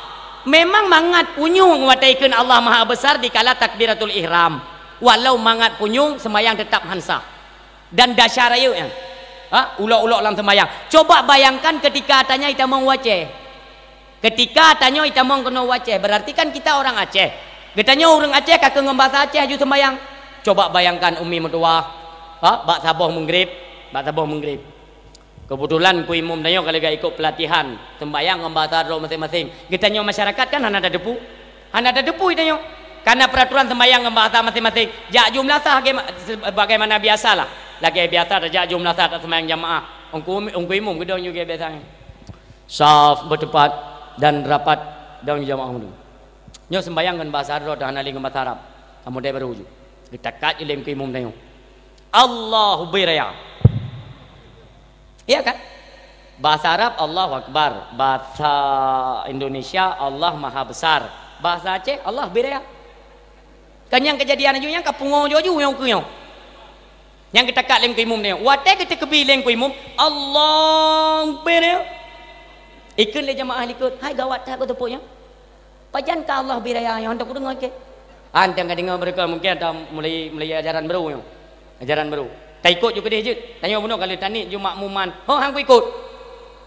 Memang mangat punyueng watée kheun Allah Maha Besar dikala takbiratul ihram. Walau mangat punyueng, sembahyang tetap han sah. Dan dasar rayeuk nyan. Ha? Ulok-ulok lam sembahyang. Coba bayangkan ketika ata nyan itamong u Aceh. Ketika tanyoe itamong keunoe u Aceh, berarti kan kita orang Aceh. Geutanyoe ureuëng Aceh ka keu ngon bahasa Aceh aju sembahyang. Coba bayangkan, Umi meutuah, ha, bak saboh meugrib, bak saboh meugrib. Kebetulan ku imum tanyoe ka lagak ikut pelatihan sembahyang ngon bahasa droe maséng-maséng. Geutanyoe masyarakat kan hana tateupeue. Hana tateupeue tanyoe. Karena peraturan sembahyang ngon bahasa maséng-maséng. Jak jumlah sah ge-, sebagaimana biasalah. Lagée biasa tajak jumlah sah tasembahyang jamaah. Ungku, ungku imum geudong juga biasanya. Saf beutepat dan rapat dan jamaah meudu. Nyoe sembahyang ngon bahasa Arab, hana lé ngon bahasa Arab. Kamoe dai barô ju. Geutakat ju lé imum tanyoe. Allahu biraya. Iya kan? Bahasa Arab, Allahu Akbar. Bahasa Indonesia, Allah Maha Besar. Bahasa Aceh, Allah biraya. Kan nyang kejadian aju nyang ka pungo ju-aju nyang ukeue nyoe. Nyang geutakat lé imum nyoe. Watée geuteukeubi lé imum, Allahu Akbar nyoe. Ikheun lé jamaah likot, "Hai gawat that geuteupeu nyoe. Pajan ka Allah biraya nyoe, hana kudeungoe keu." Hana ka deungoe mereka mungkin ata mulai, mulai ajaran baru nyoe. Ajaran baru. Taikot ju keudeh jeuet. Tanyoe bunoe ka lheueh taniet ju makmuman. Ho hang kuikot.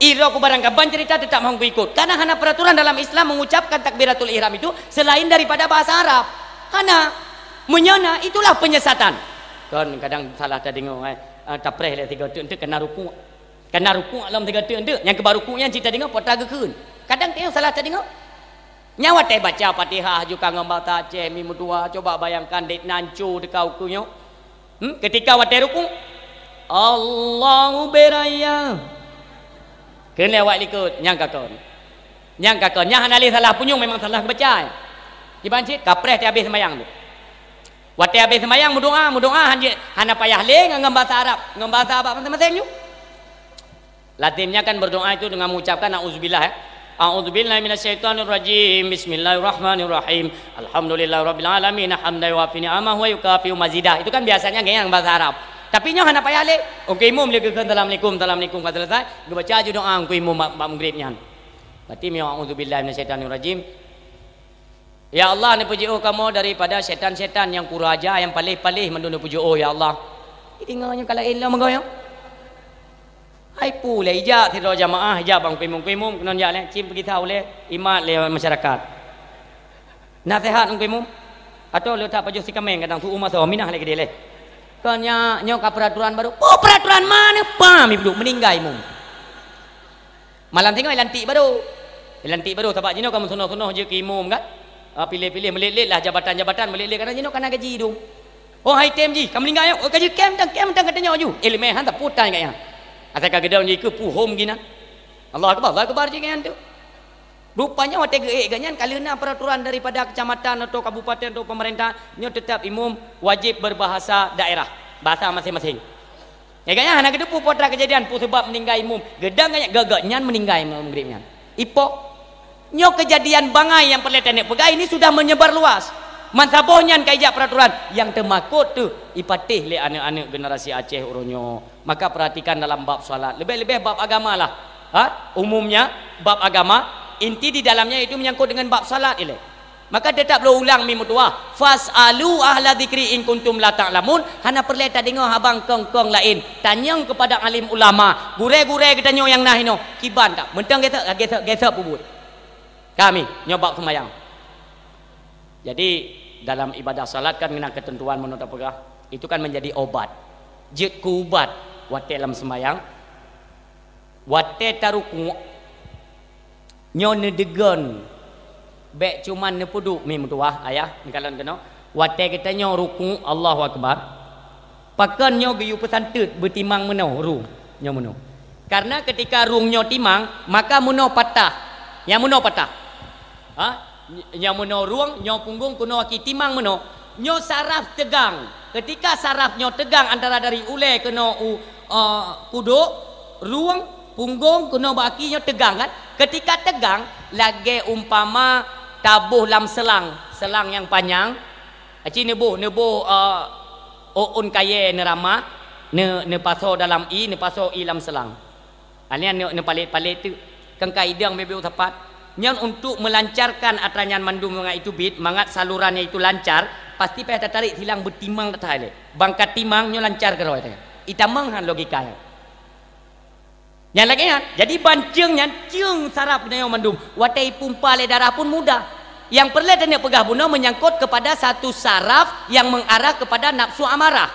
Iro ku barang kaban cerita tetap hong kuikot. Karena hana peraturan dalam Islam mengucapkan takbiratul ihram itu selain daripada bahasa Arab. Hana. Meunyoe na, itulah penyesatan. Kon kadang salah tadeungoe, eh. Ah, tapreh lé sigoe teuk, teuk kena rukuk. Kena rukuk lom sigoe teuk, teuk. Nyang keuba rukuk nyan cit tadeungoe po ta geukheun. Kadang teuh salah tadeungoe. Nyan watée baca Fatihah ju ka ngon bahasa Aceh mi meutuah, coba bayangkan dek nan cu teuka ukeue nyoe. Hmm? Ketika watée rukuk, Allahu biraya. Kheun lé awak likot, nyang ka kon. Nyang ka kon, nyang hana lé salah punyueng memang salah geubaca. Kiban cit, kapreh teuh habéh seumayang tu. Watée habéh seumayang meudoá, meudoá hanjeuet, hana payah lé ngon, ngon bahasa Arab, ngon bahasa Arab maséng-maséng ju. Lazimnya kan berdoa itu dengan mengucapkan a'udzubillah, ya. A'udzubillahi minasyaitonirrajim. Bismillahirrahmanirrahim. Alhamdulillahirabbil alamin. Hamdan yuwafi ni'amahu wa yukafi'u mazidah. Itu kan biasanya geng bahasa Arab. Tapi nyoe hana payah lé. Ungku imum lé geukheun assalamualaikum, assalamualaikum ka selesai. Geubaca ju doa ungku imum bak, bak meugrib nyan. Berarti miyueb a'udzubillahi minasyaitonirrajim. Ya Allah, neupeujiôh kamoe daripada syaitan-syaitan nyang kuraja, nyang paléh-paléh mandum neupeujiôh, ya Allah. Jadi ngon nyang ka laén lom meugoyong. Hai pu lé ijak sidroe jamaah, ijak bang kuimum-kuimum, keunan jak lé, cim peugisa ulée, imat lé masyarakat. Naseuhat ngon kuimum. Atau leutak pajoh sikameng kadang tu'u masa, minah lé keudeh lé. Kon nyak, nyoe ka peuraturan barô. Oh, peuraturan mana? Pam, ibu meuninggai imum. Malam singoh ilantik barô. Ilantik barô, sabab jinoe ka meusunoh-sunoh jeuet keu imum kan. Ah, piléh-piléh, meulet-let lah jabatan-jabatan, meulet-let, karena jinoe ka na gaji dum. Oh, hai tem jih, ka meuninggai nyoe. Oh, gaji kem tang, kem tang, katanya ju. Ileumèe han taputan kat nyan. Asai ka geudong jih keu puhom ginan. Allahu Akbar, Allahu Akbar jih nyan tu. Rupanya watèe geuék geuh nyan, ka lheueh na peuraturan daripada kecamatan atau kabupaten atau pemerintah, nyoe tetap imum wajib berbahasa daerah, bahasa masing-masing. Ya kan, hana geuteupeue peue teuma kejadian, peue sebab meuninggai imum. Geudang geuh nyan, geuh-geuh nyan meuninggai imum maghrib nyan. Ipo? Nyoe kejadian bangai nyang peureulèe taneuk peugah ini sudah menyebar luas. Mansaboh nyan ka ijak peuraturan nyang teumakot teuh ipatéh lé aneuk-aneuk generasi Aceh uroe nyoe. Maka perhatikan dalam bab salat, leubeh-leubeh bab agama lah. Ha? Umumnya bab agama, inti di dalamnya itu menyangkut dengan bab salat ilèe. Maka tetap lôn ulang mi meutuwah, "Fas'alu ahla dzikri in kuntum la ta'lamun." Hana peureulèe tadeungoe haba kong-kong laén. Tanyong keupada alim ulama, gurèe-gurèe geutanyoe nyang na hinoe, kiban ka. Meuntang gesek, gesek, gesek peubuet. Kami nyoe bab seumayang. Jadi dalam ibadah salat kan na keuteuntuan meunoe tapeugah, itu kan menjadi obat. Jeuet keu ubat watèe lam seumayang, watèe tarukuk. Nyoe neudeugon, bèk cuman neupeuduek mi meutuwah, ayah, neukalon keunoe. Watèe geutanyoe rukuk, Allahu Akbar, pakon nyoe geuyue peusanteut beutimang meunoe rung, nyoe meunoe. Karena ketika rung nyoe timang, maka meunoe patah. Nyang meunoe patah. Ha? Nyang meunoe rung, nyoe punggong, keunoe aki timang meunoe. Nyoe saraf teugang. Ketika saraf nyoe teugang antara dari ulèe keunoe u, eh, kudok, rung, punggong, keunoe bak aki nyoe teugang kan? Ketika teugang, lagèe umpama taboh lam seulang, seulang nyang panyang, aci neuboh, neuboh, eh, ôn kayèe neuramah, neu-, neupasoe dalam ie, neupasoe ie lam seulang. Alèh nyan neu-, neupalet-palet teuk, keu ka idong beu-beu sapat. Nyan untuk melancarkan atra nyan mandum mangat itu bit, mangat saluran nyan itu lancar, pasti payah tatarék silang beutimang that ilèe. Ban ka timang nyoe lancar keudroe teuh. Itamong han logika nyan. Nyan lagèe nyan. Jadi ban ceueng nyan, ceueng saraf geutanyoe mandum. Watèe ipumpa lé darah pun mudah. Nyang peureulèe taneuk peugah bunoe menyangkut kepada satu saraf yang mengarah kepada nafsu amarah.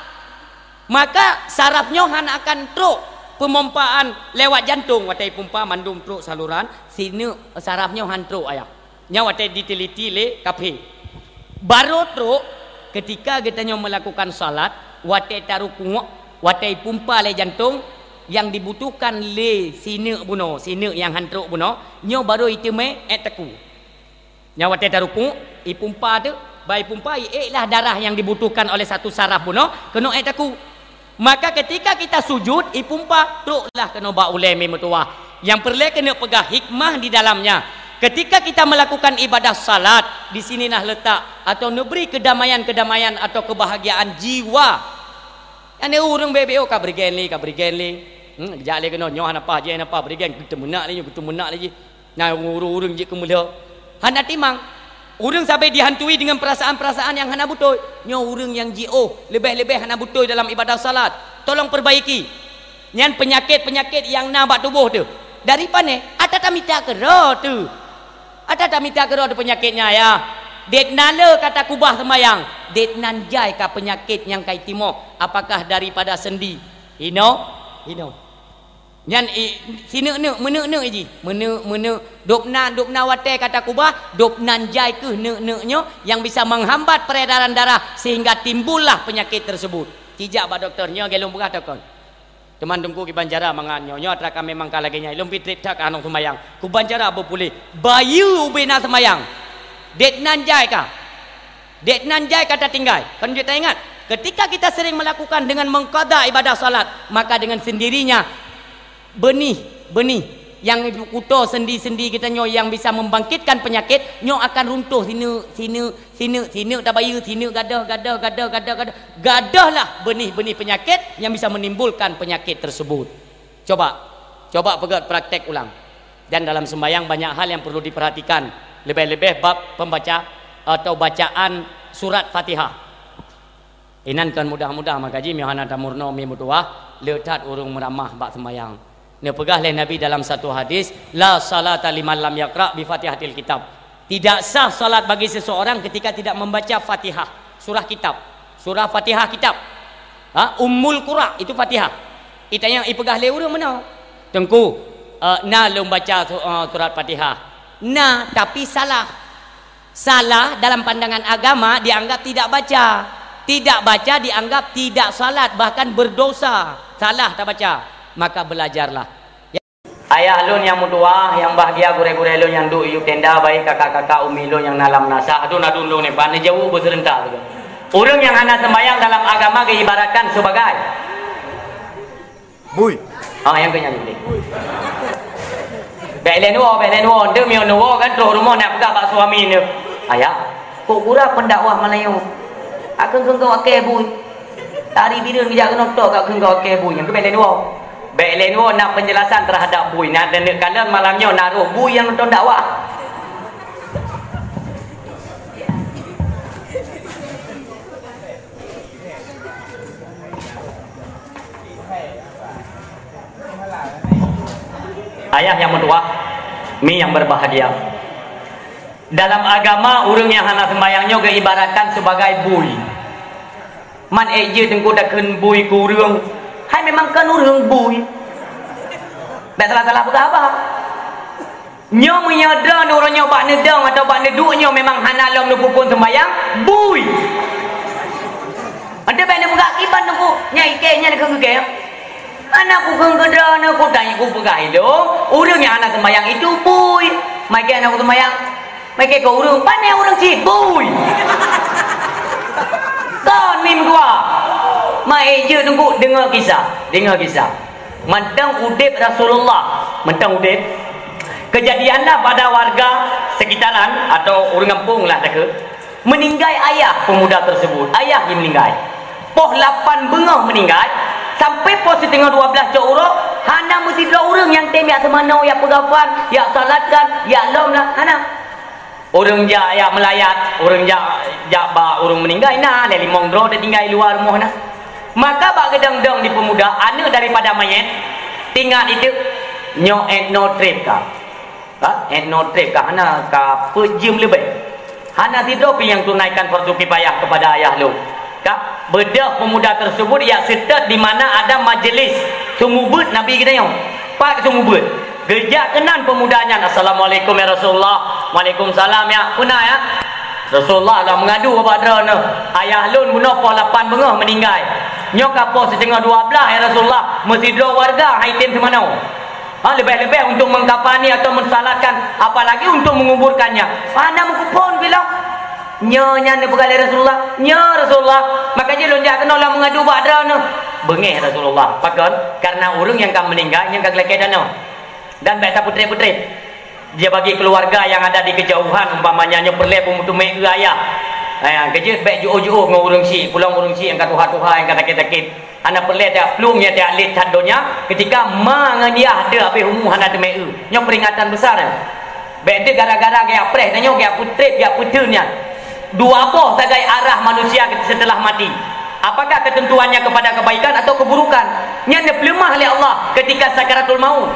Maka saraf nyoe hana akan trok peumompaan lewat jantong watèe ipumpa mandum trok saluran, sineuk saraf nyoe han trok ayah. Nyan watèe diteliti lé kafé. Barô trok ketika geutanyoe melakukan salat, watèe tarukuk, watèe ipumpa lé jantong, nyang dibutuhkan lé sineuk bunoe, sineuk nyang han trok bunoe, nyoe barô iteumèe èk takue. Nyan watèe tarukuk, ipumpa teuh, ban ipumpa, iék lah darah nyang dibutuhkan oleh satu saraf bunoe, keunoe èk takue. Maka ketika kita sujud, ipumpa, trok lah keunoe bak ulèe mi meutuwah. Nyang peureulèe keuneuk peugah hikmah di dalamnya. Ketika kita melakukan ibadah salat, di sini nah letak atau neubri kedamaian-kedamaian atau kebahagiaan jiwa. Nyan ureueng beu-beu ka beureugen lé, ka beureugen lé. Hmm, jak lé keunoe, nyoe hana paih, jih hana paih, beureugen, geuteumeunak lé nyoe, geuteumeunak lé jih. Nah, ureueng-ureueng jeuet keu meulhô. Hana timang. Ureueng sabe dihantui dengan perasaan-perasaan nyang hana beutôi. Nyoe ureueng nyang jiôh, leubeh-leubeh hana beutôi dalam ibadah salat. Tolong perbaiki. Nyan peunyakét-peunyakét nyang na bak tuboh teuh. Dari pané? Ata tamita keudroe teuh. Ata tamita keudroe teuh peunyakét nyan, ya. Det nan le ka takubah seumayang. Det nan jai ka peunyakét nyang ka itimoh. Apakah daripada sendi? Hino? Hino. Nyan i-, sineuk-neuk, meuneuk-neuk jih. Meuneuk, meuneuk. Dôb nan, dôb nan watèe ka takubah, dôb nan jai keuh neuk-neuk nyoe nyang bisa menghambat peredaran darah sehingga timbullah penyakit tersebut. Cijak bak dokto, nyoe lagèe lôn peugah teuh kon. Teuma Teungku kiban cara mangat nyoe, nyoe atra ka memang ka lagèe nyan. Lôn pih trép that ka hana seumayang. Kuban cara beupuléh. Bayeue ubé na seumayang. Det nan jai ka. Det nan jai ka tatinggai. Kan jeuet taingat, ketika kita sering melakukan dengan mengqadha ibadah salat, maka dengan sendirinya beunih, beunih nyang kuto sendi-sendi geutanyoe nyang bisa membangkitkan penyakit, nyoe akan runtuh sineuk, sineuk, sineuk, sineuk tabayeue, sineuk gadoh, gadoh, gadoh, gadoh, gadoh. Gadohlah beunih-beunih penyakit nyang bisa menimbulkan penyakit tersebut. Coba, coba peugöt praktek ulang. Dan dalam sembahyang banyak hal yang perlu diperhatikan, lebih-lebih bab pembaca, atau bacaan surat Fatihah. Inan kon mudah-mudah, maka jih meuhana tameurunoe mi meutuwah, le that ureuëng meuramah bak seumayang. Neupeugah lé Nabi dalam satu hadis, "La salata liman lam yaqra bi Fatihatil Kitab." Tidak sah salat bagi seseorang ketika tidak membaca Fatihah, surah kitab. Surah Fatihah kitab. Ha, Ummul Qura itu Fatihah. Itanyong ipeugah lé ureuëng meunoe, "Teungku, eh, na lôn baca su-, eh, surat Fatihah?" "Na, tapi salah." Salah dalam pandangan agama dianggap tidak baca. Tidak baca dianggap tidak salat, bahkan berdosa. Salah tabaca. Maka belajarlah. Ayah lôn nyang meutuwah, nyang bahgia gurée-gurée lôn nyang duek yub tenda, baik kakak-kakak umi lôn nyang na lam nasah, adun-adun lôn nibak neujaweueb beuseureuntak tu. Ureuëng nyang hana sembahyang dalam agama geuibaratkan sebagai bui. Ah, nyang keu nyan ni. Bék lé neuwoe, bék lé neuwoe. Ente meunyoe neuwoe kan troh rumoh nak peugah bak suami neu, "Ayah, kok gura pendakwah Melayu? Akan keu engkau akeh bui." Tari bireuen geujak keunoe tok ka kheun keu akée bui, nyang keuh bék lé neuwoe. Bék lé neuwoe na penjelasan terhadap bui. Na dan kalon malam nyoe na roh bui nyang nonton dakwah. Ayah nyang meutuwah, mi nyang berbahagia. Dalam agama, ureuëng nyang hana sembahyang nyoe geuibaratkan sebagai bui. Man ék jeuet teungku takheun bui keu ureuëng, hai memang kon ureuëng bui. Bék salah-salah peugah haba. Nyoe meunyoe droeneuh uroe nyoe bak neudong atawa bak neuduek nyoe memang hana lom neupeuphon sembahyang, bui. Ente bék neupeugah kiban teungku, nyang ikée nyan keu geukée. Hana kukheun keu droeneuh, kutanyong kupeugah ilong, ureuëng nyang hana sembahyang itu bui. Maka hana kusembahyang. Maka keu ureuëng, pane ureuëng cit bui. Kon mim dua. Ma ék jeuet teungku, deungoe kisah, deungoe kisah. Mantong udeb Rasulullah, mantong udeb. Kejadianlah pada warga sekitaran atau ureuëng gampông lah takheun. Meuninggai ayah pemuda tersebut, ayah nyang meuninggai. Poh lapan beungoh meuninggai, sampai poh siteungoh dua blaih cok uroe, hana meusidroe ureuëng nyang tem jak seumanoe, jak peugafan, jak salatkan, jak lom lah, hana. Ureuëng jak, jak meulayat, ureuëng jak, jak bak ureuëng meuninggai na, lé limong droe teutinggai luwa rumoh na. Maka bak geudong-dong di pemuda, aneuëk daripada manyét, teuingat itu, nyoe etno trip ka. Ka, etno trip ka hana ka peuet jeuem leubeh. Hana sidroe pih nyang tunaikan fardu kifayah kepada ayah lôn. Ka, beudôh pemuda tersebut jak seutôt di mana ada majelis seumeubeuet Nabi geutanyoe. Pat seumeubeuet. Geujak keunan pemuda nyan, "Assalamualaikum ya Rasulullah." "Waalaikumsalam ya." "Peuna ya?" "Rasulullah, lôn meungadu ubak droeneuh. Ayah lôn bunoe poh lapan beungoh meuninggai. Nyoe ka poh siteungoh dua blaih ya Rasulullah. Meusidroe warga hai tem seumanoe." Ha, leubeh-leubeh untuk mengkafani atau mensalatkan, apalagi untuk menguburkannya. Hana meukuphon pih lom. Nyoe nyan neupeugah lé Rasulullah, "Nyoe Rasulullah, maka jih lôn jak keunoe lôn meungadu bak droeneuh." Beungéh Rasulullah. Pakon? Karena ureuëng nyang ka meuninggai, nyang ka geulakée tanoh. Dan bék tapeutreb-peutreb. Dia bagi keluarga yang ada di kejauhan, umpamanya nyoe peureulée peumeuteumé eu ayah. Eh, keujeuet bék jiôh-jiôh ngon ureuëng syik, pulông ureuëng syik nyang ka tuha-tuha, nyang ka sakét-sakét. Hana peureulée tajak plueng, ya tajak lét that donya, ketika ma ngon yah deuh habéh umu hana teumé eu. Nyoe peringatan besar nyan. Bék deuh gara-gara gaya preh, dan nyoe gaya peutreb, gaya peuteun nyan. Dua boh sagai arah manusia setelah mati. Apakah ketentuannya kepada kebaikan atau keburukan? Nyan neupeuleumah lé Allah ketika sakaratul maut.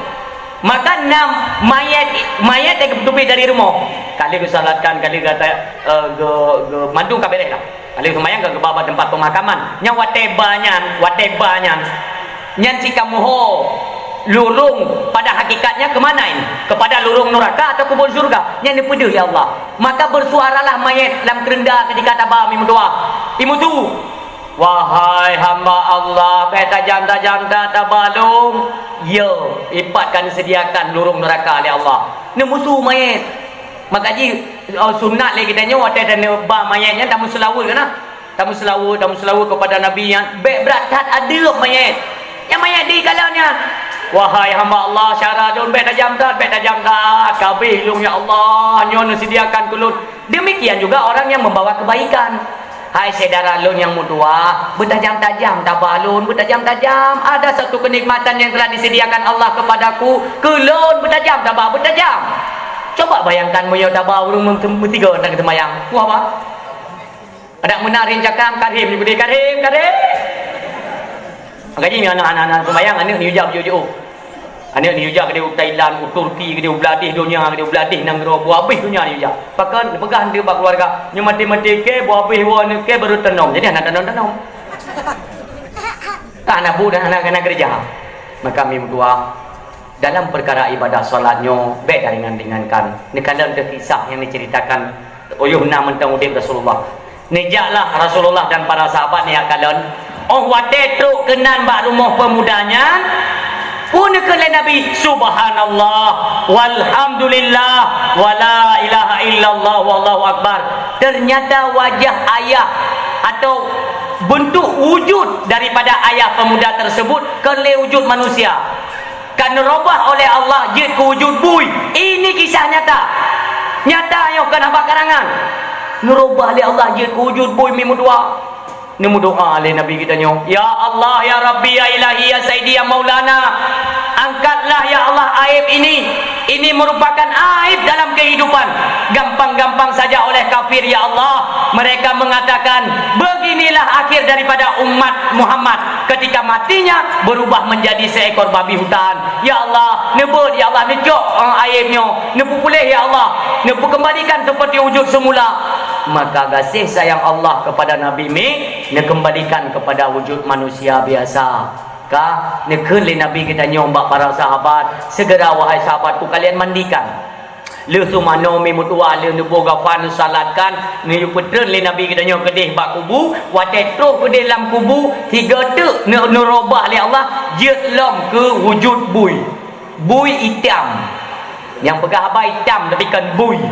Maka na manyét, manyét nyang geupeutubi dari rumoh. Ka lheueh geusalatkan, ka lheueh gata, eh, ge-, ge-, mandum ka beres lah. Ka lheueh seumayang ka geuba bak teumpat peumakaman. Nyan watée ba nyan, watée ba nyan. Nyan si kamoe ho lurong pada hakikatnya ke mana ini? Kepada lurong neraka atau kubur syurga? Nyan neupeudeuh lé Allah. Maka bersuaralah manyét lam keureunda ketika taba mi meutuwah. Imutu, "Wahai hamba Allah, bék tajam-tajam that taba lôn." Ya, ipat ka neuseudiakan lurong neraka lé Allah. Neumusu manyét. Maka jih, oh, sunat lé geutanyoe watée taneuba manyét nyan tameuseulaweuet keunan. Tameuseulaweuet, tameuseulaweuet kepada Nabi nyan. Bék brat that adeueb manyét. Nyang manyét dikalon nyan, "Wahai hamba Allah, syara lôn bék tajam that, bék tajam that. Ka abéh lôn, ya Allah, nyoe neuseudiakan keu lôn." Demikian juga orang yang membawa kebaikan. Hai syedara lôn nyang meutuwah, beutajam-tajam taba lôn, beutajam-tajam. Ada satu kenikmatan yang telah disediakan Allah kepadaku, keu lôn beutajam taba, beutajam. Coba bayangkan meunyoe taba ureuëng meuti-, meusigoe ngon teumanyang. Wah, bah. Adak meunan rincakan, "Karim," nyoe geude, "Karim, Karim." Maka jih aneuk-aneuk teumanyang, aneuk ni ujak jujok. Aneuk ni ujak geude u Thailand, u Turki, geude u blah déh donya, geude u blah déh nanggroe, boh abéh donya ni ujak. Pakon, neupeugah nteuk bak keuluwarga, nyoe maté-maté keu, boh abéh woe aneuk keu, baru tanom. Jadi hana tanom-tanom. Ka hana bu dan hana, hana keureuja. Maka mi meutuah, dalam peukara ibadah salat nyoe, bék taringan-ringankan. Neukalon teuh kisah nyang neuceuritakan, oh yoh na mantong udeb Rasulullah. Neujaklah Rasulullah dan para sahabat nijak kalon. Oh watée trok keunan bak rumoh peumuda nyan, peue neukheun lé Nabi, "Subhanallah, walhamdulillah, wala ilaha illallah, wallahu akbar." Ternyata wajah ayah atau bentuk wujud daripada ayah pemuda tersebut kon lé wujud manusia. Ka neurubah oleh Allah jeuet keu wujud bui. Ini kisah nyata. Nyata nyoe, kon haba karangan. Neurubah lé Allah jeuet keu wujud bui mi meutuah. Neumeudoa lé Nabi geutanyoe, "Ya Allah, ya Rabbi, ya Ilahi, ya Sayyidi, ya Maulana, angkatlah ya Allah aib ini. Ini merupakan aib dalam kehidupan. Gampang-gampang saja oleh kafir, ya Allah, mereka mengatakan, 'Beginilah akhir daripada umat Muhammad,' ketika matinya berubah menjadi seekor babi hutan. Ya Allah, neubeuet, ya Allah, neucok, eh, aib nyoe, neupeupuléh, ya Allah, neupeukeumbalikan seperti wujud semula." Maka gaséh sayang Allah kepada Nabi mi neukeumbalikan kepada wujud manusia biasa. Ka neukheun lé Nabi geutanyoe bak para sahabat, "Segera, wahai sahabatku, kalian mandikan." Lheueh seumanoe mi meutuah, lheueh neuboh gapan, neusalatkan, neuyue peutreun lé Nabi geutanyoe keudeh bak kubu. Watée troh keudeh lam kubu, sigoe teuk neu-, neurubah lé Allah jeuet lom keu wujud bui. Bui itam. Nyang peugah haba itam, tapi kon bui.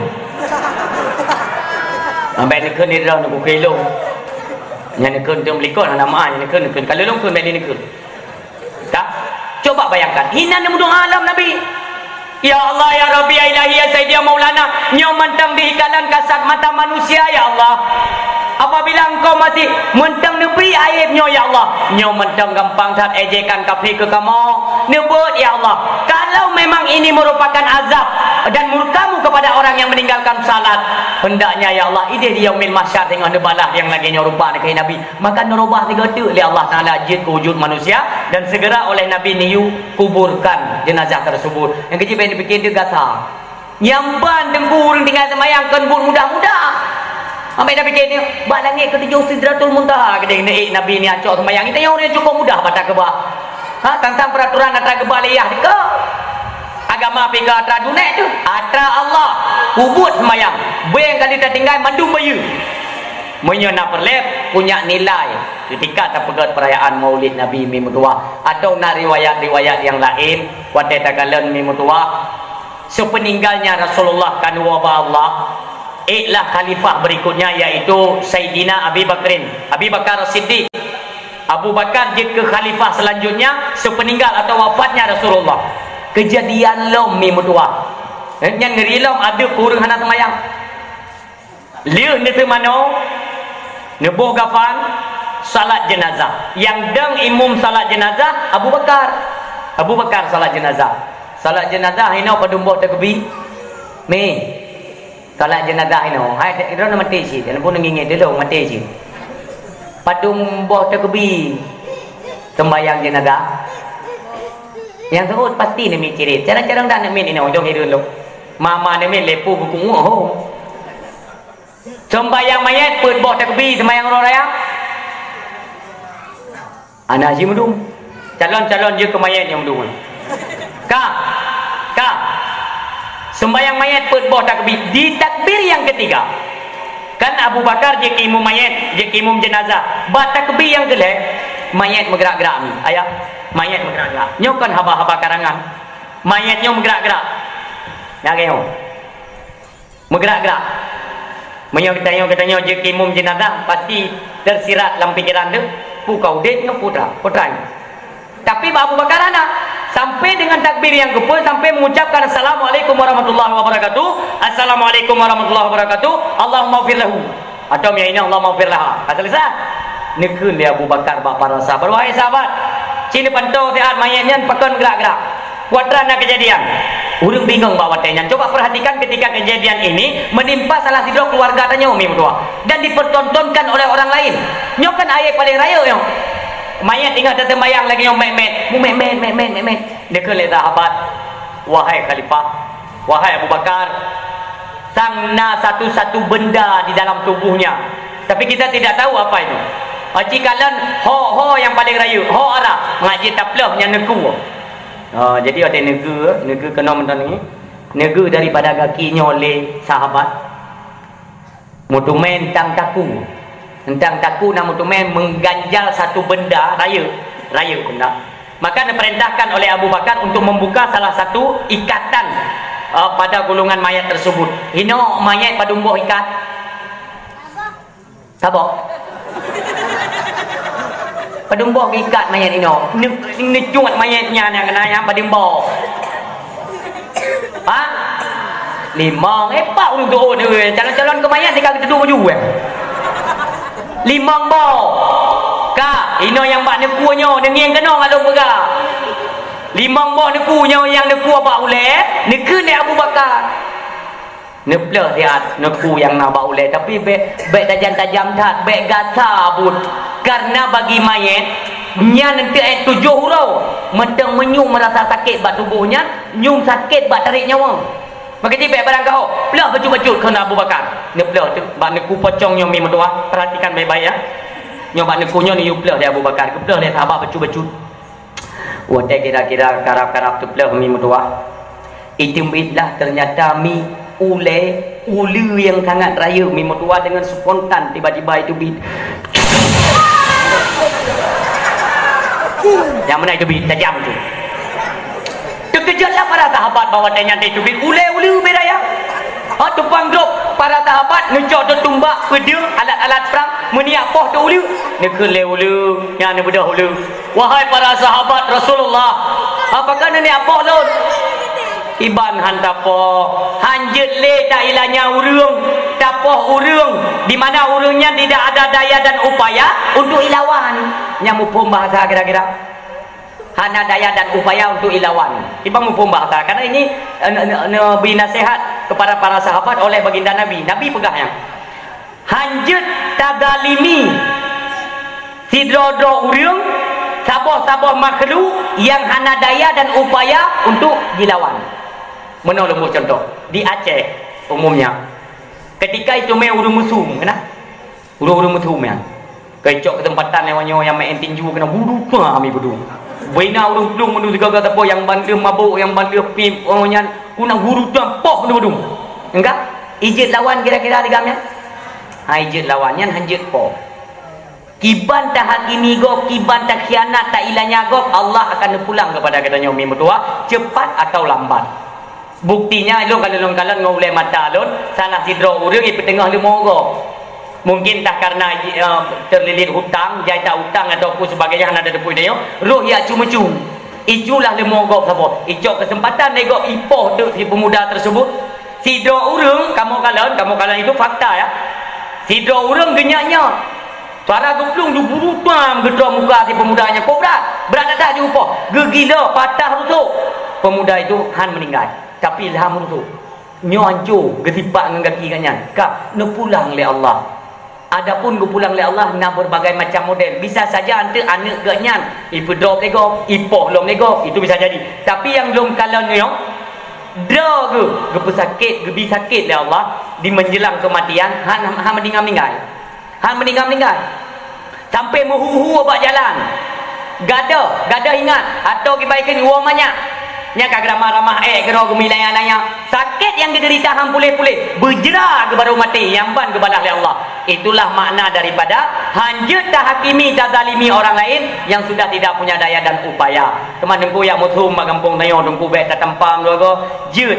Ambek neukheun di droe neukukée lôn. Nyang neukheun teuh meulikot hana meu'ah, nyang neukheun, neukheun. Ka lôn kheun, bèk lé neukheun. Ka? Coba bayangkan, inan neumeudoa lom Nabi. "Ya Allah, ya Rabbi, ya Ilahi, ya Sayyidi, ya Maulana, nyoe mantong dikalon kasat mata manusia, ya Allah. Apabila Engkau masih mantong neubri aib nyoe, ya Allah, nyoe mantong gampang that ejekan kafé keu kamoe. Neubeuet, ya Allah. Kalau memang ini merupakan azab dan murka-Mu kepada orang yang meninggalkan salat, hendaknya, ya Allah, ideh di Yaumil Mahsyar teungoh neubalah nyang lagée nyoe rupa," neukheun Nabi. Maka neurubah sigoe teuk lé Allah Taala jeuet keu wujud manusia, dan segera oleh Nabi neuyue kuburkan jenazah tersebut. Nyang keujih bèk neupike deuh gata. Nyang ban teungku ureuëng tinggai seumayang kon buet mudah-mudah. Ambek neupike nyoe, bak langét keutujoh Sidratul Muntaha keudeh neuék Nabi nyan cok seumayang. Itu nyang ureuëng cukup mudah bak atra keubah. Ha, tantang peraturan atra keubah lé yah dikeue. Agama pih kon atra dunek tu, atra Allah. Peubuet seumayang. Bèk nyang ka lheueh tatinggai mandum bayeue. Meunyoe na peureulèe, punya nilai ketika tapeugöt peurayaan Maulid Nabi mi meutuwah, atau na riwayat-riwayat nyang laén, watèe takalon mi meutuwah, sepeninggalnya Rasulullah ka neuwoe bak Allah, éklah khalifah berikutnya, yaitu Saidina Abi Bakrin, Abi Bakar Siddiq. Abu Bakar jeuet keu khalifah selanjutnya sepeninggal atau wafatnya Rasulullah. Keujadian lom mi meutuwah. Eh, nyan ngeri lom, adeuk ureueng hana seumayang. Lheueh neuteumanoe, neuboh gapan, salat jeunazah. Nyang dong imum salat jeunazah Abu Bakar. Abu Bakar salat jeunazah. Salat jeunazah inoe padum boh takbir? Mi. Salat jeunazah inoe. Hai, droeneuh maté cit. Walaupun ngieng-ngieng dulu maté cit. Padum boh takbir sembahyang jeunazah? Nyang seuôt pasti neumiet cirit. Carông-carông dak neumiet inoe, ujong hireuen lom. Ma-ma neumiet lé peue geupeunguek ho. Sembahyang manyét peuet boh takbir sembahyang uroe raya? Hana jimeudum. Calon-calon jeuet keu manyét nyang meudum. Ka. Ka. Sembahyang manyét peuet boh takbir. Di takbir nyang ketiga. Kan Abu Bakar jeuet keu imum manyét, jeuet keu imum jeunazah. Bak takbir nyang keulhèe, manyét meugrak-grak mi. Ayah, manyét meugrak-grak. Nyoe kon haba-haba karangan. Manyét nyoe meugrak-grak. Nyan nyoe. Meugrak-grak. Meunyoe geutanyoe, geutanyoe jeuet keu imum jeunazah, pasti tersirat lam pikeran teuh, peue ka udeb nyoe, peue atra, peue atra nyoe. Tapi bak Abu Bakar hana. Sampai dengan takbir nyang keupeuet, sampai mengucapkan, "Assalamualaikum warahmatullahi wabarakatuh. Assalamualaikum warahmatullahi wabarakatuh. Allahummaghfir lahu." Atau meunan, "Allahummaghfir laha." Ka selesai. Neukheun lé Abu Bakar bak para sahabat, "Wahai sahabat, ci neupantoe siat manyét nyan pakon grak-grak. Peue atra na keujadian?" Ureuëng bingung bak watée nyan. Coba perhatikan ketika kejadian ini menimpa salah sidroe keluarga tanyoe, Umi meutuah, dan dipertontonkan oleh orang lain. Nyoe kan ayat paling rayeuk nyoe. Mayat ingat teuseumbayang lagée nyoe met-met. Mu met-met, met-met, met-met. Dikheun lé sahabat, "Wahai Khalifah, wahai Abu Bakar, sang na satu-satu benda di dalam tubuhnya. Tapi kita tidak tahu apa itu." Aci kalon ho-ho nyang paling rayeuk, ho arah, ngajit tapleuh nyang neuku. Ha, jadi watée neuku, neuku keunoe meunan ni, neuku daripada gaki nyoe lé sahabat. Meuteumé tang taku. Tang taku na meuteumé mengganjal satu benda rayeuk, rayeuk benda. Maka diperintahkan oleh Abu Bakar untuk membuka salah satu ikatan, eh, pada gulungan mayat tersebut. Inoe mayat padum boh ikat? Saboh. Padum boh ikat mayat inoe? Ne-, neucut mayat nyan nyang keunan nyang padum boh? Ha? Limong. Eh, pat ureuëng tuon, eh, calon-calon keu mayat dika geutudoh baju, eh. Limong boh. Ka, inoe nyang bak neuku nyoe, deungieng keunoe ngon lôn peugah. Limong boh neuku nyoe nyang neuku bak ulée, neukheun lé Abu Bakar. Neupleuh siat neuku nyang na bak ulée, tapi bék, bék tajam-tajam that, bék gasa buet. Karena bagi mayét nyan enteuk ék tujoh uroe, meuteung meunyoe meurasa sakét bak tuboh nyan, nyum sakét bak tarék nyawa. Maka jih bék barangkaho, pleuh bacut-bacut kheun Abu Bakar. Neupleuh teuk bak neuku pocong nyoe, Mi meutuah, perhatikan baik-baik, ya. Nyoe bak neuku nyoe neuyue pleuh lé Abu Bakar, geupleuh lé sahabat bacut-bacut. Watée kira-kira karab-karab teupleuh, Mi meutuah, iteubiet lah ternyata, Mi, ulée, uleue nyang sangat rayeuk, Mi meutuah, deungon spontan tiba-tiba iteubiet. Nyang meunan iteubiet, tajam tu. Teukeujot lah para sahabat bak watée nyan iteubiet ulée uleue beda ya. Ha, teupang drop para sahabat neucok teuh tumbak, peudeueng, alat-alat prang, meuniak poh teuh uleue. Neukheun lé uleue, nyan neubeudôh uleue. Wahai para sahabat Rasulullah, apakah neuniak poh lôn? Iban han tapoh, han jeuet lé tailanya ureuëng, tapoh ureuëng, di mana ureuëng nyan tidak ada daya dan upaya untuk ilawan. Nyang muphom bahasa kira-kira? Hana daya dan upaya untuk ilawan. Iban muphom bahasa, karena ini, eh, ne-, ne-, neubri nasihat kepada para sahabat oleh baginda Nabi. Nabi peugah nyan. Han jeuet tazalimi sidroe-droe ureuëng, saboh-saboh makhluk nyang hana daya dan upaya untuk jilawan. Meunoe lôn boh contoh, di Aceh umumnya, ketika iteumé ureuëng meusum, keunan? Ureuëng-ureuëng meusum nyan. Keucok keuseumpatan lewat nyoe nyang maén tinju keunan budu pah, Mi, budu. Bina ureuëng plueng meunurot sigoe-goe sapo nyang ban lheueh mabök, nyang ban lheueh pip, oh nyan, keunan guru tuan poh meudum-dum. Enggak? Ijeuet lawan kira-kira di gam nyan? Ha, ijeuet lawan nyan han jeuet poh. Kiban tahakimi gob, kiban takhianat, tailanya gob, Allah akan neupulang kepada geutanyoe, Mi meutuah, cepat atau lambat. Buktinya, lôn kalon, lôn kalon ngon ulée mata lôn, salah sidroe ureuëng ipeuteungoh leumo gob. Mungkin tah karena, eh, terlilit hutang, jai ta utang ataupun sebagainya, hana tateupeue tanyoe, roh jak cu meucu. Iculah leumo gob saboh. Icok keuseumpatan lé gob ipoh teuk si peumuda tersebut. Sidroe ureuëng, kamoe kalon, kamoe kalon itu fakta, ya. Sidroe ureuëng geunyak-nyak. Suara geuplueng diburu tuam geutroe muka si peumuda nyan. Kok brat? Brat that-that jipoh. Geugila, patah rusuk. Peumuda itu han meuninggai. Tapi lham rusuk. Nyoe hanco geusipak ngon gaki geuhnyan, ka neupulang lé Allah. Adapun geupulang lé Allah na berbagai macam model. Bisa saja anteuk aneuk geuhnyan ipeudrop lé gob, ipoh lom lé gob, itu bisa jadi. Tapi nyang lom kalon nyoe, droe geuh geupeusakét, geubi sakét lé Allah di menjelang kematian, han, han meuninggai-ninggai. Han meuninggai-ninggai. Sampai meuhu-hu bak jalan. Gadôh, gadôh ingat, atau kiban kheun woe manyak. Nyan ka geuramah-ramah ék keudroe geumilaya-laya. Sakét nyang geudeurita han puléh-puléh, beujra geuh barô maté, nyang ban geubalah lé Allah. Itulah makna daripada han jeuet tahakimi, tazalimi orang lain yang sudah tidak punya daya dan upaya. Teuma Teungku jak muthom bak gampông tanyoe, Teungku bék tatampa meulagoe, jeuet.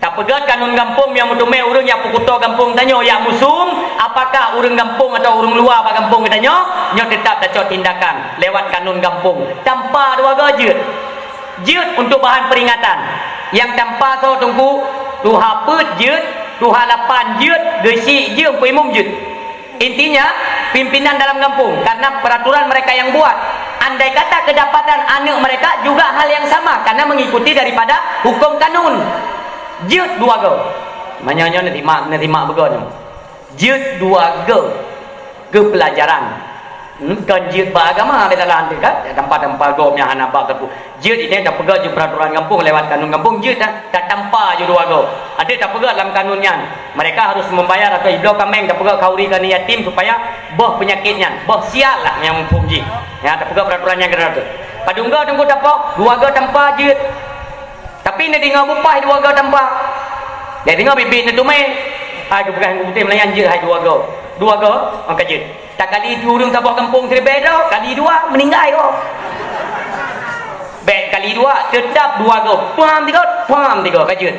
Tapeugét kanun gampông nyang meuteumé ureuëng nyang peukuto gampông tanyoe jak muthom, apakah ureuëng gampông atawa ureuëng luwa bak gampông geutanyoe, nyoe teutab tacok tindakan lewat kanun gampông. Tampa dua goe jeuet. Jeuet untuk bahan peringatan. Nyang tampa soe Teungku, tuha peuet jeuet, tuha lapan jeuet, geuchik jeuet, Teungku Imum jeuet. Intinya, pimpinan dalam gampông, karena peraturan mereka yang buat. Andai kata kedapatan aneuk mereka juga hal yang sama, karena mengikuti daripada hukum kanun. Jeuet dua go. Meunyoe nyoe neutimak, neutimak beugo nyoe. Jeuet dua go keu peulajaran. Hmm, kon jeuet bak agama, beda lah nanti kan. Ya, tanpa-tanpa go meuhana bak teupeu. Jeuet ini dah peugah jeuet peraturan gampông lewat kanun gampông jeuet dah. Tatampa jeuet dua go. Ada tapeugah dalam kanun nyan. Mereka harus membayar atau ibloe kaméng tapeugah khauri keu aneuk yatim supaya boh penyakit nyan, boh sial lah nyang muphom jih. Ya, tapeugah peraturan nyang kena tu. Padum go teungku tapok, dua go tampa jeuet. Tapi neudeungoe bupah dua go tampa. Neudeungoe bibit neuteumé. Hai geupeugah ngon putih meulayan jeuet hai dua go. Dua go, oh ka jeuet. Takali ureuëng saboh gampông siribée droe, kali dua, meuninggai droe. Bék kali dua, teutap dua go. Paham tiga, paham tiga, ka jeuet.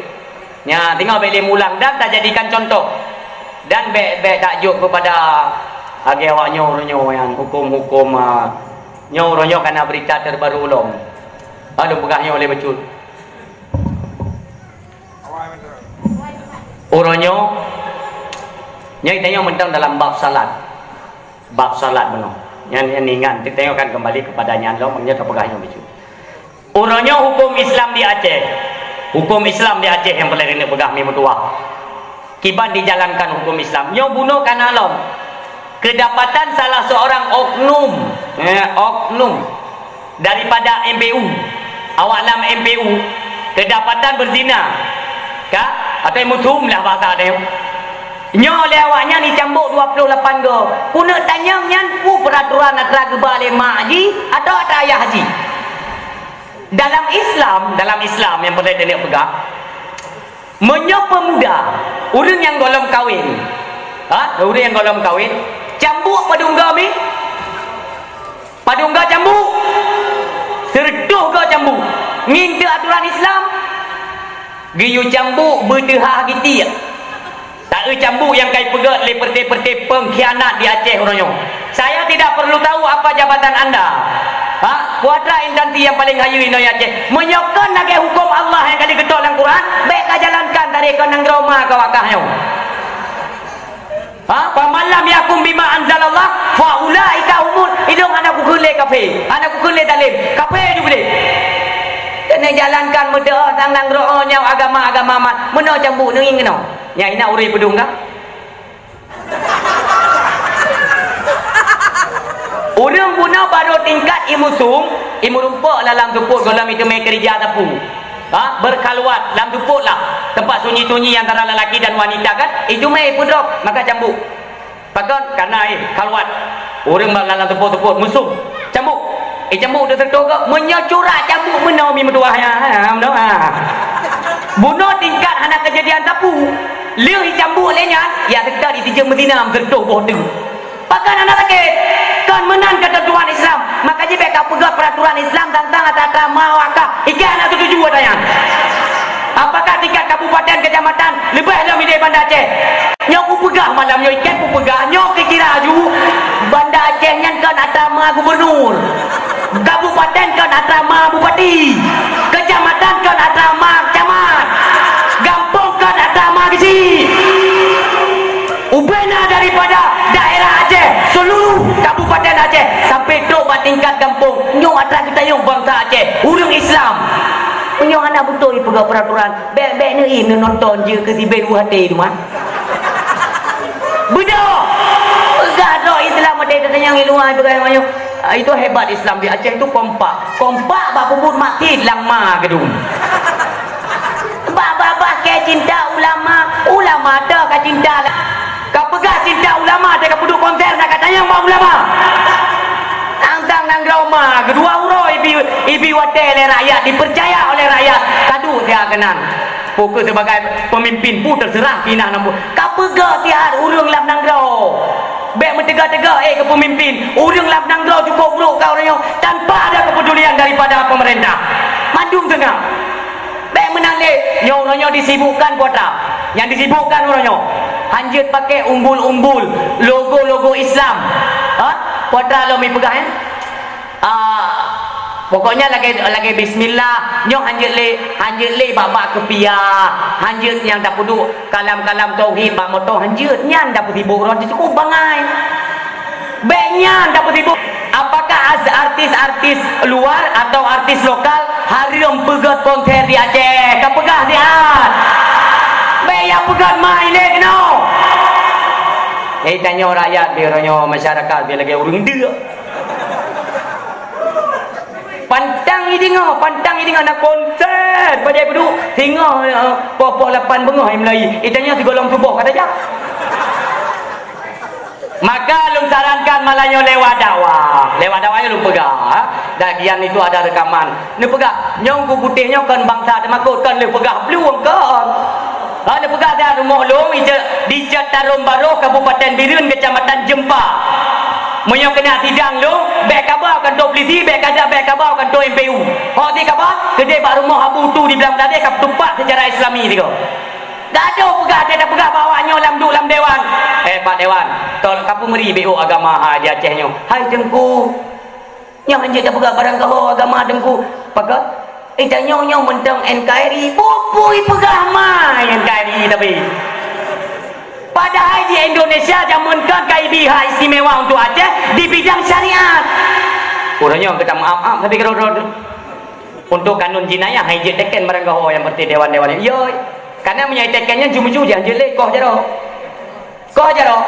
Nya, teungoh bék lé mulang dan tajadikan contoh. Dan bék, bék takjok keupada lagée awak nyoe uroe nyoe nyan, huköm-huköm, ah, nyoe uroe nyoe kana beurita terbaru lom. Lalu peugah nyoe lé bacut. Uroe nyoe, nyoe tanyoe mantong dalam bab salat. Bab salat bunoe. Nyan, nyan ingat, tanyoe akan kembali kepada nyan lom, nyoe tapeugah nyoe bacut. Uroe nyoe huköm Islam di Aceh. Huköm Islam di Aceh nyang peureulée keuneuk peugah mi meutuwah. Kiban dijalankan huköm Islam. Nyoe bunoe kana lom. Kedapatan salah seorang oknum, eh, oknum daripada M P U. Awak lam M P U kedapatan berzina. Ka? Atau muthum lah bahasa dia. Nyoe lé awak nyan dicambuk dua puluh lapan go. Keuneuk tanyong nyan peue peraturan atra geuba lé mak jih atau atra ayah jih? Dalam Islam, dalam Islam nyang peureulée taneuk peugah, meunyoe peumuda, ureuëng nyang gohlom kawén, ha, ureuëng nyang gohlom kawén, cambuk padum go mi? Padum go cambuk? Seureutôh go cambuk. Ngieng teuh aturan Islam, geuyue cambuk beuteuhah gitiek. Taeu cambuk nyang kai peugét lé peureté-peureté pengkhianat di Aceh uroe nyoe. Saya tidak perlu tahu apa jabatan anda. Ha? Peue atra instansi nyang paleng hayeue inoe Aceh. Meunyoe kon lagée huköm Allah nyang ka geukeutôk lam Quran, bék kajalankan dari keu nanggroe ma kawakah nyoe. Ha? Faman lam yahkum bima anzalallah fa ulaika humul, ilong hana kukheun lé kafé, hana kukheun lé zalim. Kafé ju gleh. Keuneuk jalankan meudoh sang nanggroe nyoe agama-agama ma, meunoe cambuk neungieng keunoe. Nyang ina ureuëng peudong ka? Ureuëng bunoe barô tingkat imeusum, imeurumpok lam seupôt gohlom iteumé keurija sapeue. Ha, berkhalwat lam seupôt lah. Tempat sunyi-sunyi antara lelaki dan wanita kan, iteumé ipeudrop, maka cambuk. Pakon? Karena, eh, khalwat. Ureuëng bak lam seupôt-seupôt, meusum. Cambuk. Eh, cambuk teuseutôt geuh. Meunyoe curak cambuk meunoe mi meutuwah nyan, ha, meunoe, ha. Bunoe tingkat hana keujadian sapeue. Lheueh icambuk lé nyan, ya seutôt itijeuem meuzina meuseutôt boh teuk. Pakon hana sakét? Kon meunan keutentuan Islam. Maka jih bék kapeugah peraturan Islam tantang atra-atra ma wakah. Ikan hana setuju atra nyan. Apakah tingkat kabupaten, kecamatan leubeh lom idéh Banda Aceh? Nyoe kupeugah malam nyoe, ikan kupeugah nyoe kira-kira aju Banda Aceh nyan kon atra ma gubernur. Kabupaten kon atra ma bupati. Kecamatan kon atra ma camat. Gampông kon atra ma geuchik. Ubena daripada daerah Aceh, seluruh kabupaten Aceh, sampai trok bak tingkat gampông, nyoe atra geutanyong bansa Aceh, ureuëng Islam. Meunyoe hana beutôi peugah peraturan, bék-bék neuem neunonton jeuet keu sibée u até teuma. Beudôh! Peugah droe Islam até tatanyong i luwa peugah nyoe. Ah, itu hebat Islam di Aceh tu kompak. Kompak bak peubuet maksiet lam ma geudong. Bah-bah-bah keu cinta ulama, ulama toh ka cinta lah. Ka peugah cinta ulama, teuka peuduek konser na ka tanyong bak ulama. Tang-tang nanggroe ma, keudua uroe ibi, ibi watée lé rakyat, dipercaya oleh rakyat. Kadu sia keunan. Fokus sebagai pemimpin pun terserah pinah nambah. Ka peugah siat ureuëng lam nanggroe. Bék meuteuga-teuga, eh, keu pemimpin. Ureuëng lam nanggroe cukup brok ka ureuëng nyoe tanpa ada kepedulian daripada pemerintah. Mandum teungoh. Bék meunan lé, nyoe uroe nyoe disibukkan peue atra. Nyang disibukkan uroe nyoe, hanjeuet pakai umbul-umbul, logo-logo Islam. Ha? Peue atra lom ipeugah, eh? Ah, pokoknya lagée, lagée bismillah, nyoe hanjeuet lé, hanjeuet lé bak-bak keupiah, hanjeuet nyang tapeuduek kalam-kalam tauhid bak moto, hanjeuet nyan tapeusibuk uroe nyoe cukup bangai. Bék nyan tapeusibuk. Apakah As-, artis-artis luar atau artis lokal hareuem peugét konser di Aceh. Ka peugah siat. Bèk ya peugét mai lé keunoe. Eh, tanyoe rakyat, bèk uroe nyoe masyarakat, bèk lagèe ureueng deuk. Pantang ideungoe, pantang ideungoe na konser. Bajèe peuduek singoh, eh, poh-poh lapan beungoh hai meulayi. Eh, tanyoe sigohlom suboh ka tajak. Maka lôn sarankan malam nyoe lewat dakwah. Lewat dakwah nyoe lôn peugah, ha? Dan gian itu ada rekaman. Neupeugah, nyoe Guru Putéh nyoe kon bansa teumakot, kon lheueh peugah plueng kon. Ha, neupeugah dah rumoh lôn, icet, di Cet Tarom Barôh, Kabupaten Bireuen, Kecamatan Jeumpa. Meunyoe keuneuk sidang lôn, bèk kaba u kantô pulisi, bèk kada, bèk kaba u kantô M P U. Ho si kaba, keudéh bak rumoh Abu Tu di Blang Meudadeh, ka peutupat seucara Islami sigoe. Gadoh peugah, dia dah peugah bahwa nyoe lam duek lam dewan. Eh, Pak Dewan, tolong kapeumeuri B O agama hai di Aceh nyoe. Hai Teungku, nyoe hanjeuet tapeugah barang gaho agama Teungku. Pakon? Eh, tanyoe nyoe mantong N K R I. Bukui peugah mai N K R I tapi. Padahai di Indonesia jameun kan ka ibi hak istimewa untuk Aceh di bidang syariat. Uroe nyoe kita maaf-maaf tapi keudroe-droe tu. Untuk kanun jinayah, hai jeuet teken barang gaho nyang berarti dewan-dewan nyoe. Yo, karena meunyoe teken nyan cuma-cuma jangan jelek koh jaroe. Koh jaroe.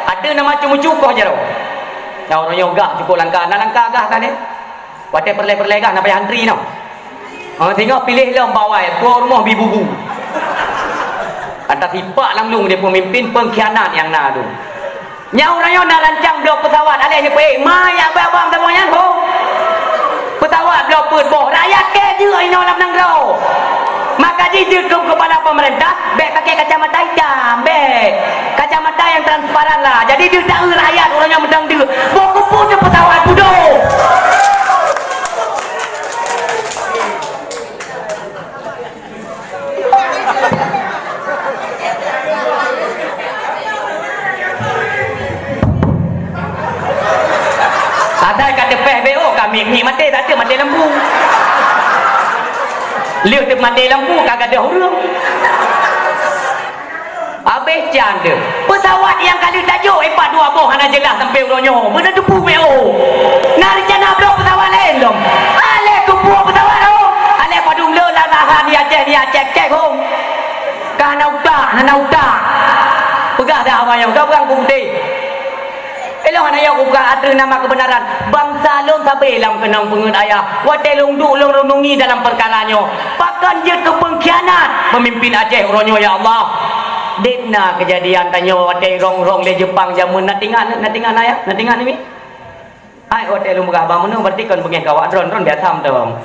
Ada nama cuma-cuma koh jaroe. Nah, uroe nyoe gah cukup langka, na langka gah kan ni. Watèe peureulèe-peureulèe gah na payah antri noh. Ha, singoh piléh lom bawai, tuan rumoh bi bubu. Ata sipak langsung dia pemimpin pengkhianat nyang na tu. Nyang uroe nyoe na rancang bloe pesawat, aléh nyoe peuék, ma yak bak bang teuma nyan ho. Pesawat bloe peuet boh, rakyat kèe jeuet inoe lam nanggroe. Maka jih jeuet keu kepala pemerintah, bèk pakai kacamata hitam, bèk. Kacamata yang transparan lah. Jadi deuh taeu rakyat uroe nyoe meudang deuh. Boh keupeue teu pesawat budok. Asai ka teupéh B O, ka mik-mik maté, tak ada maté lampu. Lheueh teumaté lampu, ka gadôh ureueng. Habéh can deuh. Pesawat nyang ka lheueh tajok, eh, pat dua boh hana jeulaih sampai uroe nyoe. Beuna teupeue B O. Na reuncana bloe pesawat laén lom. Aléh keupeue pesawat lom. Aléh padum le lam lahan di Aceh, di Aceh, cek hom. Ka hana utak, hana utak. Peugah dah awak nyoe, ka beurang putih. Ilôn hana yôh kupeugah ateueh nama keubeunaran. Bansa lôn sabe lam keunong peungeut ayah. Watèe lôn duek lôn reunungi dalam peukara nyoe. Pakon jeuet keu peungkhianat peumimpin Aceh uroe nyoe, ya Allah. Deb na keujadian tanyoe watèe rong-rong lé Jeupang jameun, na tingat, na tingat na ya? Na tingat ni? Hai, watèe lôn peugah bak meunoe, berarti kon beungèh keu awak droen, droen biasa mantong.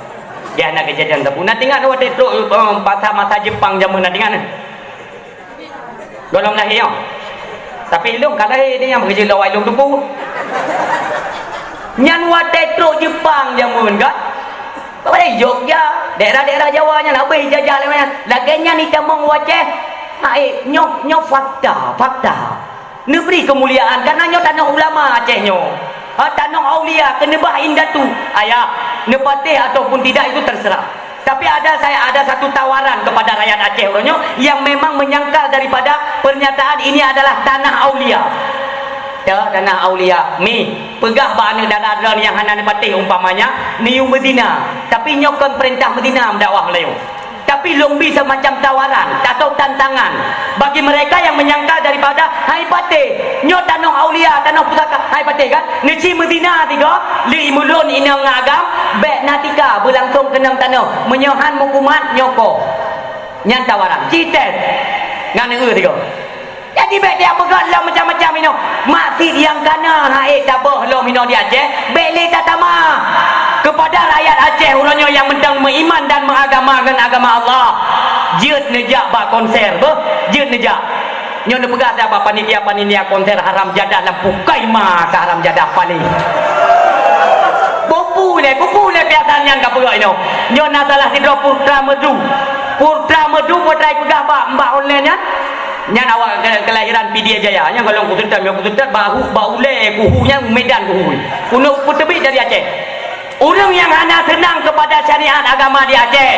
Di hana keujadian sapeue. Na tingat watèe trok, eh, masa-masa Jeupang jameun, na tingat na? Gohlom lahé nyoe. Tapi lôn ka lahé, di nyang meukeujeuet lom awai lôn teupeu. Nyan watèe trok Jeupang jameun kan? Watèe Jogja, daerah-daerah Jawa nyan habéh jajah lé nyan. Lagèe nyan itamong u Aceh. Hai, nyoe, nyoe fakta, fakta. Neubri keumuliaan, karena nyoe tanoh ulama Aceh nyoe. Ha, tanoh aulia, keuneubah indatu. Ayah, neupatéh ataupun tidak itu terserah. Tapi ada saya, ada satu tawaran kepada rakyat Aceh uroe nyoe yang memang menyangkal daripada pernyataan ini adalah tanah aulia. Ya, tanah aulia. Mi, peugah bak aneuk dara droen nyang hana neupatéh umpamanya, neuyue meuzina. Tapi nyoe kon peurintah meuzina meudakwah meulayeue. Tapi lôn bi semacam tawaran atau tantangan bagi mereka yang menyangkal daripada hai patéh. Nyoe tanoh aulia, tanoh pusaka, hai patéh kan? Neuci meuzina tiga, li mulon inong ngon agam, bèk na tika beulangsong keunong tanoh. Meunyoe han meukumat, nyoe ko. Nyan tawaran. Ci tes. Ngan eu tiga. Jadi bèk dia peugah lom macam-macam inoe. Maksiet nyang kana hai taboh lom inoe di Aceh, bèk lé tatamah. Kepada rakyat Aceh uroe nyoe nyang mantong meuiman dan meuagama ngon agama Allah, jeuet neujak bak konser, beuh, jeuet neujak. Nyoe neupeugah dah bak panitia-panitia konser haram jadah lam pukai ma ka haram jadah paléh. Boh pu lé, boh pu lé piasan nyan ka peugah inoe. Nyoe na salah sidroe putra merdu. Putra merdu putra peugah bak, bak online nyan. Nyan awak ke-, kelahiran Pidie Jaya. Nyan golom kuseutôt, nyan kuseutôt, bahu, ba ulèe kuhu nyan Medan kuhu. Keuneuk peuteubiet dari Aceh. Ureueng nyang hana seunang kepada syariat agama di Aceh.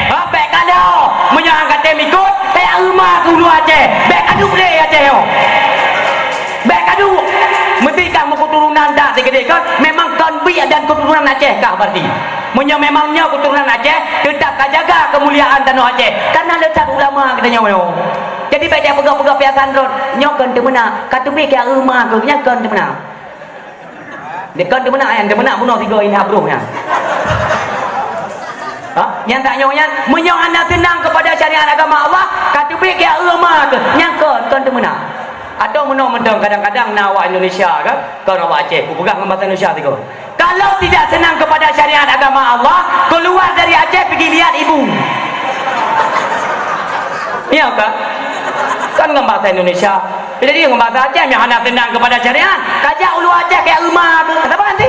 Ha, bèk kado. Meunyoe han katem ikot, kaya euma keu ulu Aceh. Bèk kadu lé Aceh nyoe. Bèk kadu. Meusti kah meuketurunan dak sigeudeh kon, memang kon biek dan keturunan Aceh kah berarti. Meunyoe memang nyoe keturunan Aceh, teutap ka jaga keumuliaan tanoh Aceh. Karena le that ulama geutanyoe nyoe. Jadi bèk jak peugah-peugah piasan rot. Nyoe kon teumeunak, ka teubiet keu eu ma keuh, nyan kon teumeunak. Dia kon teumeunak, nyan teumeunak bunoe sigoe indah broh nyan. Ha? Nyang tanyoe nyan, meunyoe hana seunang kepada syariat agama Allah, ka teubiet keu eu ma keuh, nyan kon, kon teumeunak. Atau meunoe mantong kadang-kadang na awak Indonesia kan, kon awak Aceh, kupeugah ngon bahasa Indonesia sigoe. Kalau tidak senang kepada syariat agama Allah, keluar dari Aceh pigi lihat ibu. Iya kan? Kan ngon bahasa Indonesia. Jadi ngon bahasa Aceh, meunyoe hana seunang kepada syariat, kajak ulu Aceh keu eu ma keuh. Kata apa nanti?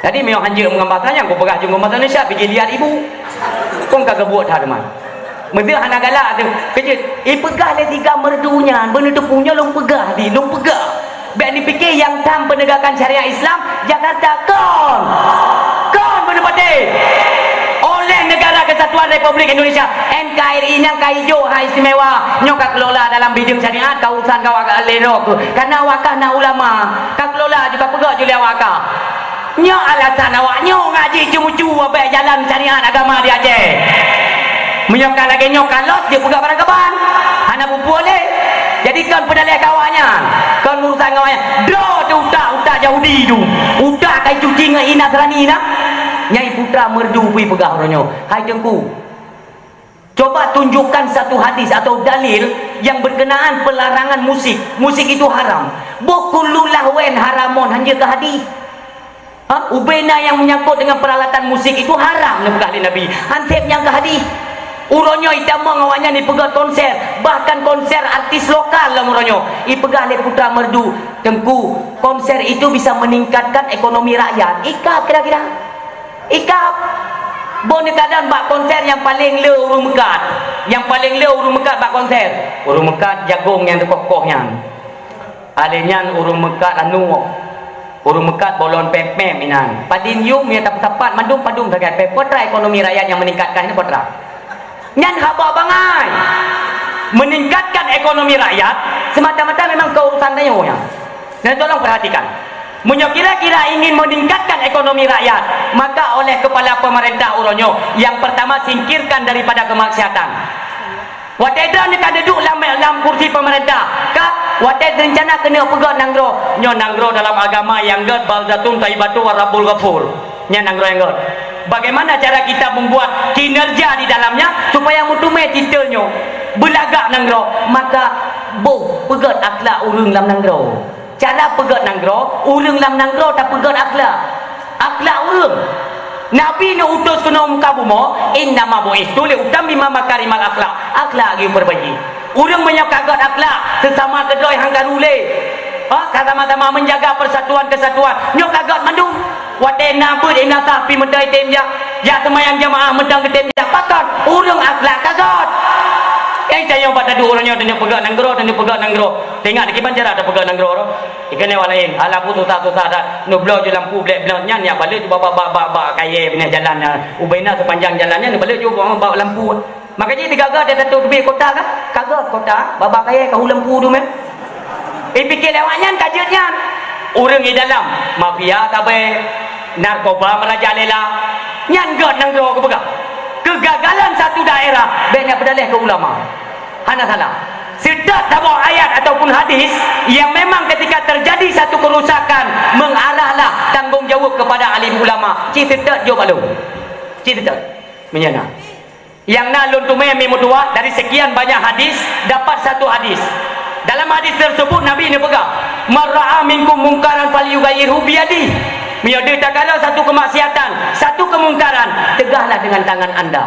Jadi meunyoe hanjeuet ngon bahasa nyan, kupeugah jeuet ngon bahasa Indonesia, pigi lihat ibu. Kon ka geubuet that teuma. Meudeuh hana galak teuh. Keujeuet, ipeugah lé tiga merdu nyan, beuneuteupeu nyoe lôn peugah di, lôn peugah. Bèk neupike nyang tam penegakan syariat Islam, Jakarta kon. Kon beuneupatéh. Oleh Negara Kesatuan Republik Indonesia, N K R I nyang ka ijok hak istimewa, nyoe ka kelola dalam bidang syariat, ka urusan ka awak lé droe keuh. Karena awak kah na ulama, ka kelola juga peugah ju lé awak kah. Nyoe alasan awak nyoe ngaji ceumucu abék jalan syariat agama di Aceh. Meunyoe ka lagèe nyoe ka los, jeuet peugah barang kaban. Hana peue-peue lé. Jadi kon peudaléh keu awak nyan. Kon urusan ngon awak nyan. Droe teuh utak, utak Yahudi tu. Utak ka icuci ngon ié Nasrani na. Nyai putra merdu pih peugah uroe nyoe. Hai Teungku, coba tunjukkan satu hadis atau dalil yang berkenaan pelarangan musik. Musik itu haram. Boh kullu lahwin haramun, hanjeuet keu hadis. Ha? Ubena yang menyangkut dengan peralatan musik itu haram, neupeugah lé Nabi. Hantom nyang keu hadis. Uroe nyoe itamong awak nyan ipeugah konser, bahkan konser artis lokal lam uroe nyoe. Ipeugah lé putra merdu, "Teungku, konser itu bisa meningkatkan ekonomi rakyat." Ikab kira-kira. Ikab. Boh neukadang bak konser nyang paleng le ureueng meukat. Nyang paleng le ureueng meukat bak konser. Ureueng meukat jagong nyang teukoh-koh nyan. Alèh nyan ureueng meukat ranuek. Ureueng meukat bolon pèm-pèm inan. Padin yum nyang tapeusapat mandum padum sagai. Pèm potra ekonomi rakyat nyang meningkatkan ini potra. Nyan haba bangai. Meningkatkan ekonomi rakyat semata-mata memang keurusan tanyoe nyan. Dan tolong perhatikan. Meunyoe kira-kira ingin meningkatkan ekonomi rakyat, maka oleh kepala pemerintah uroe nyoe, yang pertama singkirkan daripada kemaksiatan. Watèe droeneuh ka duduek lam, lam kursi pemerintah, ka watèe rencana keuneuk peugöt nanggroe. Nyoe nanggroe dalam agama nyang gèt baldatun thayyibatu wa rabbun ghafur. Nyan nanggroe nyang gèt. Bagaimana cara kita membuat kinerja di dalamnya supaya meuteumèe titel nyoe? Beulagak nanggroe, maka boh peugöt akhlak ureueng lam nanggroe. Cara peugöt nanggroe, ureueng lam nanggroe tapeugöt akhlak. Akhlak ureueng. Nabi neuutus keunoe muka bumoe, "Innama bu'istu liutammima makarimal akhlak." Akhlak geupeubaiki. Ureueng meunyoe ka gèt akhlak, seusama keudroe han karu lé. Ha, ka sama-sama menjaga persatuan kesatuan. Nyoe ka gèt mandum. Watèe na beuet, na sah pih meuteumèe tem jak. Jak seumayang jamaah meuteumèe tem jak. Pakon? Ureueng akhlak ka gèt. Nyang tanyoe bak taduek uroe nyoe tanyoe peugöt nanggroe, tanyoe peugöt nanggroe. Teuingat kiban cara tapeugöt nanggroe tu. Ikheun lé awak laén, "Alah peue susah-susah that, neubloe ju lampu blek-blek nyan, nyak balek ju bak, bak, bak, bak, bak kayèe binéh jalan nyan. Ubena seupanjang jalan nyan, neubalek ju bak, bak lampu." Maka jih teugaga di ateueh teubiet kota kan? Ka gèt kota, bak, bak kayèe ka hu lampu tu meh. Ipike lé awak nyan ka jeuet nyan. Ureueng di dalam, mafia sabe, narkoba merajalela. Nyan gèt nanggroe geupeugah. Kegagalan satu daerah, bèk nyak peudaléh keu ulama. Hana salah. Seutôt saboh ayat ataupun hadis yang memang ketika terjadi satu kerusakan, mengarahlah tanggung jawab kepada alim ulama. Cit seutôt jok bak lôn. Cit seutôt. Meunyoe na. Nyang na lôn teumèe meutuah dari sekian banyak hadis, dapat satu hadis. Dalam hadis tersebut Nabi neupeugah, "Man ra'a minkum munkaran falyughayyirhu biyadih." Meunyoe deuh takalon satu kemaksiatan, satu kemungkaran, tegahlah dengan tangan anda.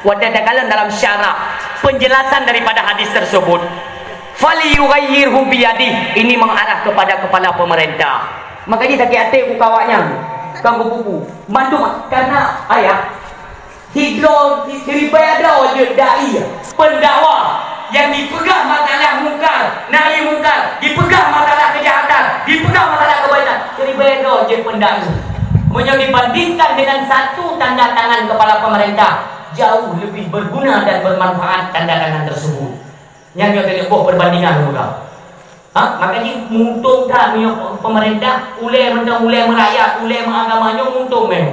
Watèe takalon dalam syarah penjelasan daripada hadis tersebut, "Falyughayyirhu biyadih," ini mengarah kepada kepala pemerintah. Maka jih sakét até keu awak nyan, kan kupupu. Mandum karena ayah sidroe siribèe droe jeuet dai, pendakwa nyang jipeugah masalah mungkar, nahi mungkar, jipeugah masalah keujahatan, jipeugah masalah keubaikan, siribèe droe jeuet pendakwa. Meunyoe dibandingkan dengan satu tanda tangan kepala pemerintah, jauh lebih berguna dan bermanfaat tanda tangan tersebut. Nyan nyoe keuneuk boh perbandingan muka. Ha? Maka jih muntong that meunyoe pemerintah, ulèe mantong ulèe meurakyat, ulèe meuagama nyoe muntong meh.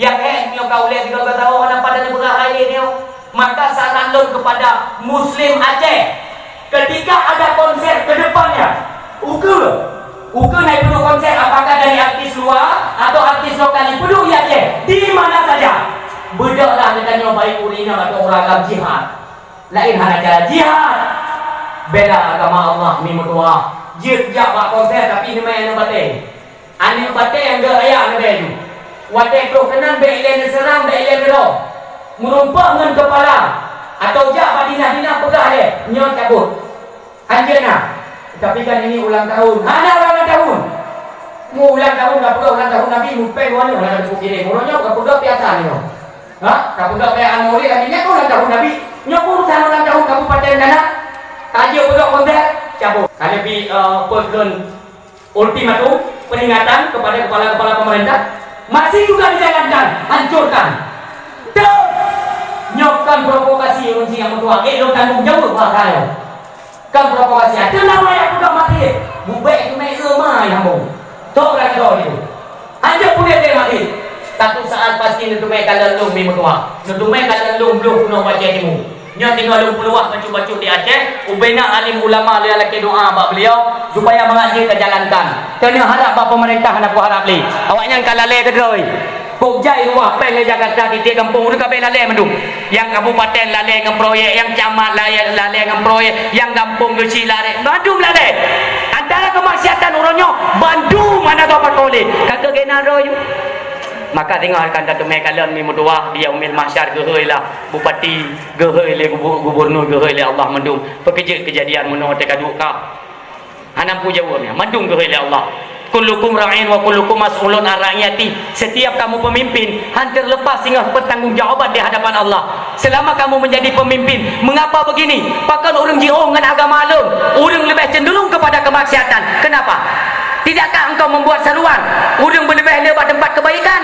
Nyang hék meunyoe ka ulèe tiga belas tahun hana padan neupeugah hai lé nyoe. Maka saran lôn kepada Muslim Aceh, ketika ada konser ke depannya, ukeue, ukeue na ipeuduek konser, apakah dari artis luar atau artis lokal, ipeuduek di Aceh, di mana saja, beudôhlah geutanyoe baik ureueng inong atau ureueng agam jihad. Laén hana cara jihad. Bela agama Allah mi meutuah. Jeuet jak bak konser tapi neumè aneuk batèe. Aneuk batèe nyang geuh raya leubeh ju. Watèe troh keunan bèk ilèe neuseurang, bèk ilèe neudroe. Meurumpok ngon keupala atau jak bak dinah-dinah peugah lé, nyoe cabot. Anjeut na. Tapi kan ini ulang tahun. Hana ulang tahun. Mu ulang tahun, ka peugah ulang tahun Nabi, mupèe dua nyoe hana teupeu kirém. Uroe nyoe ka peugah piasa nyoe. Ha? Ka peugah kaya Al-Maulid, artinya kan ulang tahun Nabi. Nyoe pun urusan ulang tahun kabupaten Dana. Tajuk peugah konser, cabut. Hana bi, eh, peugah ultimatum, peringatan kepada kepala-kepala pemerintah. Masih juga dijalankan, hancurkan. Terus. Nyoe kan provokasi ureueng syiah meutuah. Eh, lôn tanggung jawab bahasa nyoe. Kan provokasi. Ada nama yang peugah mati. Bubek tu naik rumah yang bau. Tok lagi kau itu. Hanya boleh dia mati. Satu saat pasti neuteumé kalon lôn mi meutuah. Neuteumé kalon lôn bloh keunoe Aceh Timu. Nyoe tinggai lôn peuluwah bacut-bacut di Aceh, ubena alim ulama lé lakée doa bak beliau supaya mangat jeuet ka jalankan. Keuneuk harap bak pemerintah hana kuharap lé. Awaknyan ka lalée keudroe. Kok jai ruah péng lé Jakarta tieb gampông ureuëng ka bèk lalée mandum. Nyang kabupaten lalée ngon proyek, nyang camat lalée, lalée ngon proyek, nyang gampông geuchik lalée, mandum lalée. Antara keumaksiatan uroe nyoe, bandum hana teupakoe lé. Ka keuh keunan roh yu. Maka singoh akan tateumé kalon mi meutuah di Yaumil Mahsyar geuhôi lah bupati, geuhôi lé gubu-, gubernur, geuhôi lé Allah mandum. Peukeujeut keujadian meunoe teuka duek kah. Hana peue jaweueb nyan, mandum geuhôi lé Allah. "Kullukum ra'in wa kullukum mas'ulun an ra'iyati." Setiap kamu pemimpin, han terlepas singoh pertanggungjawaban di hadapan Allah. Selama kamu menjadi pemimpin, mengapa begini? Pakon ureuëng jiôh ngon agama lôn? Ureuëng leubeh cenderung kepada kemaksiatan. Kenapa? Tidakkah engkau membuat seruan? Ureuëng beuleubeh le bak tempat kebaikan.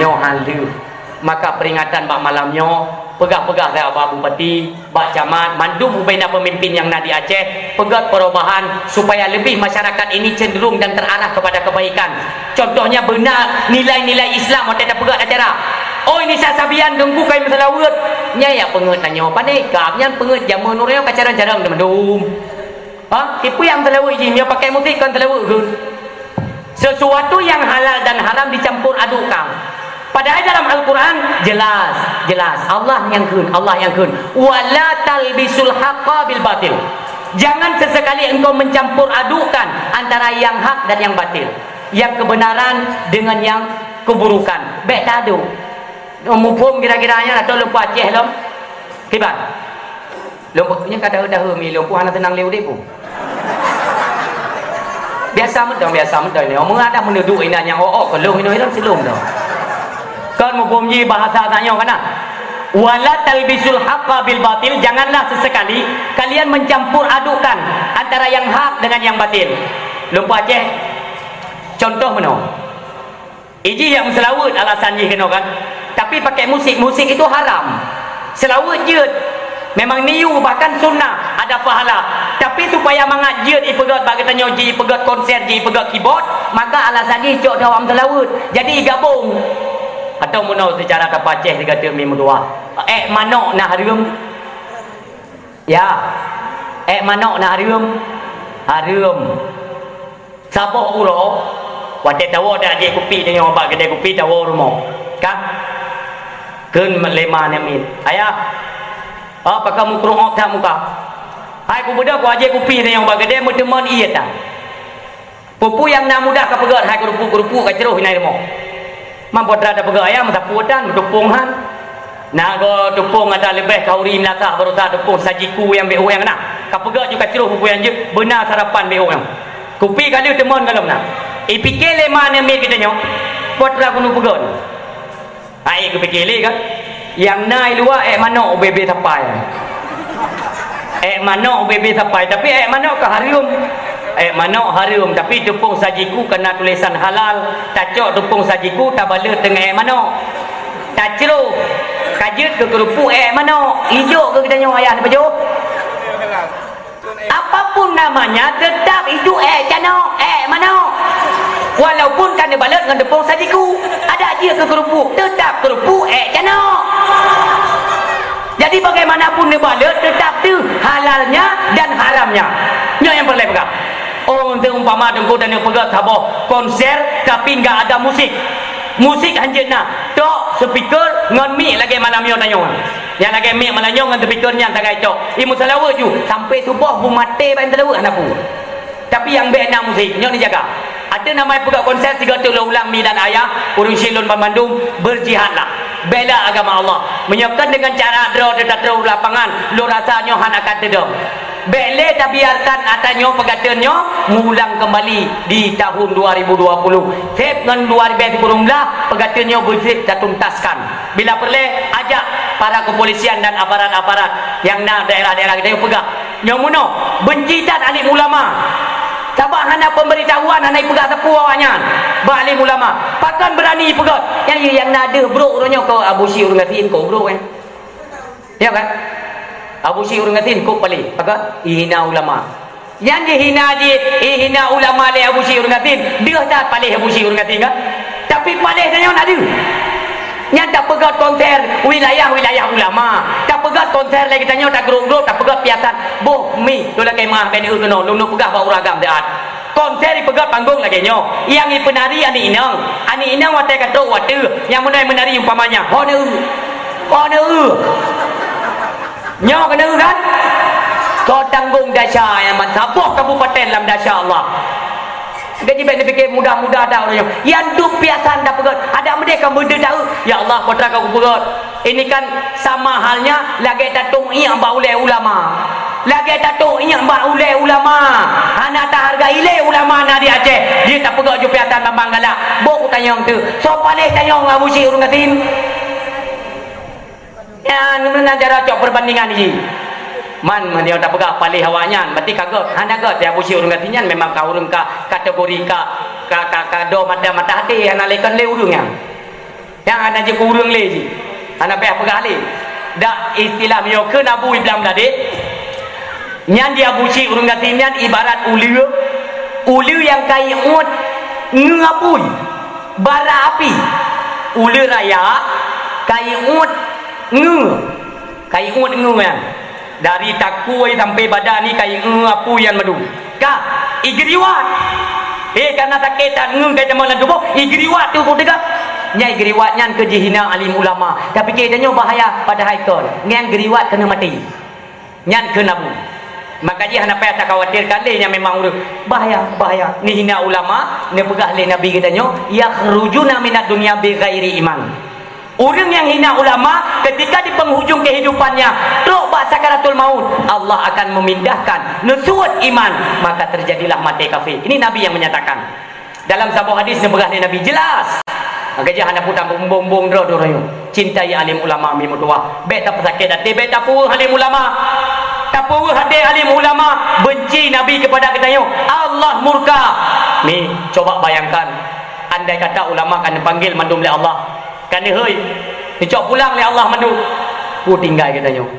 Nyoe han lheueh. Maka peringatan bak malam nyoe, peugah-peugah lé bak bupati, bak camat, mandum ubena pemimpin nyang na di Aceh, peugöt perubahan supaya lebih masyarakat ini cenderung dan terarah kepada kebaikan. Contohnya beuna nilai-nilai Islam watée tapeugöt acara. Oh, ini sa sabian teungku kai meuseulaweuet. Nyan jak peungeuet tanyoe, pane ikam nyan peungeuet jameun ureuëng nyoe ka carông-carông teumandum. Ha? Kipeue nyang seulaweuet jih, meunyoe pakai musik kon seulaweuet kheun. Sesuatu yang halal dan haram dicampur adukkan. Padahal dalam Al-Quran jelas, jelas Allah nyang kheun, Allah nyang kheun. "Wa la talbisul haqqa bil batil." Jangan sesekali engkau mencampur adukkan antara yang hak dan yang batil, yang kebenaran dengan yang keburukan. Bèk taduk. Muphom kira-kira nyan atau lupa Aceh lom? Kiban. Lôn peue nyan ka daheu-daheu mi lôn peue hana seunang lé udép peue. Biasa meudoe, biasa meudoe nyoe. Meungadang meuneuduek inan nyang ôk-ôk keu lôn inoe lôn silom doe. Kon muphom jih bahasa tanyoe kana. "Wala talbisul haqqa bil batil," janganlah sesekali kalian mencampur adukkan antara yang hak dengan yang batil. Lôn peue Aceh, contoh meunoe. Ijih jak meuseulaweuet alasan jih keunoe kan. Tapi pakai musik, musik itu haram. Seulaweuet jeuet. Memang niyu bahkan sunnah, ada pahala. Tapi supaya mangat jeuet ipeugöt bak geutanyoe jih ipeugöt konser jih ipeugöt keyboard, maka alasan jih cok dawa meuseulaweuet. Jadi igabong. Atau meunoe seucara tapacéh sigateuk mi meutuah. Ék manok na hareuem? Ya. Ék manok na hareuem? Hareuem. Saboh uroe, watée tawoe tajak jép kupi tanyoe bak keudè kupi tawoe rumoh. Ka? Kheun lé ma namiet, "Ayah, oh, pakon meukrong-ok that muka? Hai kubeudôh kujak jép kupi tanyoe bak keudè meuteumon ié tan. Peue-peue nyang na mudah kapeugöt hai keurupuk-keurupuk kacroh inan rumoh." Mam po teuma tapeugah ayam meusapeue tan, meutupông han. Na goe tupông ata leubeh kauri meulasah baroesa tupông sajiku nyang beu nyang na. Kapeugah ju kacroh peue-peue nyang jeuet, beuna sarapan beu nyang. Kupi ka lheueh teumon golom na. Ipike lé ma namiet geutanyoe, po teuma keuneuk peugah. Hai geupike lé kan? Nyang na i luwa ék manok ubé-bé sapai. Ék manok ubé-bé sapai, tapi ék manok ka hareuem. Ék manok hareuem, tapi tupông sajiku kana tulésan halal, tacok tupông sajiku tabalot deungon ék manok. Tacroh, ka jeuet keu keurupuk ék manok, ijok keu geutanyoe ayah neupajoh. Apapun namanya, tetap itu ék canok, ék manok. Walaupun ka neubalot ngon teupông sajiku, adak jih keu keurupuk, tetap keurupuk ék canok. Jadi bagaimanapun neubalot, tetap teuh halalnya dan haramnya. Nyoe nyang peureulée peugah. Oh, seumpama teungku dan nyang peugah saboh konser tapi enggak ada musik. Musik hanjeuet na, tok speaker ngon mic lagée malam nyoe tanyoe. Nyang lagée mic malam nyoe ngon speaker nyan sagai tok. Imu salawat ju sampai suboh bu maté ban salawat hana pu. Tapi nyang bék na musik, nyoe neujaga. Ateueh nama peugah konser sigoe teuk lôn ulang mi dan ayah, ureuëng syiek lôn banmandum, berjihadlah. Bela agama Allah. Meunyoe kon dengan cara droe teutateu lapangan, lôn rasa nyoe hana akan teudong. Bék lé tabiarkan ata nyoe peugateun nyoe meuulang kembali di tahun dua ribu dua puluh. Seb ngon dua ribu sembilan belas peugateun nyoe beuseb tatuntaskan. Bila peureulée, ajak para kepolisian dan aparat-aparat nyang na daerah-daerah geutanyoe peugah. Nyoe meunoe, beunci that alim ulama. Sabab hana pemberitahuan, hana ipeugah sapeue awaknyan bak alim ulama. Pakon beurani ipeugah? Nyang, nyang na deuh brok uroe nyoe keu Abu Syik ureuëng gasien keu brok, eh. Ya kan? Abu Syik ureuëng gasien kok paléh. Pakon? Ihina ulama. Nyan jihina ji, ihina ulama lé Abu Syik ureuëng gasien. Deuh that paléh Abu Syik ureuëng gasien kan? Tapi paléh tanyoe na deuh. Nyan tapeugét konser wilayah-wilayah ulama. Tapeugét konser lé geutanyoe, tagrôp-grôp, tapeugét piasan. Boh mi, lôn lakée meuah bèk neueu keunoe, lôn, lôn peugah bak ureueng agam siat. Konser ipeugét panggong lagèe nyoe. Nyang ipeunari aneuk inong. Aneuk inong watèe ka trôk u ateueh, nyang meunoe meunari umpamanya. Ho neueu. Ho neueu. Nyoe keuneuk kan? Kau tanggong desya nyang ban saboh kabupaten lam desya Allah. Gaji bèk neupike mudah-mudah dah ureueng nyoe. Nyang duek piasan tapeugét, adak meudeh ka meudeh taeu. Ya Allah, peue teuma ka kupeugét. Ini kan sama halnya lagèe tatôk iék bak ulèe ulama. Lagèe tatôk iék bak ulèe ulama. Hana tahargai lé ulama na di Aceh. Jih tapeugét ju piasan bambang galak. Bôh kutanyong teuh, soe paléh tanyoe ngon Abu Syik ureueng gasien? Nyan meunan cara cok perbandingan jih. Man, man nyang tapeugah paléh awaknyan, berarti ka gét. Hana gét, ya, Abu Syik ureueng gasien nyan memang ka ureueng ka kategori ka, ka, ka, ka do mata-mata até, hana lé kon lé ureueng nyan. Nyang hana jeuet keu ureueng lé jih. Hana payah peugah lé. Dak istilah meunyoe kheun Abu Iblak Meudadek, nyan di Abu Syik ureueng gasien nyan ibarat uleue, uleue nyang ka iuet ngeue apui, bara api. Uleue raya ka iuet ngeue, ka iuet ngeue nyan. Dari takue sampai badan ni ka iuet apui nyan mandum. Ka, igeuriwat. Eh, kana sakét that ngeue ka itamong lam tuboh, igeuriwat teuh peue teuka. Nyan igeuriwat nyan keu jihina alim ulama. Tapi keu tanyoe bahaya, padahai kon. Nyan geuriwat keuneuk maté. Nyan kheun Abu. Maka jih hana payah takhawatirkan lé nyan memang ureueng. Bahaya, bahaya. Neuhina ulama, neupeugah lé Nabi geutanyoe, "Yakhrujuna minad dunya bighairi iman." Ureueng nyang hina ulama, ketika di penghujung kehidupannya, trok bak sakaratul maut, Allah akan memindahkan, neusuet iman, maka terjadilah maté kafé. Ini Nabi yang menyatakan. Dalam saboh hadis neupeugah lé Nabi, jelas. Maka jih hana peue tabumbong-bumbong droe-droe nyoe. Cintai alim ulama mi meutuwah. Bèk tapeusakét até, bèk tapeuweueh alim ulama. Tapeuweueh até alim ulama, benci Nabi kepada geutanyoe. Allah murka. Mi, coba bayangkan, andai kata ulama ka neupanggil mandum lé Allah. Ka neuhôi, neucok pulang lé Allah mandum. Peue tinggai geutanyoe?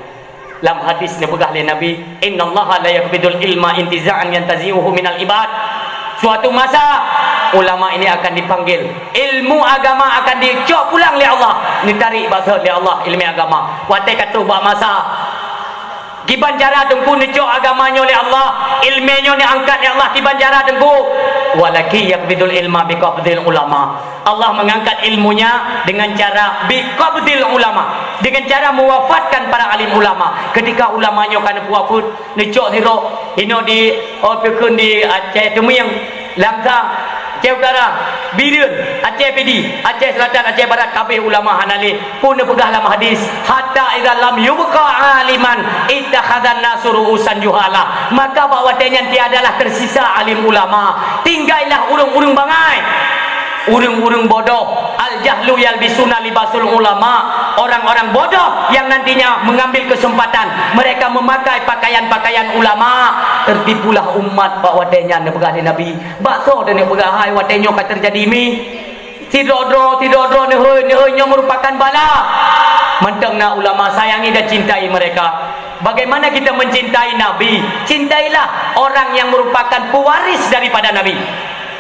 Lam hadis neupeugah lé Nabi, "Innallaha la yaqbidul ilma intiza'an yantazi'uhu minal ibad." Suatu masa, ulama ini akan dipanggil. Ilmu agama akan dicok pulang lé Allah, neutarek bak sot lé Allah ilmu agama. Watèe ka trôh bak masa, kiban cara teungku neucok agama nyoe lé Allah, ilmu nyoe neuangkat lé Allah, kiban cara teungku? "Walakin yaqbidul ilma biqabdil ulama." Allah mengangkat ilmunya dengan cara biqabdil ulama, dengan cara mewafatkan para alim ulama. Ketika ulama nyoe ka neupeuwafeuet, neucok sidroe, inoe di, oh, peukheun di Aceh Teumieng, Langsa, Aceh Utara, Bireuen, Aceh Pidie, Aceh Selatan, Aceh Barat, kabeh ulama hana lé. Peue neupeugah lam hadis, "Hatta idza lam yubqa aliman ittakhadzan nasu ru'usan juhala." Maka bak watèe nyan tiadalah tersisa alim ulama, tinggailah ureueng-ureueng bangai. Ureueng-ureueng bodoh, al-jahlu yalbisuna libasul ulama. Orang-orang bodoh yang nantinya mengambil kesempatan, mereka memakai pakaian-pakaian ulama. Tertipulah umat bak watèe nyan, neupeugah lé Nabi. Bak soe taneuk peugah hai watèe nyoe ka teujadi mi? Sidroe-droe, sidroe-droe neuhôi, neuhôi nyoe meurupakan bala. Mantong na ulama, sayangi dan cintai mereka. Bagaimana kita mencintai Nabi? Cintailah orang yang merupakan pewaris daripada Nabi.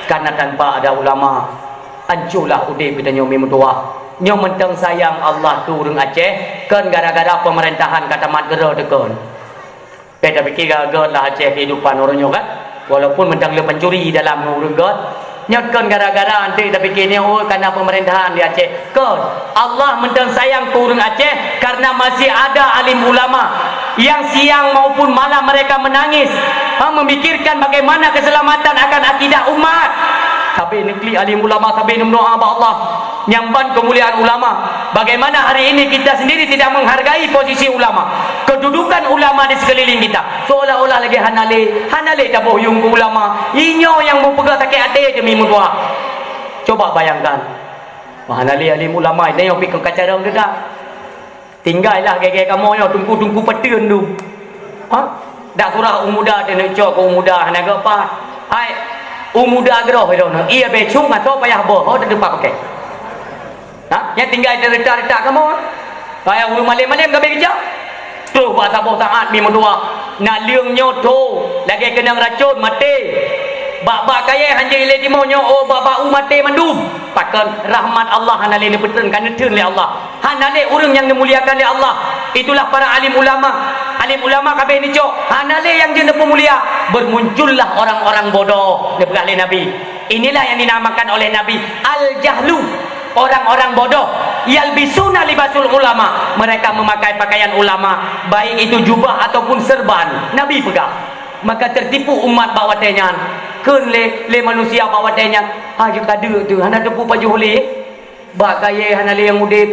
Karena tanpa ada ulama, hancurlah udeb geutanyoe mi meutuwah. Nyoe mantong sayang Allah keu ureuëng Aceh, kon gara-gara pemerintahan ka tamat keudroe teuh kon. Bèk tapike göt lah Aceh kehidupan uroe nyoe kan. Walaupun mantong le pancuri dalam ngon ureuëng göt, nyoe kon gara-gara anté tapike nyoe, oh, karena pemerintahan di Aceh. Kon. Allah mantong sayang keu ureuëng Aceh karena masih ada alim ulama yang siang maupun malam mereka menangis, ha, memikirkan bagaimana keselamatan akan akidah umat. Sabe neuklik alim ulama, sabe neumeudoa bak Allah. Nyan ban keumuliaan ulama. Bagaimana hari ini kita sendiri tidak menghargai posisi ulama, kedudukan ulama di sekeliling kita? Seolah-olah lagèe hana lé, hana lé taboh yuem keu ulama. Inyoe nyang meupeugah sakét até teuh mi meutuwah. Coba bayangkan. Wah, hana lé alim ulama, nyoe pih kon ka carông teuh that. Tinggai lah gaya-gaya kamoe nyoe, teungku-teungku pateuen tu. Ha? Dak surah u muda teuh neuk cok keu u muda hana geuh paih. Hai, u muda groh droeneuh, ie bècong atau payah boh, ho teuh teumpat pakai. Ha? Nyang tinggai teuh retak-retak kamoe. Payah ureuëng malém-malém ka bèk geucok. Troh bak saboh saát mi meutuwah. Naleueng nyoe tho, lagèe keunong racôn, maté. Bak-bak kayèe hanjeuet ilèe timoh nyoe, oh, bak-bak u maté mandum. Pakon rahmat Allah hana lé neupeutrön, ka neutheun lé Allah. Hana lé ureuëng nyang dimuliakan lé Allah. Itulah para alim ulama. Alim ulama ka bèk neucok. Hana lé nyang jeuet neupeumulia. Bermuncullah orang-orang bodoh, neupeugah lé Nabi. Inilah yang dinamakan oleh Nabi al-jahlu. Orang-orang bodoh. Yalbisuna libasul ulama. Mereka memakai pakaian ulama, baik itu jubah ataupun serban. Nabi peugah. Maka tertipu umat bak watèe nyan. Kheun lé, lé manusia bak watèe nyan, "Ah, jeuet ka deuk teuh, hana teupeu pajoh lé." Bak kayèe hana lé nyang udeb.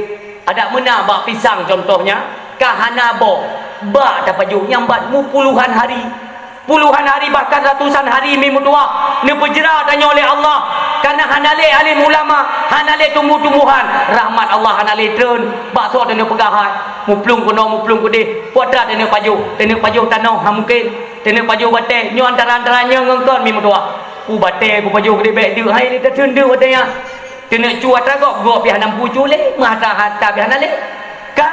Adak meunan bak pisang contohnya, ka hana boh, bak tapajoh nyang ban meupuluhan hari. Puluhan hari bahkan ratusan hari mi meutuwah neupeujra tanyoe lé Allah. Karena hana lé alim ulama, hana lé tumbuh-tumbuhan, rahmat Allah hana lé treun. Bak soe taneuk peugah hai, muplueng keunoe muplueng keudeh, peue atra taneuk pajoh, taneuk pajoh tanoh ha mungken, taneuk pajoh batèe, nyoe antara-antara nyoe ngon kon mi meutuwah. Peue batèe kupajoh keudeh bèk deuk hai lé tateun deuk watèe nyan. Teuneuk cu atra gob, gob pih hana meupucue lé, meuhata-hata pih hana lé. Ka,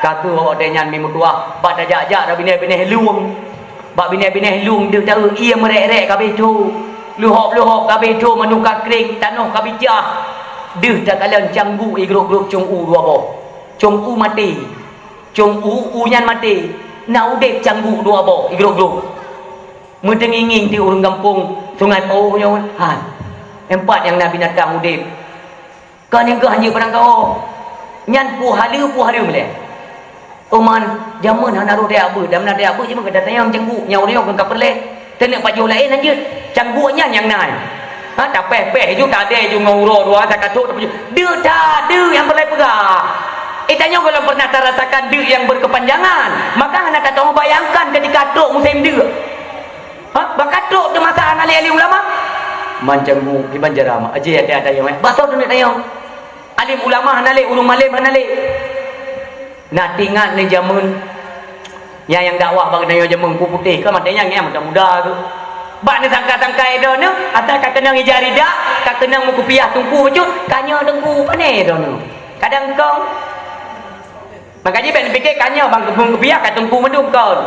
ka kheueh watèe nyan mi meutuwah, bak tajak-jak bak binéh-binéh lueng. Bak binéh-binéh lueng deuh taeu, ie meurek-rek ka beucok. Leuhop-leuhop ka beucok, mandum ka kreng, tanoh ka bicah. Deuh takalon canggu igrôp-grôp cong u dua boh. Cong u maté. Cong u, u nyan maté. Na udeb canggu dua boh, igrôp-grôp. Meuteungieng-ngieng di ureuëng gampông Sungai Pauh nyoe, hai, teumpat nyang na binatang udeb. Ka nyang keuh hanjeuet barang kawöm. Nyan peue haleue, peue haleue meulée. Uman, jameun hana roh tajak beuet, dan meunan tajak beuet, jameun ka tatanyong canggu, nyang ureuëng nyoe kon ka peureulée. Taneuk pajoh laén hanjeuet. Canggu nyan nyang na. Ha, tapéh-péh ju, tadée ju ngon uroe dua, takatok tapajoh. Deuk that, deuk nyang peureulée peugah. Eh, tanyoe gohlom pernah tarasakan deuk nyang berkepanjangan. Maka hana tateubayangkan ketika trok musém deuk. Ha? Bak ka trok di masa hana lé alim ulama? Mancang bu, kiban cara ma-, aji até-até nyang, eh. Bak soe teuneuk tanyong? Alim ulama hana lé, ureuëng malém hana lé. Na teuingat lé jameun nyang, nyang dakwah bak geutanyoe jameun Teungku Putéh, kan maté nyang, nyang muda-muda tu. Bak neusangka-sangka droeneuh, asai ka keunong ija rida, ka keunong meukupiah teungku bacut, ka nyoe teungku pané droeneuh. Kadang kong Maka jih bèk neupike ka nyoe ban keupeue kupiah ka teungku mandum kon.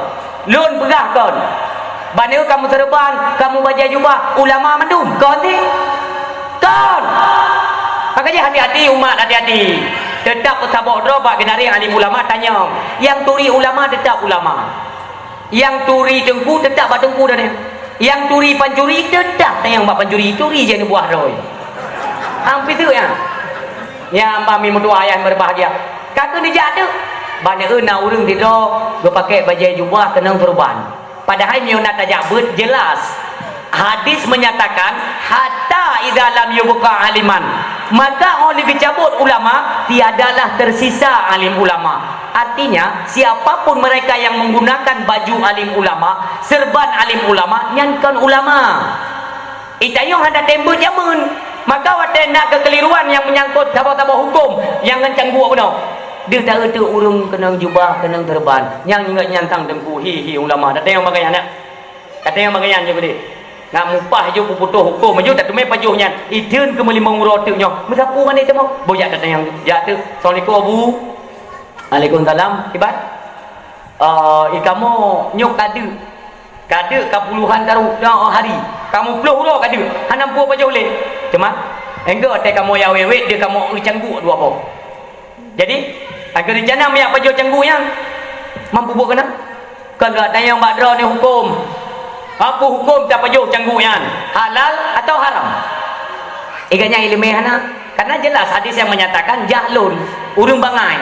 Lôn peugah kon. Ban nyoe kamoe seureuban, kamoe bajée jubah, ulama mandum kon tih. Kon. Maka jih hati-hati umat, hati-hati. Teutap peusaboh droe bak geunaréng alim ulama tanyong. Nyang turi ulama teutap ulama. Nyang turi teungku teutap bak teungku droeneuh. Nyang turi pancuri teutap tanyong bak pancuri, turi jih neubuah droe. Hang pih teuk nyan. Nyan bak mi meutuwah ayah berbahagia. Ka keuneuk jak teuk. Ban nyoe na ureuëng sidroe geupaké bajée jubah keunong seureuban. Padahai meunyoe na tajak beuet jelas. Hadis menyatakan, "Hatta idza lam yubqa aliman." Maka 'oh lheueh geucabot ulama, tiadalah tersisa alim ulama. Artinya, siapapun mereka yang menggunakan baju alim ulama, serban alim ulama, nyan kon ulama. Itanyong hana tem beuet jameun. Maka watée na keukeliruan nyang meunyangkot saboh-saboh huköm nyang ngon cangguek bunoe, deuh taeu teuk ureuëng keunong jubah, keunong seureuban. Nyang ingat nyan sang teungku, hi, hi, ulama. Tatanyong bagaih nyan. Tatanyong bagaih nyan jih beudeh. Nak mupah jih peuputôh huköm aju, tateumé pajoh nyan. Itheun keu meulimong uroe teuk nyoe. Meusapeue mandé teuma. Boh jak tatanyong. Jak teuk. Assalamualaikum, Abu. Waalaikumsalam. Kiban? Eh, i kamoe nyoe ka deuk. Ka deuk ka puluhan taru-, eh, hari. Kamoe ploh uroe ka deuk. Hana muphom pajoh lé. Teuma, enggai watée kamoe ya wét-wét deuh kamoe eu cangguk dua boh. Jadi, akhé rencana meujak pajoh cangguk nyan. Mampu buet keunan? Kon gata nyang bak droeneuh huköm. Apa huköm tapajoh cangguk nyan? Halal atau haram? Iganya ileumé hana. Karena jelas hadis yang menyatakan jahlun, ureuëng bangai.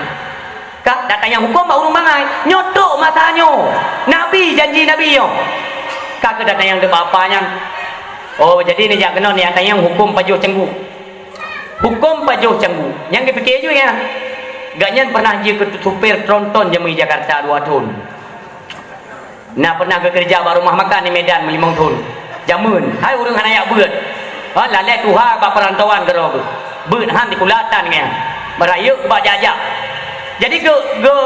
Ka, gata nyang huköm bak ureuëng bangai. Nyoe trok masa nyoe. Nabi, janji Nabi nyoe. Ka keu gata nyang teuba apa nyan. Oh, jadi neujak keunoe niat nyang huköm pajoh cangguk. Huköm pajoh cangguk. Nyang geupiké ju nyan. Gobnyan pernah jeuet keu supir tronton jameun Jakarta dua thon. Na pernah geukeureuja bak rumah makan di Medan meulimong thon. Jameun, hai ureuëng hana yak beuet. Ha, lalée tuha bak peurantauan keudroe geuh. Beuet han di kulatan nyan. Meurayeuk bak jak-jak. Jadi geu, geu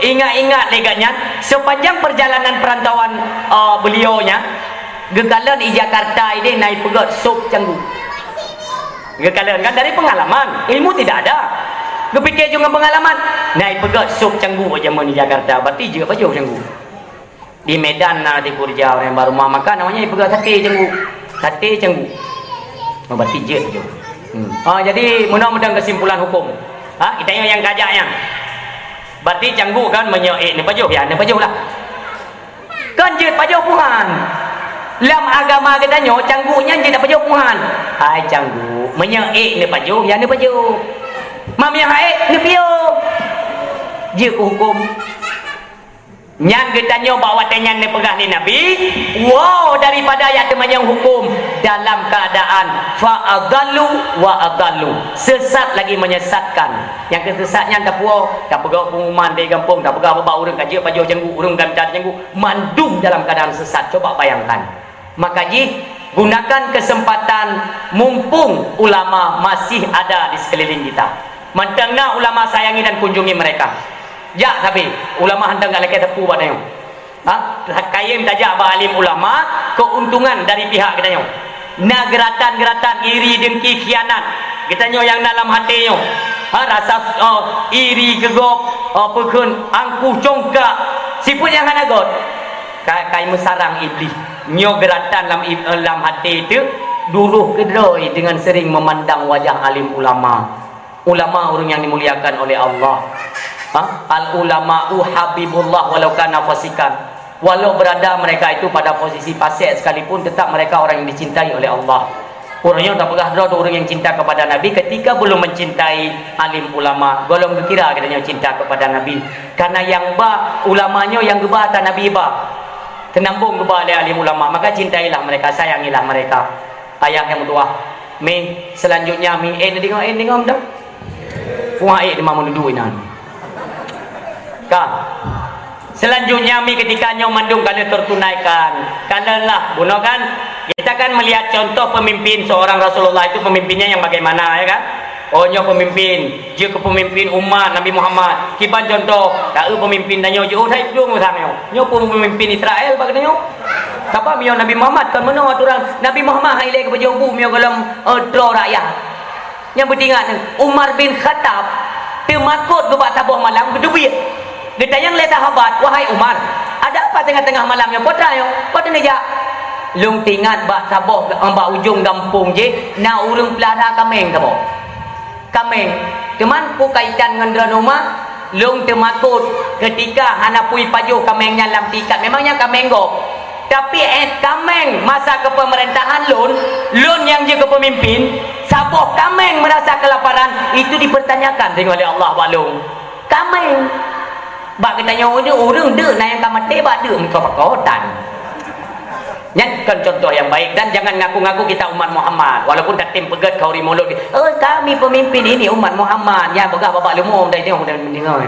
ingat-ingat lé gobnyan, sepanjang perjalanan perantauan, eh, beliau nyan, geukalon i Jakarta ideh na ipeugét sop cangguk. Geukalon kan dari pengalaman, ilmu tidak ada. Geupiké ju ngon pengalaman, na ipeugét sop cangguk jameun di Jakarta, berarti jeuet pajoh cangguk. Di Medan na di keureuja ureuëng bak rumah makan, namanya ipeugét sate cangguk. Sate cangguk. Oh, berarti jeuet pajoh. Hmm. Ah, jadi meunoe meudan kesimpulan huköm. Ha, geutanyoe nyang kajak nyan. Berarti cangguk kan meunyoe ék neupajoh, ya neupajoh lah. Kon jeuet pajoh puhan. Lam agama geutanyoe, cangguk nyan jeuet pajoh puhan. Hai cangguk, meunyoe ék neupajoh, ya neupajoh. Mam nyang ék neupiôh. Jeuet keu huköm. Nyan geutanyoe bak watée nyan neupeugah lé Nabi, wow, daripada yak teumanyong huköm dalam keadaan fa adallu wa adallu. Sesat lagi menyesatkan. Nyang keu sesat nyan tapuwoe, tapeugah pengumuman di gampông, tapeugah bak ureuëng ka jeuet pajoh cangguk, ureuëng ka mita cangguk. Mandum dalam keadaan sesat. Coba bayangkan. Maka jih, gunakan kesempatan mumpung ulama masih ada di sekeliling kita. Mantong na ulama, sayangi dan kunjungi mereka. Jak sabe, ulama hantom ka lakée teupeu bak tanyoe. Ha? Kayém tajak bak alim ulama, keuntungan dari pihak geutanyoe. Na geuratan-geuratan iri, dengki, khianat. Geutanyoe nyang na lam até nyoe. Ha, rasa, oh, iri, geugob, oh, peukheun, angkuh, congkak. Sifeuet nyang hana göt. Ka, ka imeusarang Iblih. Nyoe geuratan lam ib-, lam até teuh, duroh keudroe deungon sering memandang wajah alim ulama. Ulama ureuëng nyang dimuliakan oleh Allah. Ha? Al ulama'u habibullah walau kana fasikan. Walau berada mereka itu pada posisi fasik sekalipun, tetap mereka orang yang dicintai oleh Allah. Ureuëng nyang tapeugah droe tu ureuëng nyang cinta kepada Nabi ketika belum mencintai alim ulama. Golom geukira geutanyoe cinta kepada Nabi. Karena nyang ba ulama nyoe nyang geuba atra Nabi ba. Teunambong geuba lé alim ulama. Maka cintailah mereka, sayangilah mereka. Ayah nyang meutuah. Mi, selanjutnya mi, eh, deungoe, eh, deungoe dah. Puah, eh, di mana duduk inan. Ka. Selanjutnya mi, ketika nyoe mandum ka lheueh tertunaikan. Kalon lah, bunoe kan? Kita kan melihat contoh pemimpin seorang Rasulullah itu, pemimpinnya yang bagaimana, ya kan? Oh, nyoe pemimpin, jeuet keu pemimpin umat Nabi Muhammad. Kiban contoh, taeu pemimpin tanyoe jeuet, oh, hai plueng usah nyoe. Nyoe pun pemimpin Israel bak tanyoe. Sabab miyueb Nabi Muhammad kon meunoe aturan. Nabi Muhammad hai lé keu pajoh bu miyueb golom, eh, droe rakyat. Nyang beutingat nyoe, Umar bin Khattab teumakot geuh bak saboh malam geuteubiet. Geutanyong lé sahabat, "Wahai Umar, ada apa tengah-tengah malam nyoe? Po atra nyoe? Po teuneujak?" "Lôn teuingat bak saboh, bak ujong gampông jih na ureuëng peulara kaméng saboh." Kaméng. Teuma peue kaitan ngon droeneuh Umar? Lôn teumakot keutika hana peue jipajoh kaméng nyan lam tikat. Memang nyan kaméng gob. Tapi, eh, kaméng masa keupeumeurintahan lôn, lôn nyang jeuet keu peumimpin, saboh kaméng meurasa keulaparan, itu dipertanyakan deungon lé Allah bak lôn. Kaméng. Bak geutanyoe ureuëng, ureuëng deuk na nyang ka maté bak deuk meukapakotan. Nyan kon contoh nyang baik dan jangan ngaku-ngaku kita umat Muhammad walaupun tatem peugét khauri mulod, "Oh, kami pemimpin ini umat Muhammad." Nyan peugah babah leumo dari tengok dan mendengar.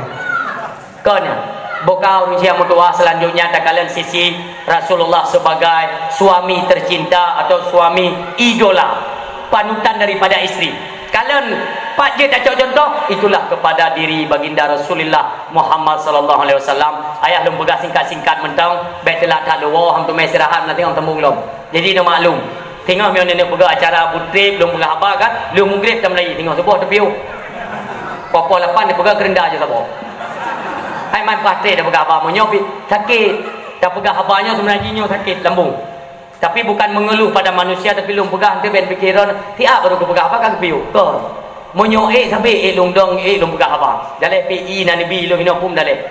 Kon nyan. Boh ka ureuëng sia meutuah selanjutnya takalon sisi Rasulullah sebagai suami tercinta atau suami idola, panutan daripada isteri. Kalon pat jeuet tacok contoh, itulah kepada diri Baginda Rasulullah Muhammad sallallahu alaihi wasallam. Ayah lôn peugah singkat-singkat mantong, bék teulat that lôn woe, hana teumé istirahat, meunateueng teumbong lom. Jadi, neumaklum. Teungoh miyueb nenek peugah acara butrip, lôn peugah haba kan, lheueh mugrib tamulai, teungoh suboh teupiôh. Poh-poh lapan dipeugah keureunda aja saboh. Hai man patéh tapeugah haba meunyoe pi-, sakét. Tapeugah haba nyoe seubeuna jih nyoe sakét lambung. Tapi bukan mengeluh pada manusia, tapi lôn peugah teuh ben pikiran, siat baru kupeugah haba ka geupiôh. Kon. Meunyoe ék sabé ék lôn dong, ék lôn peugah haba. Daleh pi i na neubi lôn hinoe pun daleh.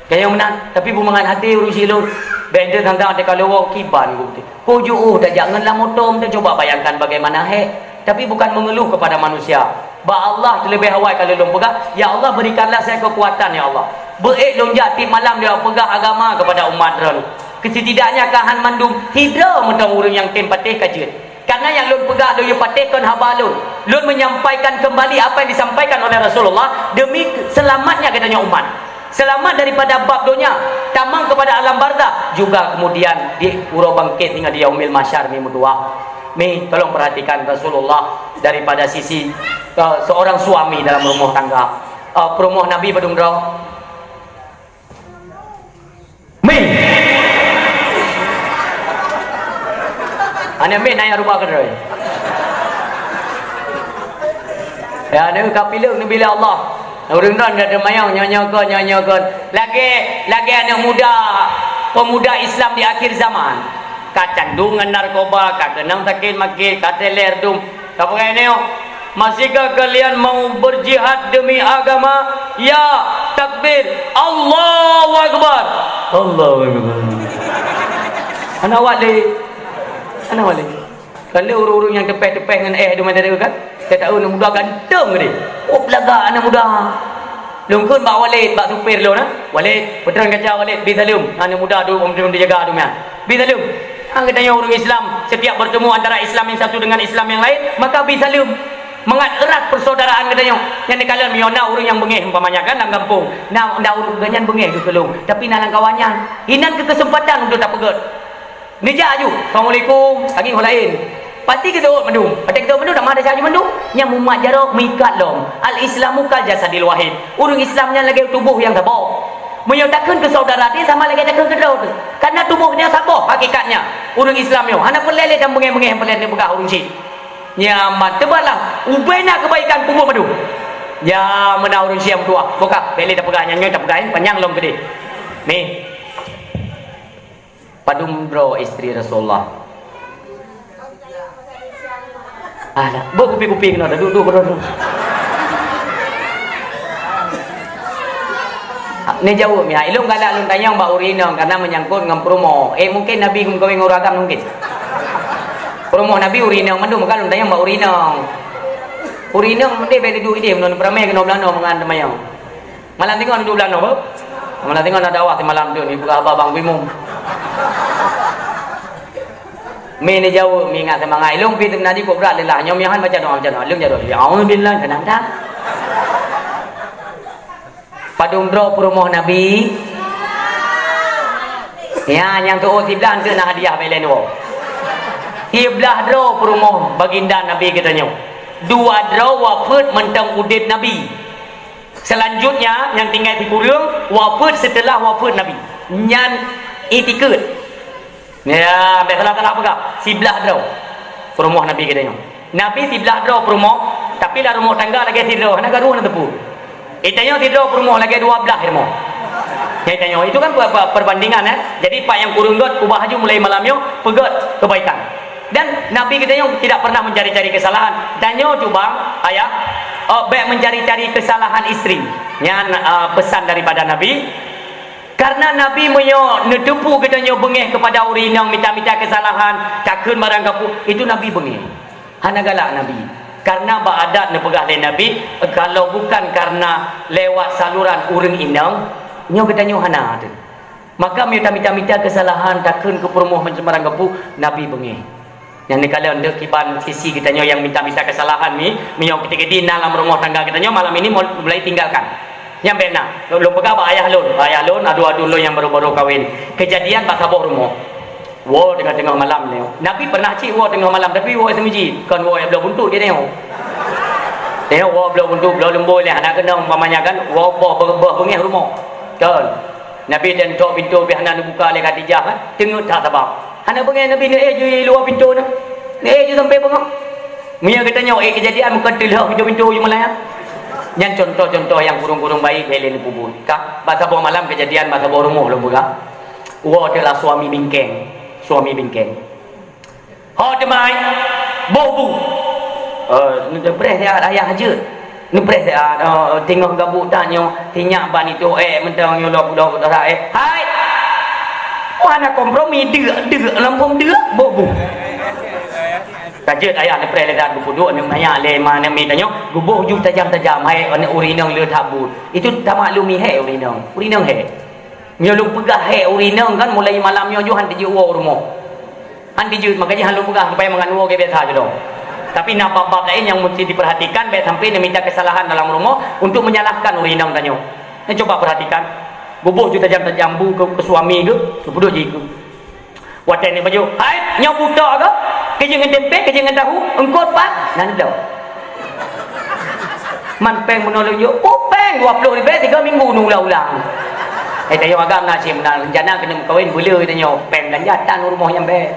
Kayong meunan, tapi beumangat até ureuëng si lôn. Ben teuh tantang até ka lôn woe kiban geuh. Kujeuôh tajak ngon lam moto, meutuah coba bayangkan bagaimana hék. Tapi bukan mengeluh kepada manusia. Bak Allah terlebih awai ka lôn peugah, "Ya Allah, berikanlah saya kekuatan, ya Allah. Beuék lôn jak tiep malam lôn peugah agama kepada umat Droen. Kesetidaknya ka han mandum sidroe mantong ureuëng nyang tem patéh ka jeuet. Karena nyang lôn peugah lôn yue patéh kon haba lôn. Lôn menyampaikan kembali apa yang disampaikan oleh Rasulullah demi selamatnya geutanyoe umat." Selamat daripada bab donya, tamong kepada alam barzakh, juga kemudian di uroe bangkit hingga di yaumil mahsyar mi meutuah. Mi, tolong perhatikan Rasulullah daripada sisi, eh, seorang suami dalam rumah tangga. Eh, peurumoh Nabi padum droe? Mi. Aneuk miet na nyang rubah keudroe. Ya, aneuk ka pileuk neubi lé Allah. Ureuëng droen ka teumayang nyoe-nyoe kon, nyoe-nyoe kon. Lagée, lagée aneuk muda, pemuda Islam di akhir zaman. Ka candu ngon narkoba, ka keunong sakét makét, ka teler dum. Ka peugah nyoe, "Masihkah kalian mau berjihad demi agama? Ya, takbir, Allahu Akbar." Allahu Akbar. Hana awak lé. Hana awak lé. Kan lé ureuëng-ureuëng nyang teupeh-teupeh ngon éh di mata dia kan? Saya tahu aneuk muda ganteng dia. Oh, lagak aneuk muda. Lôn kheun bak Walid, bak supir lôn, ha? "Walid, peutreun kaca Walid, bi saleuem." Aneuk muda tu, om, om dijaga tu, meunan. "Bi saleuem." Ha, geutanyoe ureuëng Islam, setiap bertemu antara Islam yang satu dengan Islam yang lain, maka bi saleuem. Mangat erat persaudaraan geutanyoe. Nyang dikalon meunyoe na ureuëng nyang beungéh umpamanya kan lam gampông. Na, na ureuëng geuh nyan beungéh geuh keu lôn, tapi na lam kawan nyan. Inan keu keuseumpatan untuk tapeugét. Neujak aju, "Assalamualaikum," lagée ho laén. Pasti geudok mandum. Watée geudok mandum, dak madrasah aju mandum. Nyang mumat jaroe meuikat lom. Al-Islamu kal jasadil wahid. Ureuëng Islam nyan lagée tuboh nyang saboh. Meunyoe takheun keu saudara dia sama lagée takheun keu droe teuh. Karena tuboh nyan saboh hakikatnya. Ureuëng Islam nyoe hana peureulée lé dan beungéh-beungéh nyang peureulée neupeugah ureuëng syiek. Nyaman teubalah ubena kebaikan tuboh mandum. Ya, meunan ureuëng syiek meutuah. Boh ka, bèk lé tapeugah nyang nyoe, tapeugah nyan panyang lom keudeh. Nih. Padum droe istri Rasulullah? Alah, beukupi-kupi keunoe, duek-duek keunoe. Neujaweueb meuhai, ilôn galak lôn tanyong bak ureuëng inong karena meunyangkot ngon peurumoh. Eh, mungkin Nabi geumeukawen ngon ureuëng agam mungkin. Peurumoh Nabi ureuëng inong mandum, maka lôn tanyong bak ureuëng inong. Ureuëng inong meunan bèk duek idéh, meunyoe peuramé keunoe bulan nyoe mangat teumayong. Malam singoh duek bulan nyoe, beuh? Malam singoh na dakwah simalam tu, ni buka haba bang Bimum. Mi neujaweueb, mi ngat seumangat. Ilôn pi teumeunan jih kok brat leulah. Nyoe miahan baca doa, baca doa. Ilôn jaroe. Ya, auzubillah, tenang dah. Padum droe peurumoh Nabi? Ya, nyang tuoh siblaih tu na hadiah bak ilèe dua. Siblaih droe peurumoh baginda Nabi geutanyoe. Dua droe wafeuet mantong udeb Nabi. Selanjutnya, nyang tinggai sikureueng, wafeuet seuteulah wafeuet Nabi. Nyan itikeuet. Ya, bèk salah-salah peugah. Siblaih droe peurumoh Nabi geutanyoe. Nabi siblaih droe peurumoh, tapi lam rumoh tangga lagèe sidroe, hana karu hana teupeu. Geutanyoe sidroe peurumoh lagèe dua blaih rumoh. Geutanyoe, itu kan pe-, pe-, perbandingan, eh. Jadi, pat nyang kureueng göt, ubah laju mulai malam nyoe, peugöt kebaikan. Dan Nabi geutanyoe tidak pernah mencari-cari kesalahan. Tanyoe cuba, ayah, eh, bèk mencari-cari kesalahan istri. Nyan, eh, pesan daripada Nabi. Karena Nabi meunyoe neuteupeue geutanyoe beungèh kepada ureueng inong mita-mita kesalahan, takheun barang kapeue, itu Nabi beungèh. Hana galak Nabi. Karena bak adat neupeugah lé Nabi, kalau bukan karena lewat saluran ureueng inong, nyoe geutanyoe hana teuh. Maka meunyoe tamita-mita kesalahan, takheun keu peurumoh macam barang kapeue, Nabi beungèh. Nyang neukalon deuh kiban sisi geutanyoe nyang mita-mita kesalahan mi, meunyoe keudéh-keudéh na lam rumoh tangga geutanyoe, malam ini mul-, mulai tinggalkan. Nyang bèk na, lôn peugah bak ayah lôn, bak ayah lôn, aduen-aduen lôn nyang baru-baru kawen. Keujadian bak saboh rumoh. Woe teungoh-teungoh malam nyoe. Nabi pernah cit woe teungoh malam, tapi woe seumeujid, kon woe nyang bloe buntut geutanyoe. Nyoe woe bloe buntut, bloe leumbôi lé hana keunong, umpamanya kan, woe boh, boh beungèh rumoh. Kon. Nabi dan tok pintoe pih hana neubuka lé Khadijah, kan? Teungeut that sabab. Hana beungèh Nabi neuék ju luwa pintoe nyoe. Neuék ju sampoe beungoh. Meunyoe geutanyoe ék keujadian, meukeue teulheueh pintoe-pintoe ju meulayan. Nyan contoh-contoh nyang kureueng-kureueng baik lé neupeubuet. Ka, bak saboh malam keujadian bak saboh rumoh lôn peugah. Woe teuk lah suami bingkeng. Suami bingkeng. Ho teumai, boh bu. Eh, neupreh siat ayah jeuet. Neupreh siat, eh, teungoh gabuk tanyoe, sinyak ban itu, eh, mantong nyoe lok, lok, lok, eh. Hai! Wah, na kompromi, deuk, deuk, lampôh deuk, boh bu. Ka jeuet ayah neupreh lé dat geupeuduek, neuk nanya lé ma, neuk mi tanyoe, geuboh ju tajam-tajam, hai, aneuk ureueng inong le that buet. Itu tamaklumi hai ureueng inong. Ureueng inong hai. Nyoe lôn peugah hai ureueng inong kan, mulai malam nyoe ju han teujeuet woe u rumoh. Han teujeuet, maka jih han lôn peugah, supaya mangat woe gét biasa ju dong. Tapi na bab-bab laén nyang mesti diperhatikan, bèk sampai neumita kesalahan dalam rumoh untuk menyalahkan ureueng inong tanyoe. Nyoe cuba perhatikan. Geuboh ju tajam-tajam bu keu, keu suami geuh, geupeuduek jih keu. Watèe neuk pajoh, "Hai, nyoe bu tok kah? Keujeuet ngon tempe, keujeuet ngon tahu, eungkôt pat?" Nan dong. Man péng bunoe lôn jok, "Oh, péng dua ploh ribèe tiga minggu neuulang-ulang." Eh, tanyoe agam na cit meunan rencana keuneuk meukawen, beuleu tanyoe péng beulanja tan u rumoh nyan bèk.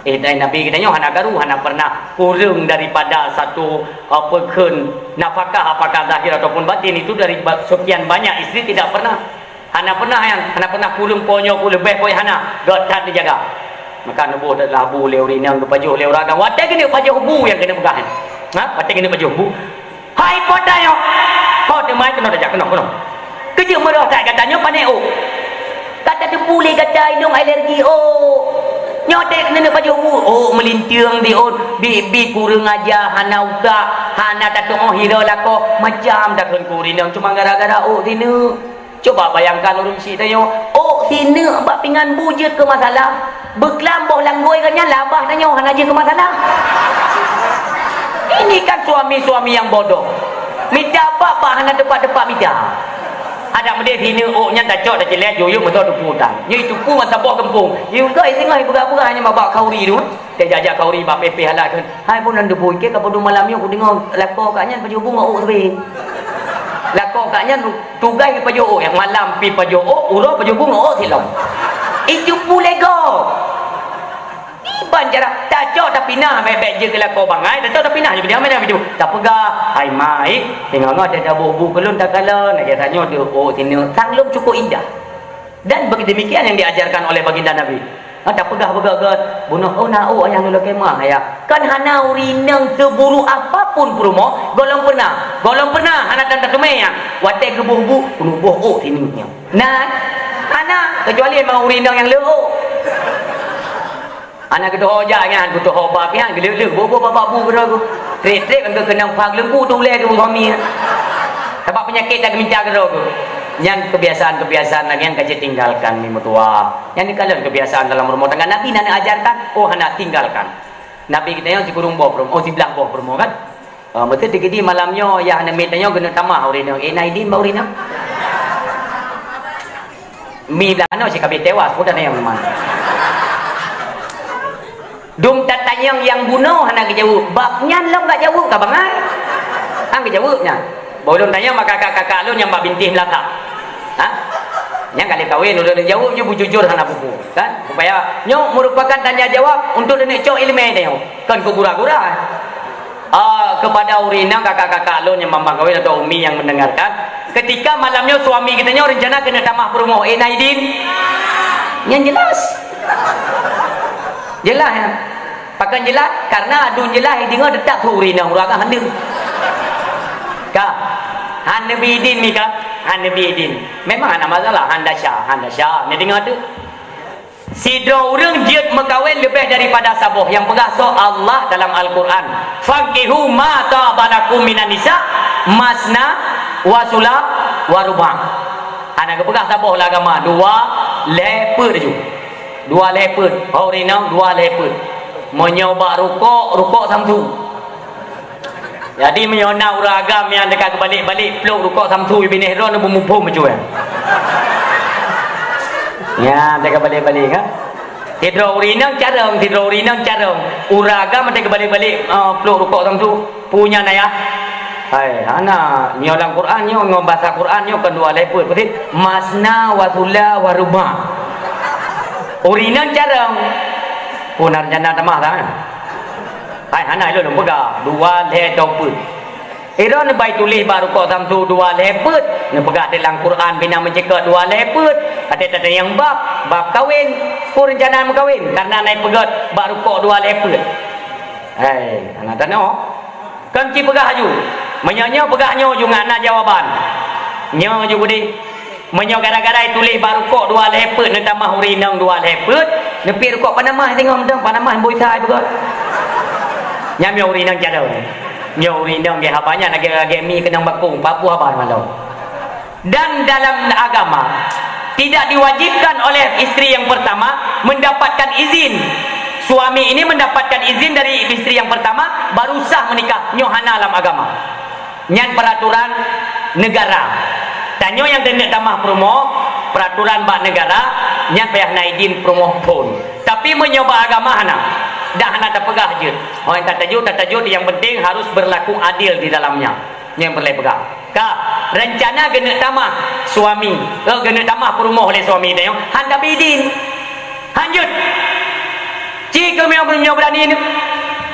Eh, dan Nabi geutanyoe hana karu, hana pernah kureueng daripada satu, apa, kheun nafakah, apakah zahir ataupun batin, itu dari ba-, sekian banyak isteri tidak pernah. Hana pernah nyan, hana pernah kureueng po nyoe ku leubeh po hana, göt that neujaga. Maka neuboh that lah bu lé ureueng inong geupajoh lé ureueng agam. Watèe keuneuk pajoh bu nyang keuneuk peugah nyan. Ha? Watèe keuneuk pajoh bu. Hai po tanyoe. Ho teumai keunoe tajak keunoe, keunoe. Keujeuet meurôh that gata nyoe pané ôk. Ka tateupeue lé gata inong alergi ôk. Nyoe dek keuneuk pajoh bu, ôk meulinteung di ôk, bi, bi kureueng aja, hana utak, hana tatuoh hira lakoe, macam takheun ku ureueng inong cuma gara-gara ôk sineuk. Cuba bayangkan ureueng chik tanyoe, ôk sineuk bak pingan bu jeuet keu masalah, beuklam boh langgôi geuh nyan labah tanyoe hana jeuet keu masalah. Ini kan suami-suami yang bodoh. Mita bak-bak hana teumpat-teumpat mita. Adak meudeh sineuk ôk nyan tacok tacilét yue-yue meusoe tupu tan. Nyoe tupu masa boh gampông. Yue geuh singoh peugah-peugah nyan bak khauri tu. Teuka jak khauri bak pih-pih halat kheun. Hai pun nan deubui keu ka padum malam nyoe kudeungoe lakoe kak nyan pajoh bu ngon ôk sabe. Lakoe kak nyan tugaih pajoh ôk, nyang malam pi pajoh ôk, uroe pajoh bu ngon ôk silom. Itu pulego. Iban cara tacok tapinah bèk-bèk jeuet keu lakoe bangai, tacok tapinah je bidang mana itu. Tapeugah, "Hai mai, teungoh-ngoh teuka boh bu keu lôn takalon, lagèe tanyoe deuh ôk sineuk." Sang lom cukup indah. Dan bagi demikian yang diajarkan oleh baginda Nabi. Ha, tapeugah beugöt-göt, bunoe, "Oh, na ôk ayah lôn lakèe meuah, ayah." Kan hana ureueng inong seuburuk apapun peurumoh, gohlom pernah. Gohlom pernah hana tan tateumé nyan. Watèe geuboh bu, keuneuk boh ôk sineuk nyan. Nah, hana, kecuali memang ureueng inong nyang le ôk. Hana geutohô jak nyan, geutohô ba pian, geuleuh-leuh, boh-boh babah bu keudroe geuh. Trép-trép engkau keunong pha geuleuengku tu ulèe keu suami. Sabab peunyakét dak geuminta keudroe geuh. Nyan kebiasaan-kebiasaan lagèe nyan ka jeuet tinggalkan mi meutuah. Nyan dikalon kebiasaan dalam rumah tangga. Nabi na neuajarkan, oh hana tinggalkan. Nabi geutanyoe sikureueng boh peurumoh, oh siblaih boh peurumoh kan? Ah, beutôi teugidi malam nyoe, yah namiet tanyoe keuneuk tamah ureueng inong. Eh, na idin bak ureueng inong? Mi blah nyoe si kabeh tewas, peue tanyong teuma. Dum tatanyong nyang bunoe hana geujaweueb. Bab nyan lom ka jaweueb ka bangai. Han geujaweueb nyan. Boh lôn tanyong bak kakak-kakak lôn nyang bak bintéh meulatak. Ha? Nyang ka lheueh kawen, ulôn jaweueb ju bujujur hana bubu, kan? Supaya nyoe merupakan tanya jawab untuk leuneuk cok ileumèe tanyoe, kon keu gura-gura. Ah, kepada ureueng inong, kakak-kakak lôn nyang mambang kawin atau umi yang mendengarkan, ketika malam nyoe suami geutanyoe rencana keuneuk tamah peurumoh, eh, na idin? Nyan jelas. Jelas, ya? Pakon jelas? Karena adun jelas, ideungoe teutap su ureueng inong, ureueng agam hana. Ka? Han neubi idin mi ka? Han neubi idin. Memang hana masalah, han desya, han desya. Neudeungoe teuh. Sidroe ureueng jeuet meukawen leubeh daripada saboh, nyang peugah soe? Allah dalam Al-Quran, "Fankihu ma taba lakum minan nisa, masna wa sula wa ruba." Hana geupeugah saboh lam agama, dua, lhèe, peuet laju. Dua lhèe peuet, ho ureueng inong dua lhèe peuet. Meunyoe bak rukok, rukok samsu. Jadi, meunyoe na ureueng agam nyang teuka geubalek-balek plôk rukok samsu binéh droeneuh beumuphom bacut nyan. Nyan teuka balek-balek, kan? Sidroe ureueng inong carông, sidroe ureueng inong carông. Ureueng agam teuka geubalek-balek, eh, plôk rukok samsu, peue nyan ayah? Hai, hana. Nyoe lam Quran nyoe, ngon basa Quran nyoe kon dua lhèe peuet. Peue cit? Masna wa sula wa ruba. Ureueng inong carông. Peue na rencana tamah dah, kan? Hai, hana ilôn lôn peugah. Dua lhèe dua peuet. Sidroe neubai tuléh bak rukok Samsu dua lhèe peuet, neupeugah di lam Quran bina meuceukeut dua lhèe peuet. Até teuka nyang bab, bab kawen, peue reuncana meukawen, kareuna na peugah bak rukok dua lhèe peuet. Hai, hana tanoh. Kon ci peugah aju. Meunyoe nyoe peugah nyoe ju ngon na jawaban. Nyoe ju gudi. Meunyoe gara-gara tuléh bak rukok dua lhèe peuet, neutamah ureueng inong dua lhèe peuet, neupiek rukok Panama singoh mantong, Panama boi sai beugöt. Nyan meunyoe ureueng inong jaroe. Meunyoe ureueng inong gét haba nyan lagèe-lagèe mi keunong bakong, papu haba malam. Dan dalam agama, tidak diwajibkan oleh istri yang pertama mendapatkan izin. Suami ini mendapatkan izin dari istri yang pertama, baru sah menikah. Nyoe hana lam agama. Nyan peraturan negara. Tanyoe nyang keuneuk tamah peurumoh, peraturan bak negara, nyan payah na idin peurumoh phôn. Tapi meunyoe bak agama hana. Dah hana tapeugah jeuet. Ho nyang tatajut, tatajut, yang penting harus berlaku adil di dalamnya. Nyan peureulèe peugah. Ka, rencana keuneuk tamah suami, eh, keuneuk tamah peurumoh lé suami tanyoe, han tabi idin. Han jeuet. Ci keuh meunyoe, meunyoe beurani nyoe.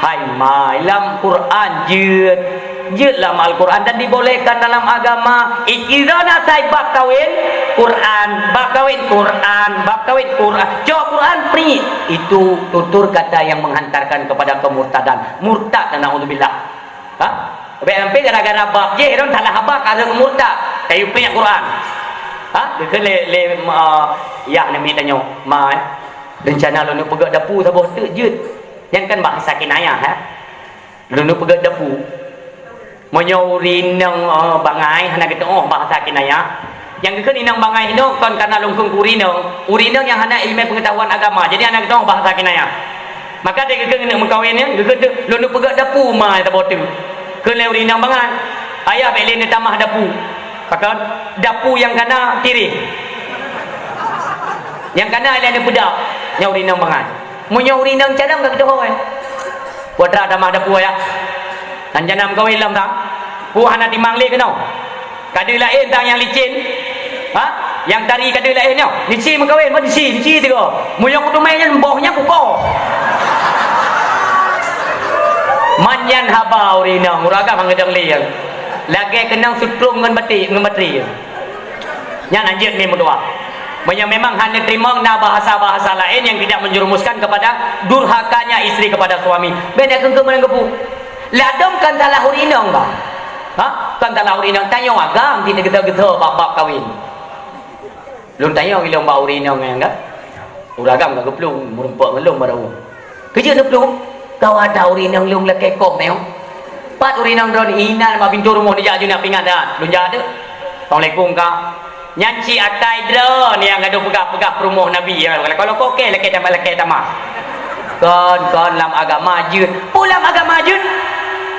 Hai ma, lam Quran jeuet. Jeuet lam Al-Quran dan dibolehkan dalam agama. Ikiza na sai bab kawen, Quran, bab kawen, Quran, bab kawen, Quran. Cok Quran, pri. Itu tutur kata yang menghantarkan kepada kemurtadan. Murtad, naudzubillah. Ha? Bèk sampai gara-gara bab jih, lôn salah haba ka lheueh murtad. Tayue piek Quran. Ha? Geukheun lé, lé, ma, yah namiet tanyoe. Ma, eh. Rencana lôn neupeugöt dapu saboh teuk jeuet. Nyan kan bahasa kinayah, ha? Lôn neupeugöt dapu. Meunyoe ureueng inong, eh, bangai hana geuteu'oh bahasa kinayah. Nyang geukheun inong bangai nyoe kon karena lôn kheun keu ureueng inong. Ureueng inong nyang hana ileumèe peungeutahuan agama, jadi hana geuteu'oh bahasa kinayah. Maka deh geukheun keuneuk meukawen nyan, geukheun teuk lôn neupeugöt dapu ma saboh teuk. Kheun lé ureueng inong bangai, "Ayah bèk lé neutamah dapu." Pakon? Dapu nyang kana tireh. Nyang kana ilèe neupeudap, nyan ureueng inong bangai. Meunyoe ureueng inong carông ka geuteu'oh, eh. Putra tamah dapu, ayah. Rencana meukawen lom tang. Peue hana timang lé keunoe. Ka deuh laén tang nyang licén. Ha? Nyang tari ka deuh laén nyoe. Nisi meukawen, bah nisi, nisi tiga. Meunyoe kuteumèe nyan boh nyan kuko. Man nyan haba ureueng inong, ureueng agam ngeudong lé. Lagèe keunong sutrom ngon baté, ngon baterai. Nyan hanjeuet mé meudoa. Meunyoe memang hana teurimong, na bahasa-bahasa laén yang tidak menjerumuskan kepada durhakanya istri kepada suami. Bèk neukheun-kheun meunan geupeu. Ladôm kon salah ureueng inong, bah. Ha? Kon salah ureueng inong. Tanyoe agam di neugeuto-geuto bab-bab kawin. Lôn tanyoe ilôn bak ureueng inong nyan ka. Ureueng agam ka geuplueng, meurumpok ngon lôn baroe. Keu jeuet neuplueng, ka watèe ureueng inong lôn lakèe kong tanyoe. Pat ureueng inong droen inan bak pintoe rumoh neujak, "Jeuet na pingat that." Lôn jak teuk. "Assalamualaikum, Kak." Nyan cit akai droen nyang gadôh peugah-peugah peurumoh Nabi. Kalau koke lakèe tamah, lakèe tamah. Kon, kon lam agama jeuet. Peue lam agama jeuet?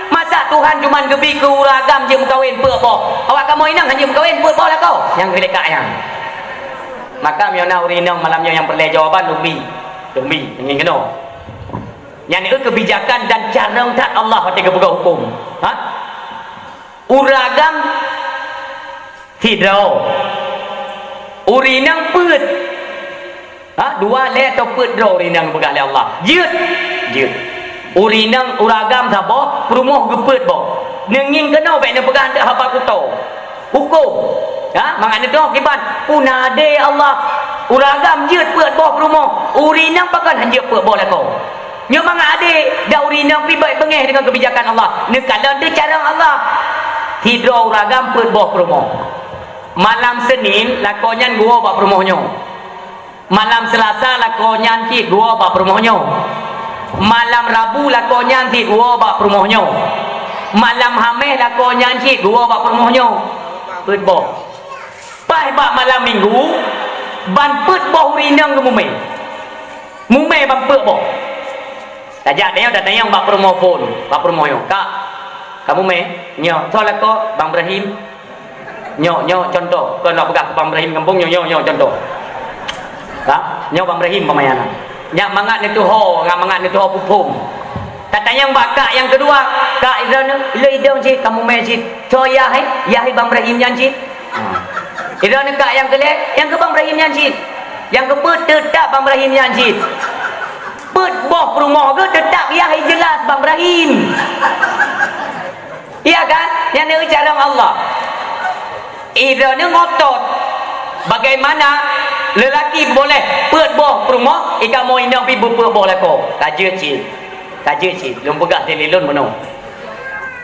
Masa Tuhan cuman geubi keu ureueng agam jeuet meukawen peuet boh? Awak kamoe inong han jeuet meukawen peuet boh lakoe? Nyang geulakèe nyan. Maka meunyoe na ureueng inong malam nyoe nyang peureulèe jawaban, lôn bi. Lôn bi, ngieng keunoe. Nyan keuh keubijakan dan carông that Allah watèe geupeugah hukôm. Ha? Ureueng agam sidroe. Ureueng inong peuet. Ha, dua lhèe atau peuet droe ureueng inong geupeugah lé Allah. Jeuet. Jeuet. Ureueng inong, ureueng agam saboh, peurumoh geupeuet boh. Neungieng keunoe bèk neupeugah eunteuk haba kuto. Hukôm. Ha, mangat neudoh kiban. Peue na adé Allah. Ureueng agam jeuet peuet boh peurumoh. Ureueng inong pakon han jeuet peuet boh lakoe. Nyoe mangat adé, dak ureueng inong pih bèk beungèh deungon keubijakan Allah. Neukalon teuh carông Allah. Sidroe ureueng agam peuet boh peurumoh. Malam Senin, lakoe nyan geuwoe bak peurumoh nyoe. Malam Selasa, lakoe nyan cit geuwoe bak peurumoh nyoe. Malam Rabu, lakoe nyan cit geuwoe bak peurumoh nyoe. Malam Hamèh, lakoe nyan cit geuwoe bak peurumoh nyoe. Peuet boh. Paih bak malam Minggu, ban peuet boh ureueng inong geumumè. Mumè ban peuet boh. Tajak tanyoe, tatanyong bak peurumoh phôn, bak peurumoh nyoe, "Kak, ka mumè?" "Nyoe." "Soe lakoe?" "Bang Ibrahim." "Nyoe, nyoe contoh, kon lôn peugah keu Bang Ibrahim gampông, nyoe, nyoe, nyoe contoh." Ha? Nyoe Bang Ibrahim peumayan. Nyak mangat neutuho, nyak mangat neutuho peuphom. Tatanyong bak kak nyang keudua, "Kak, idong, ilôn idong cit, ka mumè cit. Soe yah, eh? Yah, eh, Bang Ibrahim nyan cit?" Ha. Idong kak nyang keulhèe, nyang keu Bang Ibrahim nyan cit. Nyang keupeuet teutap Bang Ibrahim nyan cit. Peuet boh peurumoh geuh teutap yah, eh, jeulaih Bang Ibrahim. Iya kan? Nyan neucarông Allah. Idroeneuh ngotot. Bagaimana lelaki boleh peuet boh peurumoh, ikamoe inong pih beupeuet boh lakoe? Ka jeuet cit. Ka jeuet cit. Lôn peugah dililôn meunoe.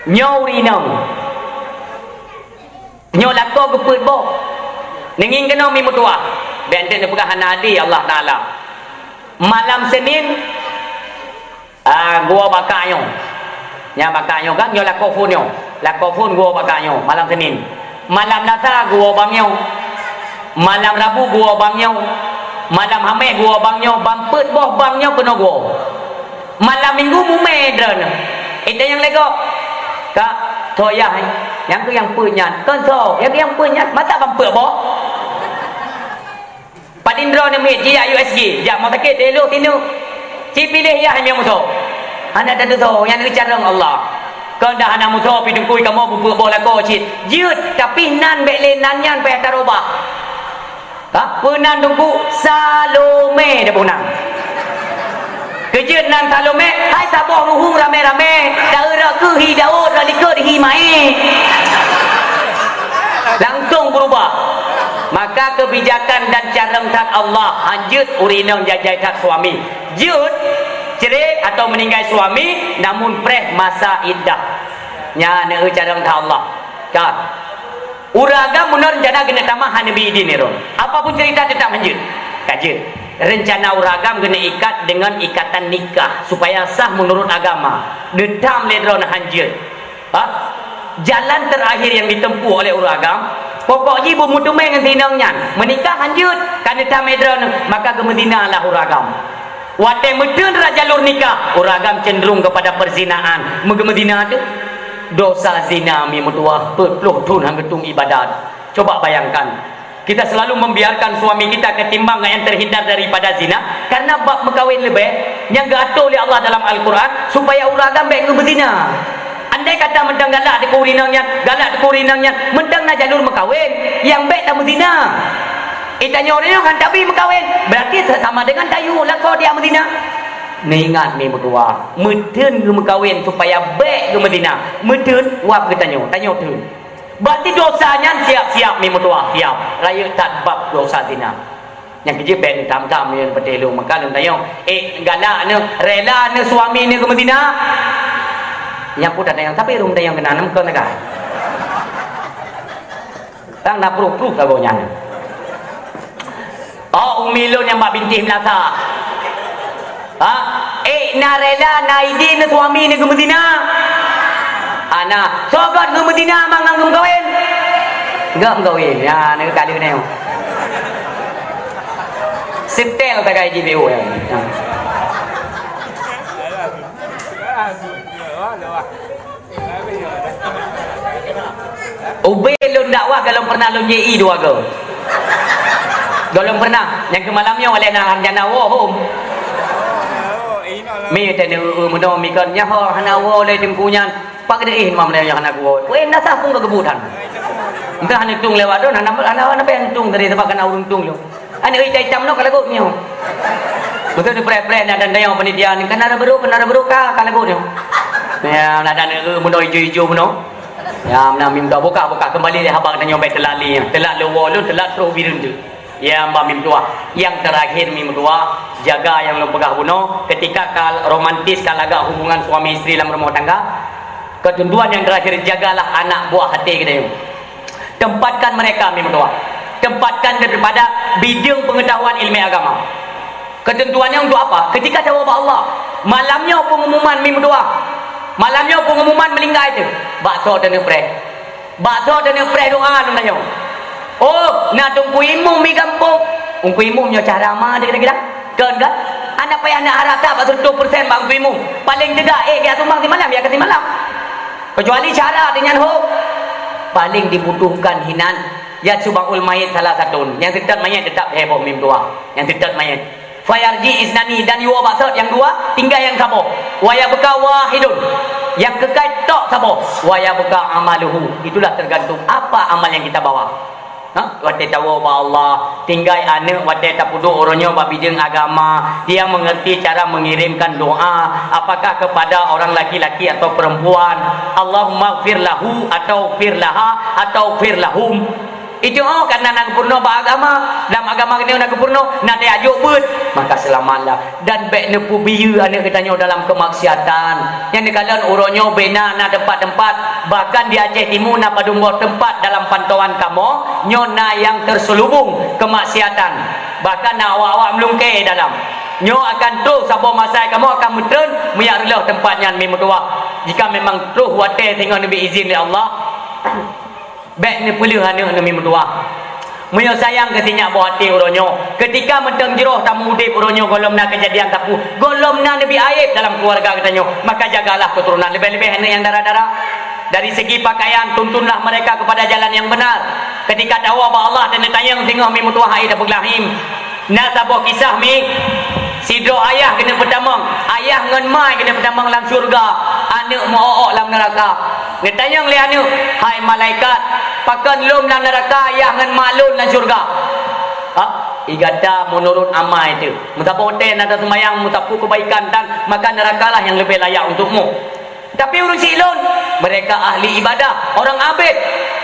Nyoe ureueng inong. Nyoe lakoe geupeuet boh. Neungieng keunoe mi meutuwah. Bèk enteuk neupeugah hana adé Allah Taala. Malam Senin, ah, geuwoe baka nyoe. Nyang baka nyoe kan, nyoe lakoe phôn nyoe. Lakoe phôn geuwoe baka nyoe, malam Senin. Malam Lasa geuwoe bang nyoe. Malam Rabu geuwoe bang nyoe. Malam Hamèh geuwoe bang nyoe, ban peuet boh bang nyoe keunoe geuwoe. Malam Minggu mumè droeneuh. Ita nyang lego. Kak, tho yah, eh. Nyang keu nyang peuet nyan. Kon tho, nyang keu nyang peuet nyan. Masa ban peuet boh? Padum droeneuh miet, jijak U S G, jak rumah sakit, teuh lôn sineuk. Ci piléh yah nyang musoh. Hana tatusoe, nyan neucarông Allah. Kon dah hana musoh, pih teungku kamoe beupeuet boh lakoe cit. Jeuet, tapi nan bèk lé nan nyan payah tarubah. Ha? Peue nan teungku? Salome teuh peue nan. Keujeuet nan Salome, hai saboh ruhueng ramé-ramé, taeu rot keuh hi Daud, rot likot hi Maé. Langsung berubah. Maka kebijakan dan carông that Allah, hanjeuet ureueng inong jai-jai that suami. Jeuet, cerai atau meninggal suami, namun preh masa iddah. Nyan neucarông that Allah. Ka. Ureueng agam meunurot rencana keuneuk tamah hana neubi idin lé droe. Apapun cerita tetap hanjeuet. Ka jeuet. Rencana ureueng agam keuneuk ikat dengan ikatan nikah supaya sah menurut agama. Deutam lé droe hanjeuet. Ha? Jalan terakhir yang ditempuh oleh ureueng agam, pokok jih beumeuteumèe ngon si inong nyan. Meunikah hanjeuet, ka neutam lé droe, maka geumeuzinalah ureueng agam. Watèe meuteun rot jalur nikah, ureueng agam cenderung kepada perzinaan. Meugeumeu zina teuh. Dosa zina mi meutuwah peuet ploh thon han geutueng ibadat. Coba bayangkan, kita selalu membiarkan suami kita ketimbang yang terhindar daripada zina karena bab meukawen leubeh nyang geuatur lé Allah dalam Al-Quran supaya ureueng agam bèk geumeuzina. Andai kata mantong galak dikeue ureueng inong nyan, galak dikeue ureueng inong nyan, mantong na jalur meukawen, nyang bèk tameuzina. Eh, tanyoe ureueng nyoe han tabi meukawen, berarti sama dengan tayue lakoe dia meuzina. Neuingat mi meutuwah, meuteun geumeukawen supaya bèk geumeuzina. Meuteun, wab geutanyoe, tanyoe teun. Berarti dosa nyan siap-siap mi meutuwah, siap. Rayeuk that bab dosa zina. Nyang keujeuet bèk neutam-tam nyan peuté lôn meuka lôn tanyong. Eh, galak neuh, rela neuh suami neuh geumeuzina? Nyang peue tatanyong, tapi lôn tanyong keunan, meukeue neugah. Tang na proof-proof saboh nyan. Oh, umi lôn nyang bak bintéh meunasah. Ha? Eh, na rela, na idin neuh suami neuh geumeuzina? Ana, soe göt geumeuzina mangat geumeukawen? Göt meukawen. Ya, neuh kali nyoe. Setel sagai jibiu ya. Ya. Ubé lôn dakwah goh lom pernah lôn J I dua go. Goh lom pernah, nyang keu malam nyoe lé na rencana woe hom. Mi teuh neu meunoe mi kon nyan ho hana woe lé teungku nyan. Pak geude ih mam lé nyoe hana kuwoe. Weh, na sah pun ka geubut han. Entah hana tung lewat tu, hana hana hana payah tung tadi sebab kana ureueng tung tu. Aneuk ita itam nyoe ka lagot nyoe. Beutôi neupreh-preh na dan dayang panitia ni, kan ada baru, kan ada baru ka, ka lagot nyoe. Ya, na dan eh, meunoe ijo-ijo meunoe. Ya, meunan mim ka buka-buka kembali lé haba geutanyoe bèk teulat lé. Teulat lé woe lôn, teulat troh bireuen tu. Ya, mbak mim tuah. Yang terakhir mim tuah, jaga nyang lôn peugah bunoe, ketika ka romantis, ka lagak hubungan suami isteri dalam rumah tangga, ketentuan yang terakhir, jagalah anak buah hati geutanyoe. Tempatkan mereka, mi meutuah. Tempatkan daripada bidang pengetahuan ilmu agama. Ketentuannya untuk apa? Ketika jawab Allah, malam nyoe pengumuman, mi meutuah. Malam nyoe pengumuman meulinggai tu. Bak soe teuneuk preh? Bak soe teuneuk preh doa lôn tanyong? Oh, na Teungku Imum di gampông. Teungku Imum nyoe cara ma dia kira-kira. Kan, kan? Hana payah nak harap that bak seratus persen bak Teungku Imum. Paling tidak, eh, dia sumbang simalam, dia kasi malam. Kecuali syarat dengan hok paling dibutuhkan hinan, ya, subaul mayit salah satu. Nyang seutôt mayit tetap heboh mim tuah. Nyang seutôt mayit. Fayarji isnani, dan yue bak sot nyang dua, tinggai nyang saboh. Wa yabqa wahidun. Nyang keukai tok saboh. Wa yabqa amaluhu. Itulah tergantung apa amal yang kita bawa. Ha? Watée tawoe bak Allah, tinggai aneuëk watée tapeuduek uroe nyoe bak bideueng agama, dia mengerti cara mengirimkan doa, apakah kepada orang laki-laki atau perempuan, Allahummaghfir lahu atau fir laha atau fir lahum. Itu oh karena na geupeurunoe bak agama, dalam agama keunoe na geupeurunoe, na tajak jok beuet, maka selamatlah. Dan bék neupeubiyeu aneuëk geutanyoe dalam keumaksiatan. Nyang neukalon uroe nyoe bena na teumpat-teumpat, bahkan di Aceh Timu na padum boh teumpat dalam pantauan kamoe, nyoe na nyang terselubung keumaksiatan. Bahkan na awak-awak meulungkée dalam. Nyoe akan troh saboh masa kamoe akan meutreun meuyak reuloh teumpat nyan mi meutuwah. Jika memang troh watée singoh neubi izin lé Allah, bék neupeuleueh aneuëk neuh mi meutuwah. Meunyoe sayang keu sinyak boh até uroe nyoe, keutika mantong jroh tamu udeb uroe nyoe gohlom na keujadian sapeue, gohlom na neubi aéb dalam keuluwarga geutanyoe, maka jagalah keuturonan, leubeh-leubeh aneuëk nyang dara-dara. Dari segi pakaian, tuntunlah mereka kepada jalan yang benar. Keutika tawoe bak Allah dan neutanyong singoh mi meutuwah hai tapeuglahim. Na saboh kisah mi, sidroe ayah keuneuk peutamong, ayah ngon ma keuneuk peutamong lam syeuruga, aneuëk meu-ok lam neuraka. Geutanyong lé aneuëk, "Hai malaikat, pakon lôn lam neuraka, ayah ngon ma lôn lam syeuruga?" "Ha, i gata meunurot amai teuh. Meusaboh watée na taseumayang, meusapeue keubaikan tan, maka neurakalah nyang leubeh layak untukmu." "Tapi ureuëng syiek lôn, mereka ahli ibadah, orang abid."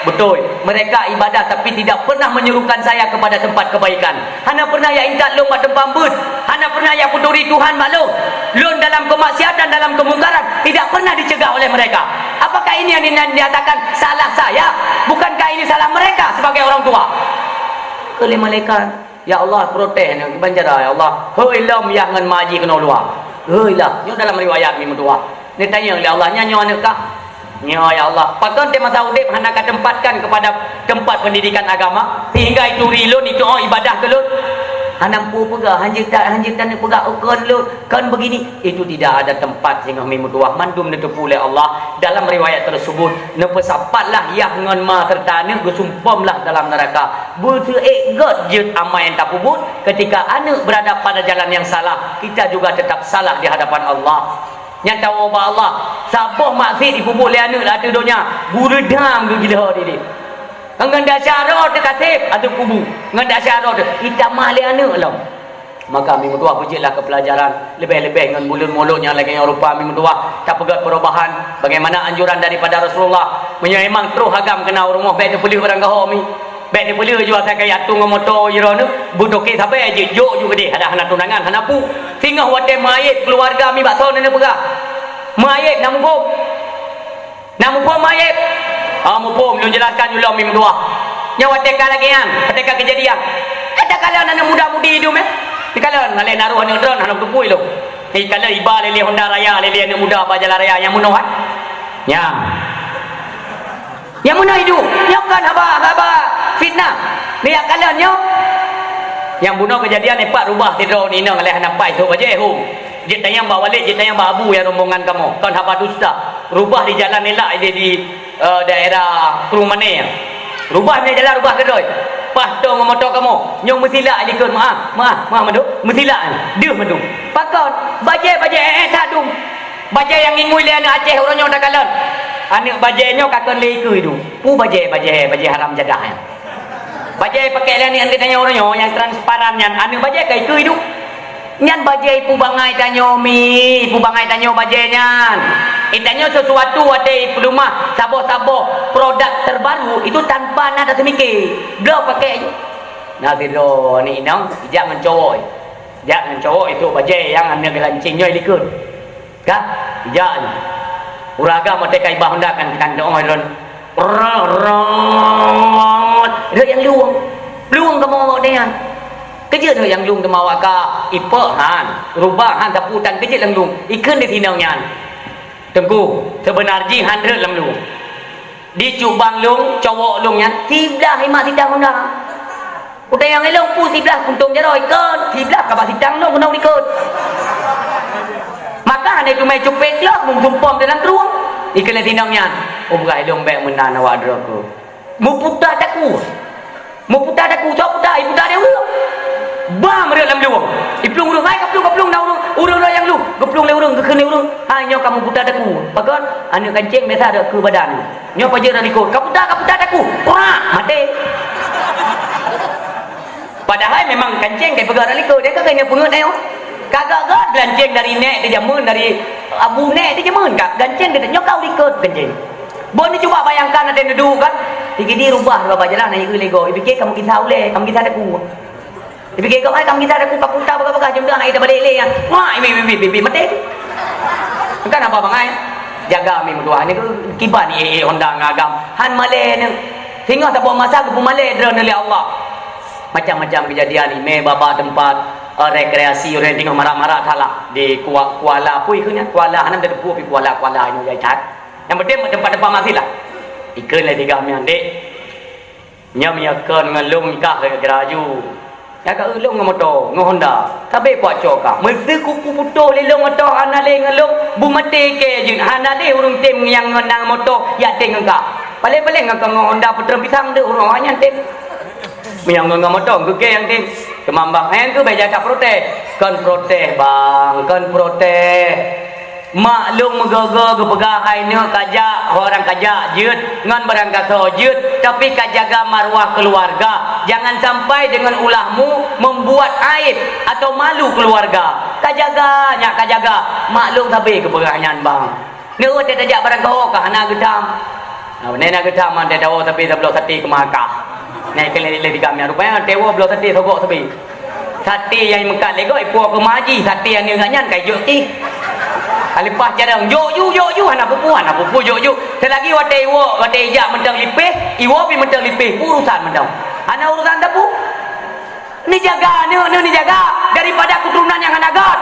"Beutôi, mereka ibadah tapi tidak pernah menyerukan saya kepada tempat kebaikan. Hana pernah jak intat lôn bak teumpat beuet, hana pernah jak peuturi Tuhan bak lôn. Lôn dalam kemaksiatan, dalam kemungkaran, tidak pernah dicegah oleh mereka. Apakah ini yang dina-, dikatakan salah saya? Bukankah ini salah mereka sebagai orang tua?" Kheun lé malaikat, "Ya Allah, protes nyoe kiban cara, ya Allah. Hôi lom yah ngon ma jih keunoe luwa. Hôi lah." Nyoe dalam riwayat mi meutuwah. Neutanyong lé Allah, "Nyan nyoe aneuëk kah?" "Nyoe, ya Allah." "Pakon teuh masa udeb hana katempatkan kepada tempat pendidikan agama, sehingga ituri lôn, itu'oh ibadah keu lôn?" "Hana meupeue peugah, hanjeuet ta-, hanjeuet taneuk peugah, 'Oh, kon lôn, kon begini.'" Itu tidak ada tempat singoh mi meutuwah, mandum neuteupeue lé Allah. Dalam riwayat tersebut, neupeusapatlah yah ngon ma serta aneuëk geusumpomlah dalam neuraka. Beuseuék gét jeuet amai nyang tapeubuet, ketika aneuëk berada pada jalan yang salah, kita juga tetap salah di hadapan Allah. Nyang tawoe bak Allah, saboh maksiet jipeubuet lé aneuëk lam ateueh donya, geureudam geugiloe dideh. Ngon dasya droe teukaséb ateueh kubu, ngon dasya droe teu-, jitamah lé aneuëk lom. Maka mi meutuwah beujeuetlah keu peulajaran, leubeh-leubeh ngon buleuen Mulod nyang lagée nyoe rupa mi meutuwah tapeugét perubahan. Bagaimana anjuran daripada Rasulullah, meunyoe memang troh agam keunan u rumoh, bék neupeuleueh barang gaho mi. Bék neupeuleueh jua sakai atong ngon moto jih droeneuh, beutoke sabe jeuet jok ju keudeh, hana, hana tunangan, hana peue. Singoh watée meuayeb keuluwarga mi bak soe neupeugah. Meuayeb na muphom. Na muphom meuayeb? Ah, muphom, lôn jelaskan ulôn mi meutuwah. Nyoe watée ka lagée nyan, watée ka keujadian. Eh, takalon aneuëk muda-mudi dum, eh. Takalon, naleh naroh aneuëk droen, hana beuteupeue lôn. Eh, kalon iba lé-lé Honda Raya, lé-lé aneuëk muda bak jalan raya nyang meunoh, eh. Nyan. Nyang meunoh iduek, nyoe kon haba, haba fitnah. Lihat kalon nyoe. Nyang bunoe keujadian ipat rubah sidroe inong lé hana pai sôk bajée hom. Jeuet tanyong bak Walid, jeuet tanyong bak Abu nyang rombongan kamoe. Kon haba dusta. Rubah di jalan elak di, di, eh, daerah Krueng Mané. Rubah nyang jalan rubah keudroe. Paih tong ngon moto kamoe. Nyoe meusilak likot, meuah, meuah, meuah mandum. Meusilak. Deuh mandum. Pakon? Bajée, bajée, eh, eh, that dum. Bajée nyang ingui lé aneuëk Aceh uroe nyoe takalon. Aneuëk bajée nyoe ka kon lé ikeue dum. Peue bajée, bajée, bajée haram jadah nyan. Bajée pakai lé aneuëk geutanyoe uroe nyoe nyang transparan nyan, aneuëk bajée ka ikeue dum. Nyan bajée ipu bangai tanyoe mi, ipu bangai tanyoe bajée nyan. Itanyoe sesuatu watée ipeuleumah saboh-saboh produk terbaru itu tanpa na taseumiké. Bloe pakai ju. Na sidroe aneuëk inong ijak ngon cowok. Jak ngon cowok itu bajée nyang aneuëk geulanceng nyoe likot. Ka? Ijak nyoe. Ureuëng agam watée ka iba Honda kan, kan doh droen. Rot, rot. Rot nyang lueng. Lueng kamoe awak nyan. Keujeuet rot nyang lueng teuma awak ka ipok han. Rubah han sapu tan keujeuet lam lueng. Ikheun di sinong nyan. Teungku, seubeuna jih han rot lam lueng. Di cubang lueng, cowok lueng nyan, siblah imat sitang Honda. Utai nyang ilong pu siblah kuntong jaroe ikon, siblah kaba sitang nong keunoe likot. Maka hana teumai cupet lom, meugumpom dalam trueng. Ikheun lé sinong nyan, "Oh, beurah ilong bék meunan awak droe ku." Meuputa taku. Meuputa taku, cok puta, iputa dia ureueng. Bam rot lam lueng. Iplueng ureueng, hai kaplueng, kaplueng na ureueng, ureueng rot nyang lueng. Geuplueng lé ureueng, geukheun lé ureueng. Hai nyoe kamoe puta taku. Pakon? Aneuëk kanceng biasa ada keu badan. Nyoe pajoh lam likot. Kaputa, kaputa taku. Prak, maté. Memang kancing kai peugah likot, dia kan kena peungeut ayo. Kagak-gak gancing dari nek di jameun, dari abu nek di jameun, kak gancing dia nyoe kau likot kancing. Bon ni cuba bayangkan ada nedu kan. Tinggi di rubah baba jalan naik lego. Ipikir kamu kisah uleh, kamu kisah deku. Ipikir kau ai kamu kisah deku kaputa bagah-bagah jom dah naik dah balik leh ya. Wah, ibi ibi ibi mati. Kan apa bangai? Jaga mi meutuah ni kiban eh eh Honda ngagam. Han maleh ni. Singoh saboh masa geupeumaleh droeneuh lé Allah. Macam-macam kejadian imé baba tempat eh, rekreasi orang tinggal marak-marak salah di Kua- Kuala apa ikeunya Kuala hana ada debu pi Kuala Kuala ini jai that. Yang penting tempat-tempat masih lah. Ikut lah tiga mian dek. Nyam ya kon ngelung kah ke geraju. Ya ka ulung ngon moto, ngon Honda. Tapi kuat cok kah. Mesti kuku putuh lilong moto hana leh ngelung bu mati ke jin hana leh urung tim yang ngon nang moto ya ting kah. Paling-paling ngon ngon Honda putra pisang dek urung awak nyan tim. Meunyoe ngon, ngon moto, geukheun nyang tem. Keumambang, eh, tu bèk jak protes. Kon protes, bang, kon protes. Mak lôn meugoe-goe geupeugah hai neuk kajak, orang kajak jeuet ngon barang gasoe jeuet, tapi kajaga maruah keuluwarga. Jangan sampai deungon ulahmu membuat aib atau malu keuluwarga. Kajaga, nyak kajaga. Mak lôn sabe geupeugah nyan, bang. Neu watèe tajak barang gawoe ka hana geutam. Nah, neu na geutam man teudawoe sabe sabloe sate keu Makkah. Neu keu lé-lé di kami. Rupanya teuwoe bloe sate sogok sabe. Sate nyang meukat lé goe ipuwoe keu maji, sate nyang neu nyan ka ijok ti. Leupah carông, jok ju, jok ju, hana pupu, hana pupu, jok ju. Selagi watèe iwoe, watèe ijak mantong lipéh, iwoe pi mantong lipéh, urusan mantong. Hana urusan tapu. Neujaga aneuk neuh, neujaga daripada keuturonan nyang hana göt.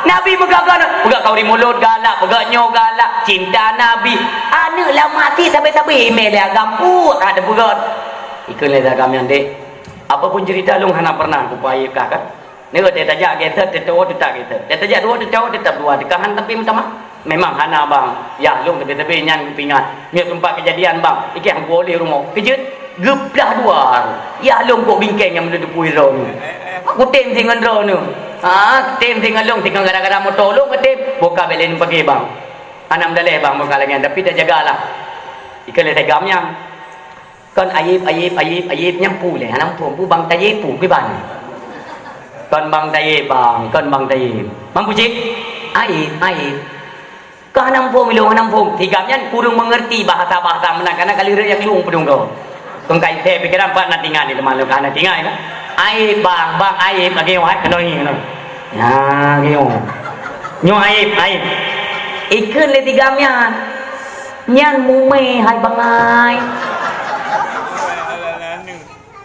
Nabi meugaga aneuk, peugah kauri mulod galak, peugah nyoe galak, cinta Nabi. Aneuk lam até sabe-sabe imé lé agam, uh, ada peugah. Ikheun lé agam nyan dek. Apa pun cerita lôn hana pernah kupayekah kan. Ni watèe tajak gata teutoe tetap gata. Tajak dua teutoe tetap dua. Teukahan tapi meutamah. Memang hana bang. Yah lôn teubi-teubi nyan kupingat. Miyueb sempat kejadian bang. Ikeh hangko lé rumoh. Kejut. Geuplah dua. Yah lôn kok bingkeng nyang meuleudeupui droeneuh. Aku tem singon droeneuh. Ha, tem singon lôn singon gara-gara moto lôn ke tem. Boka belen pagi bang. Hana meudaleh bang boka lagèe nyan. Tapi tajagalah. Ikeu lé tegam nyan. Kon ayeb, ayeb, ayeb, ayeb nyang pu lé. Hana muphom pu bang tayeb pu kiban. Kon bang tayeb bang, kon bang tayeb. Mampu cit? Ayeb, ayeb. Kah hana muphom ilong, hana muphom. Tigam nyan kureueng mengerti bahasa-bahasa meunan karena kali raya klung peudong kau. Kon kai teh pikiran pat na tinggai di teman lu kana tinggai na. Ayeb bang, bang ayeb lagi wahai kena ni kena. Nah, nyoe. Nyoe aib, aib. Ikheun lé tigam nyan. Nyan mumé hai bangai.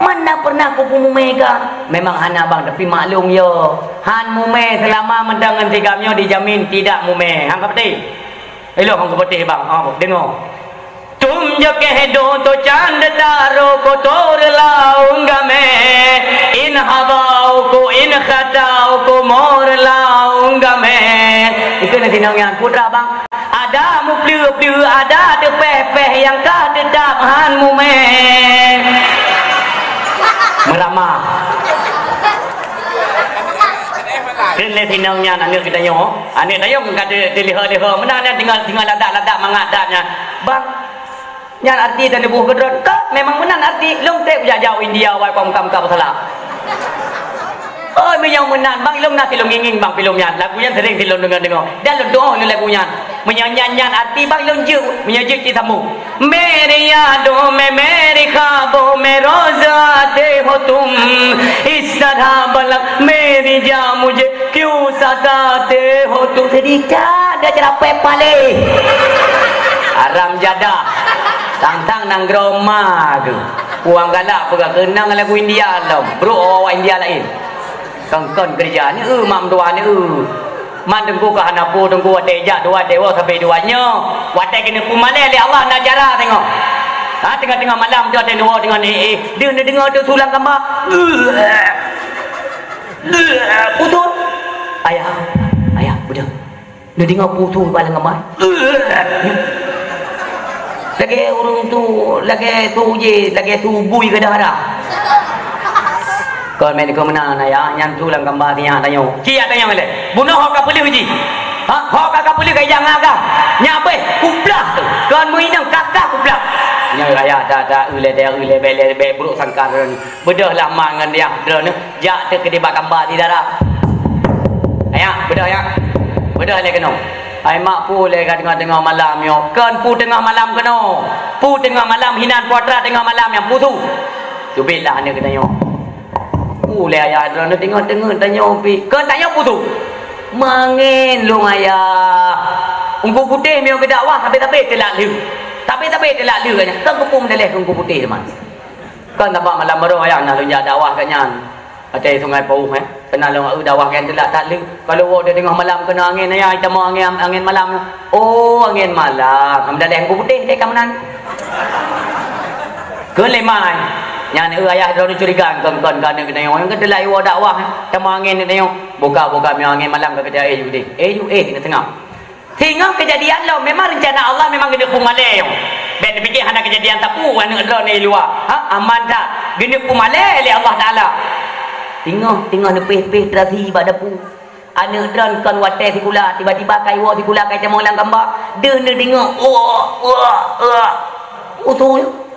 Mana pernah kupu mumé ka? Memang hana bang, tapi maklum yo. Han mumé selama mantong ngon tigam nyoe dijamin tidak mumé. Hang ka putih. Ilok hang ka putih bang. Oh, dengar. Tum jo keh do to chand taro ko tor laung game, in habau ko in khatau ko mor laung game. Itu nanti nong yang putra bang. Ada muplu-plu, ada tepeh-peh yang ka tetap han mumeh. Meramah. Kena sinong nyan aneuk kita nyoe. Aneuk dayong ka di, diliha-liha. Meunan nyan tinggal, tinggal ladak-ladak mangat dak nyan. Bang, nyan arti dan lebuh keudroe. Ka, memang meunan arti. Lôn trép jak-jak India wai pom kam ka peusalah. Oh, meunyoe meunan, bang, ilong na silong nginging, bang, filem nyan. Lagu nyan sering silong deungo-deungo. Dan lôn doa lôn lagu nyan. Meunyoe nyan, nyan arti, bang, ilong jeuet, meunyoe jeuet cit sambung. Mere yaadon mein mere khwabon mein roz aate ho tum, is tarah balag mere jaan mujhe kyun satate ho tum. Sedih dah, dah cerapet paléh. Haram jadah. Tang-tang nanggroe ma geuh. Puang galak peugah keunong lagu India lom. Brok awak India laén. Kon-kon keureuja ni eu, mam dua ni eu. Man teungku ka hana pu, teungku watèe jak dua, watèe woe sabe dua nyoe. Watèe keuneuk peumalèe lé Allah na jara teungoh. Ha, teungoh-teungoh malam tu watèe dua teungoh ni, eh, deuh neudeungoe tu tulang kamba. Putus. Ayah, ayah, udah. Neudeungoe pusu bak lam kamar. Lagèe ureueng tu, lagèe su ji, lagèe su bui gadôh harah. Kon meunan keu meunan, ya, nyan su lam kamba siat tanyoe. Siat tanyoe lé. Bunoe ka peuleuh ji. Ha, ho ka ka peuleueh ka ijak ngon agam. Nyak beh, kublah tu. Kon meuinong kakah kublah. Nyoe raya ta ta uleh dia uleh bele be brok sangkar ni. Beudôh lah ma ngon dia droe ni. Jak teu keudeh bak kamba di darat. Ayak, beudôh ayak. Beudôh lé keunoe. Hai mak pu lé ka teungoh-teungoh malam nyoe. Kon pu teungoh malam keunoe. Pu teungoh malam hinan putra teungoh malam nyang pusu. Teubiet lah aneuk geutanyoe. Ulée ayah droeneuh teungoh-teungoh tanyoe pi. Keu tanyoe pusu. Mangén lôn ayah. Ungku Putéh meunyoe geudakwah sabe-sabe teulat lheueh. Sabe-sabe teulat lheueh nyan. Kan geupeu meudaleh keu Ungku Putéh teuma. Kan sabab malam baroe ayah na lôn jak dakwah kat nyan. Watée Sungai Pauh, eh. Pernah lôn eu dakwah nyan teulat that lheueh. Kalau woe di teungoh malam keunoe angén ayah, itamong angén, angén malam. Oh, angén malam. Meudaleh Ungku Putéh deh ka meunan. Keu lé mai. Nyan eu ayah droeneuh curiga kon-kon ka aneuk geutanyoe. Nyang keuteulak iwoe dakwah, tamong angén geutanyoe. Buka-buka meunyoe angén malam ka keudeh, eh, ju deh. Eh, ju, eh, keuneuk seungab. Singoh keujadian lom, memang reuncana Allah memang geuneuk peumalée nyoe. Bék neupike hana keujadian sapeue aneuk droeneuh di luwa. Ha, aman that. Geuneuk peumalée lé Allah Taala. Singoh, singoh neupéh-péh teurasi bak dapu. Aneuk droen kon watée sikula, tiba-tiba ka iwoe sikula ka itamong lam kamba. Deuh neudeungoe, "Wah, wah, wah." Usu nyoe.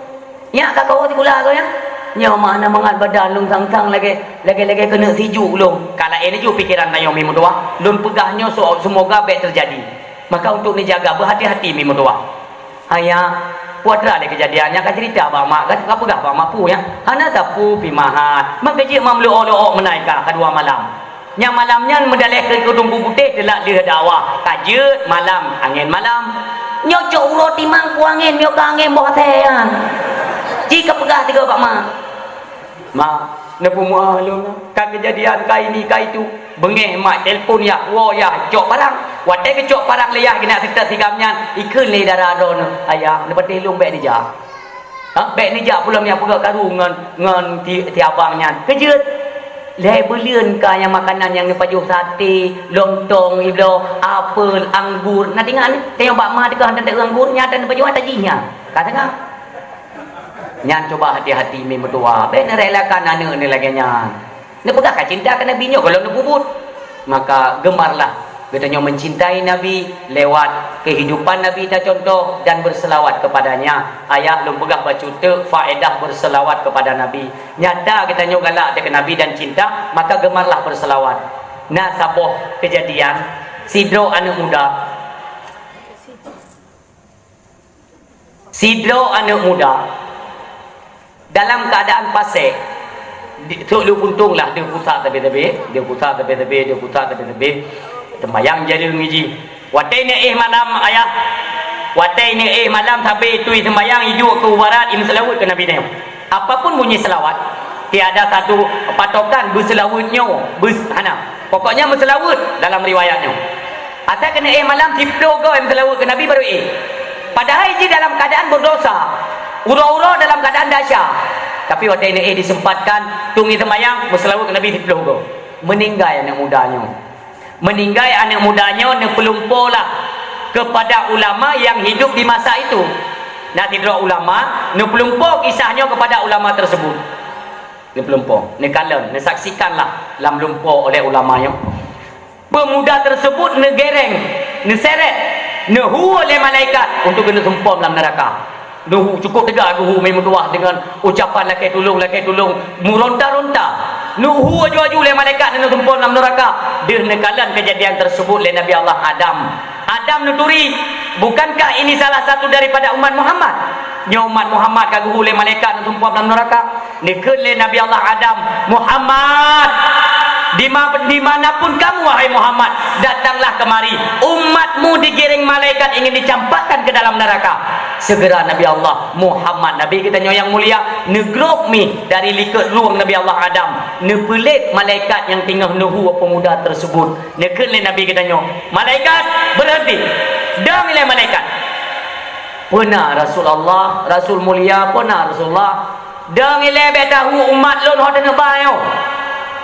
Nyak ka kawoe sikula keu nyan. Nyoe mah na mangat badan lôn sang-sang lagée, lagée-lagée keuneuk sijuek lôn. Ka laén laju pikeran tanyoe mi meutuwah. Lôn peugah nyoe so-, seumoga bék teujadi. Maka untuk neujaga, beuhati-hati mi meutuwah. Ayah, putra lé keujadian nyan ka cerita bak mak, ka, ka peugah bak mak pu nyan. Hana sapeue pi mahat. Maka jeuet mamlok-lok meunai ka, ka dua malam. Nyang malam nyan meudaleh keu Teungku Putéh teulat lheueh dakwah. Ka jeuet malam, angén malam. Nyoe cok uroe timang pu angén, nyoe ka angén boh asèe nyan. Ji ka peugah tiga bak mak. Mak, neupeumu'ah lôn, ka keujadian, ka ini, ka itu. Beungéh mak telepon yah, woe yah, cok parang. Watée geucok parang lé yah keuneuk seutôt sigam nyan, ikheun lé dara droeneuh, "Ayah, neupatéh lôn bék neujak." Ha, bék neujak pulang nyang peugah karu ngon, ngon ti, ti abang nyan. Keujeuet. Lhée buleuen ka nyang makanan nyang neupajoh saté, lontong, ibloe, apel, anggur. Na teuingat ni? Teuingat bak ma teuka hana teu anggur, nyata neupajoh ata jih nyan. Ka teuingat? Nyan cuba hati-hati mi meutuwah. Bék neurelakan aneuk ni lagée nyan. Neupeugah ka cinta keu Nabi nyoe gohlom neupeubuet. Maka gemarlah geutanyoe mencintai Nabi lewat kehidupan Nabi tacontoh dan berselawat kepadanya. Ayah lôn peugah bacut teuk faedah berselawat kepada Nabi. Nyata geutanyoe galak teu keu Nabi dan cinta, maka gemarlah berselawat. Na saboh keujadian, sidroe aneuk muda Sidroe aneuk muda dalam keuadaan pasék, di, trok lheueh puntông lah, deuh pusat sabe-sabe, deuh pusat sabe-sabe, deuh pusat sabe-sabe. Seumayang jadeueng jih. Watée neuéh malam ayah, watée neuéh malam sabe tui seumayang, iduek keu barat, imeuseulaweuet keu Nabi nyoe. Apapun bunyi selawat, tiada satu patokan beuseulaweuet nyoe, beus-, hana. Pokoknya meuseulaweuet dalam riwayat nyoe. Asai keuneuk éh malam siplôh goe meuseulaweuet keu Nabi baru éh. Padahai jih dalam keuadaan berdosa, uroe-uroe dalam keuadaan desya. Tapi watée neuk éh disempatkan, tueng seumayang, meuseulaweuet keu Nabi siplôh goe. Meuninggai aneuk muda nyoe. Meuninggai aneuk muda nyoe neupeulumpoe lah keupada ulama nyang hidup di masa itu. Na sidroe ulama neupeulumpoe kisah nyoe keupada ulama teusebut. Neupeulumpoe, neukalon, neusaksikan lah lam lumpoe oleh ulama nyoe. Peumuda teusebut neugereng, neuseret, neuhue lé malaikat untuk keuneuk sumpom lam neuraka. Neuhu, cukup teuga geuhu meutuwah deungon ucapan lakée tulông, lakée tulông, meuronta-ronta. Neuhu aju-aju lé malaikat neusumpom lam neuraka. Deuh neukalon keujadian teusebut lé Nabi Allah Adam. Adam neuturi, "Bukankah ini salah satu daripada umat Muhammad?" Nyoe umat Muhammad ka geuhu lé malaikat neusumpom lam neuraka. Neukheun lé Nabi Allah Adam, "Muhammad, di ma-, di mana pun kamu, wahai Muhammad, datanglah kemari. Umatmu digiring malaikat ingin dicampakkan ke dalam neraka." Segera Nabi Allah Muhammad, Nabi geutanyoe nyang mulia, neugrôp mi dari likot rueng Nabi Allah Adam, neupeulet malaikat nyang teungoh neuhu peumuda teusebut. Neukheun lé Nabi geutanyoe, "Malaikat, beureuhenti!" Dong ilée malaikat. "Peue na Rasulullah, Rasul mulia, peue na Rasulullah?" "Dong ilée bék tahu umat lôn ho teuneuk ba nyoe.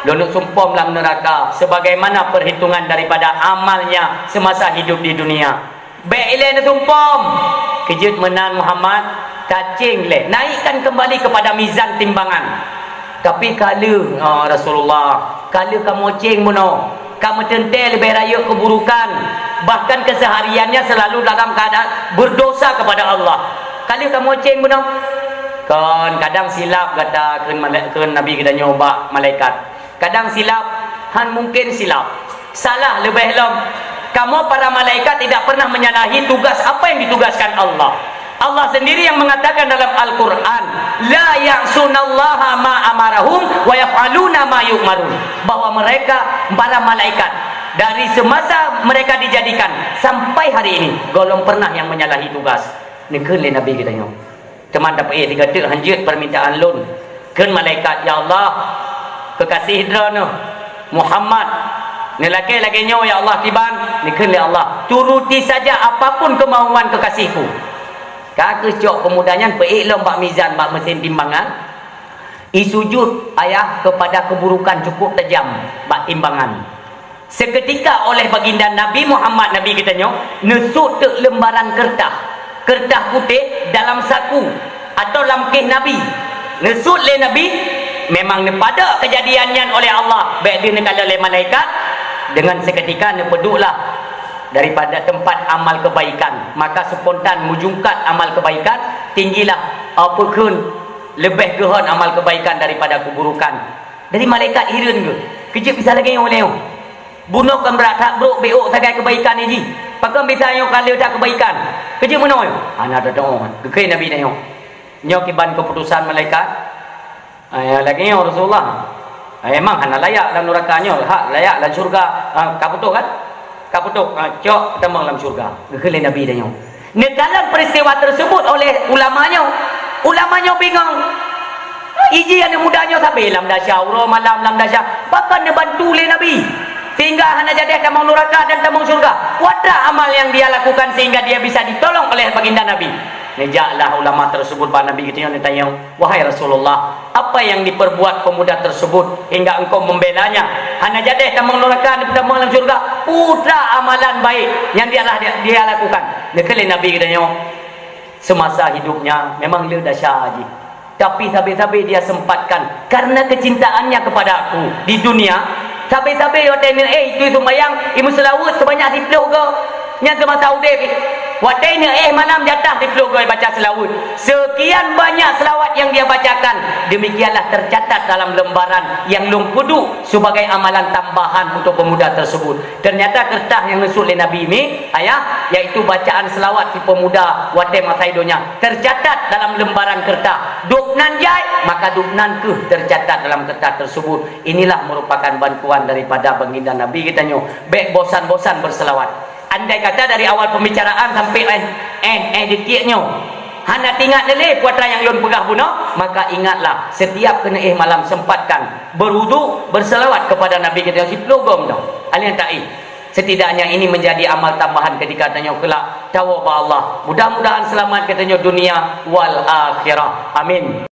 Lôn neuk sumpom lam neuraka sebagaimana perhitungan daripada amalnya semasa hidup di dunia. Bék ilée neusumpom." Keujeuet meunan Muhammad, "Tacéng lé, naikkan kembali kepada mizan timbangan." "Tapi ka lheueh, oh, Rasulullah, ka lheueh kamoe céng bunoe." Ka meuteuntée leubeh rayeuk keuburukan, bahkan kesehariannya selalu dalam keadaan berdosa kepada Allah. Ka lheueh kamoe ceng bunoe? Kon, kadang silap gata kheun malai-, kheun Nabi geutanyoe bak malaikat. Kadang silap, han mungken silap. Salah leubeh lom. Kamoe para malaikat tidak pernah menyalahi tugas apa yang ditugaskan Allah. Allah sendiri yang mengatakan dalam Al-Quran, "La ya'sunallaha ma amarahum wa yaf'aluna ma yu'marun." Bahwa mereka, para malaikat, dari semasa mereka dijadikan sampai hari ini, gohlom pernah yang menyalahi tugas. Neukheun lé Nabi geutanyoe. Teuma tapeuék sigoe teuk hanjeuet permintaan lôn. Kheun malaikat, "Ya Allah, kekasih droeneuh Muhammad neulakée lagée nyoe, ya Allah, kiban." Neukheun lé Allah, "Turuti saja apapun kemauan kekasihku." Ka keuh cok pemuda nyan peuék lom bak mizan, bak meusén timbangan. Isujud ayah kepada keburukan cukup tajam bak timbangan. Seketika oleh baginda Nabi Muhammad, Nabi geutanyoe, neusut teuk lembaran keureudah, keureudah putéh dalam saku atau lam kéh Nabi. Neusut lé Nabi, memang neupadok keujadian nyan oleh Allah, bék deuh neukalon lé malaikat, dengan seketika neupeudueklah daripada tempat amal kebaikan. Maka spontan meujungkat amal kebaikan, tinggilah, apa kheun, leubeh geuhon amal kebaikan daripada keburukan. Jadi malaikat hireuen geuh, keu jeuet bisa lagée nyoe lé nyoe. Bunoe kon brat that brok bék sagai keubaikan jih. Pakon bisa nyoe ka le that keubaikan? Keu jeuet meunoe. Hana teudoe. Geukheun Nabi nyoe. Nyoe kiban keuputosan malaikat. Ah, ya, lagée nyoe Rasulullah. Ah, emang hana layak lam nuraka nyoe, hak layak lam syurga. Ah, ka putôh kan? Ka putôh. Ah, cok tamong lam syurga. Geukheun lé Nabi nyoe. Neukalon peristiwa tersebut oleh ulama nyoe. Ulama nyoe bingong. Iji aneuk muda nyoe sabe lam dasya, uroe malam lam dasya. Bahkan neubantu lé Nabi. Sehingga hana jadeh tamong nuraka dan tamong syurga. Peue atra amal yang dia lakukan sehingga dia bisa ditolong oleh baginda Nabi. Neujaklah ulama tersebut bak Nabi geutanyoe neutanyong, "Wahai Rasulullah, apa yang diperbuat pemuda tersebut hingga engkau membelanya? Hana jadeh tamong nuraka dan tamong lam syurga. Peue atra amalan baik yang dia lah, dia, dia lakukan?" Neukheun lé Nabi geutanyoe, semasa hidupnya memang le dasya jih. Tapi sabe-sabe dia sempatkan karena kecintaannya kepada aku di dunia. Sabe-sabe watée neuéh itu sumbayang, imeuseulaweuet sebanyak siplôh goe. Nyan semasa udeb. Watée neuéh malam jatah siplôh goe baca seulaweuet. Sekian banyak selawat yang dia bacakan. Demikianlah tercatat dalam lembaran yang lôn peuduek sebagai amalan tambahan untuk pemuda tersebut. Ternyata keureudah nyang neusut lé Nabi mi, ayah, yaitu bacaan seulawat si peumuda watée masa i donya tercatat dalam lembaran keureudah. Dubnan jai, maka dubnan keuh tercatat dalam keureudah tersebut. Inilah merupakan bantuan daripada baginda Nabi geutanyoe. Bék bosan-bosan berselawat. Andai kata dari awal pembicaraan sampai eh, eh, eh detik nyoe, hana teuingat lé peue atra nyang lôn peugah bunoe, maka ingatlah, setiap keuneuk éh malam sempatkan berwudu, berselawat kepada Nabi geutanyoe siplôh goe meunoe. Alèh ta'i. Setidaknya ini menjadi amal tambahan ketika tanyoe kelak tawoe bak Allah. Mudah-mudahan selamat geutanyoe dunia wal akhirah. Amin.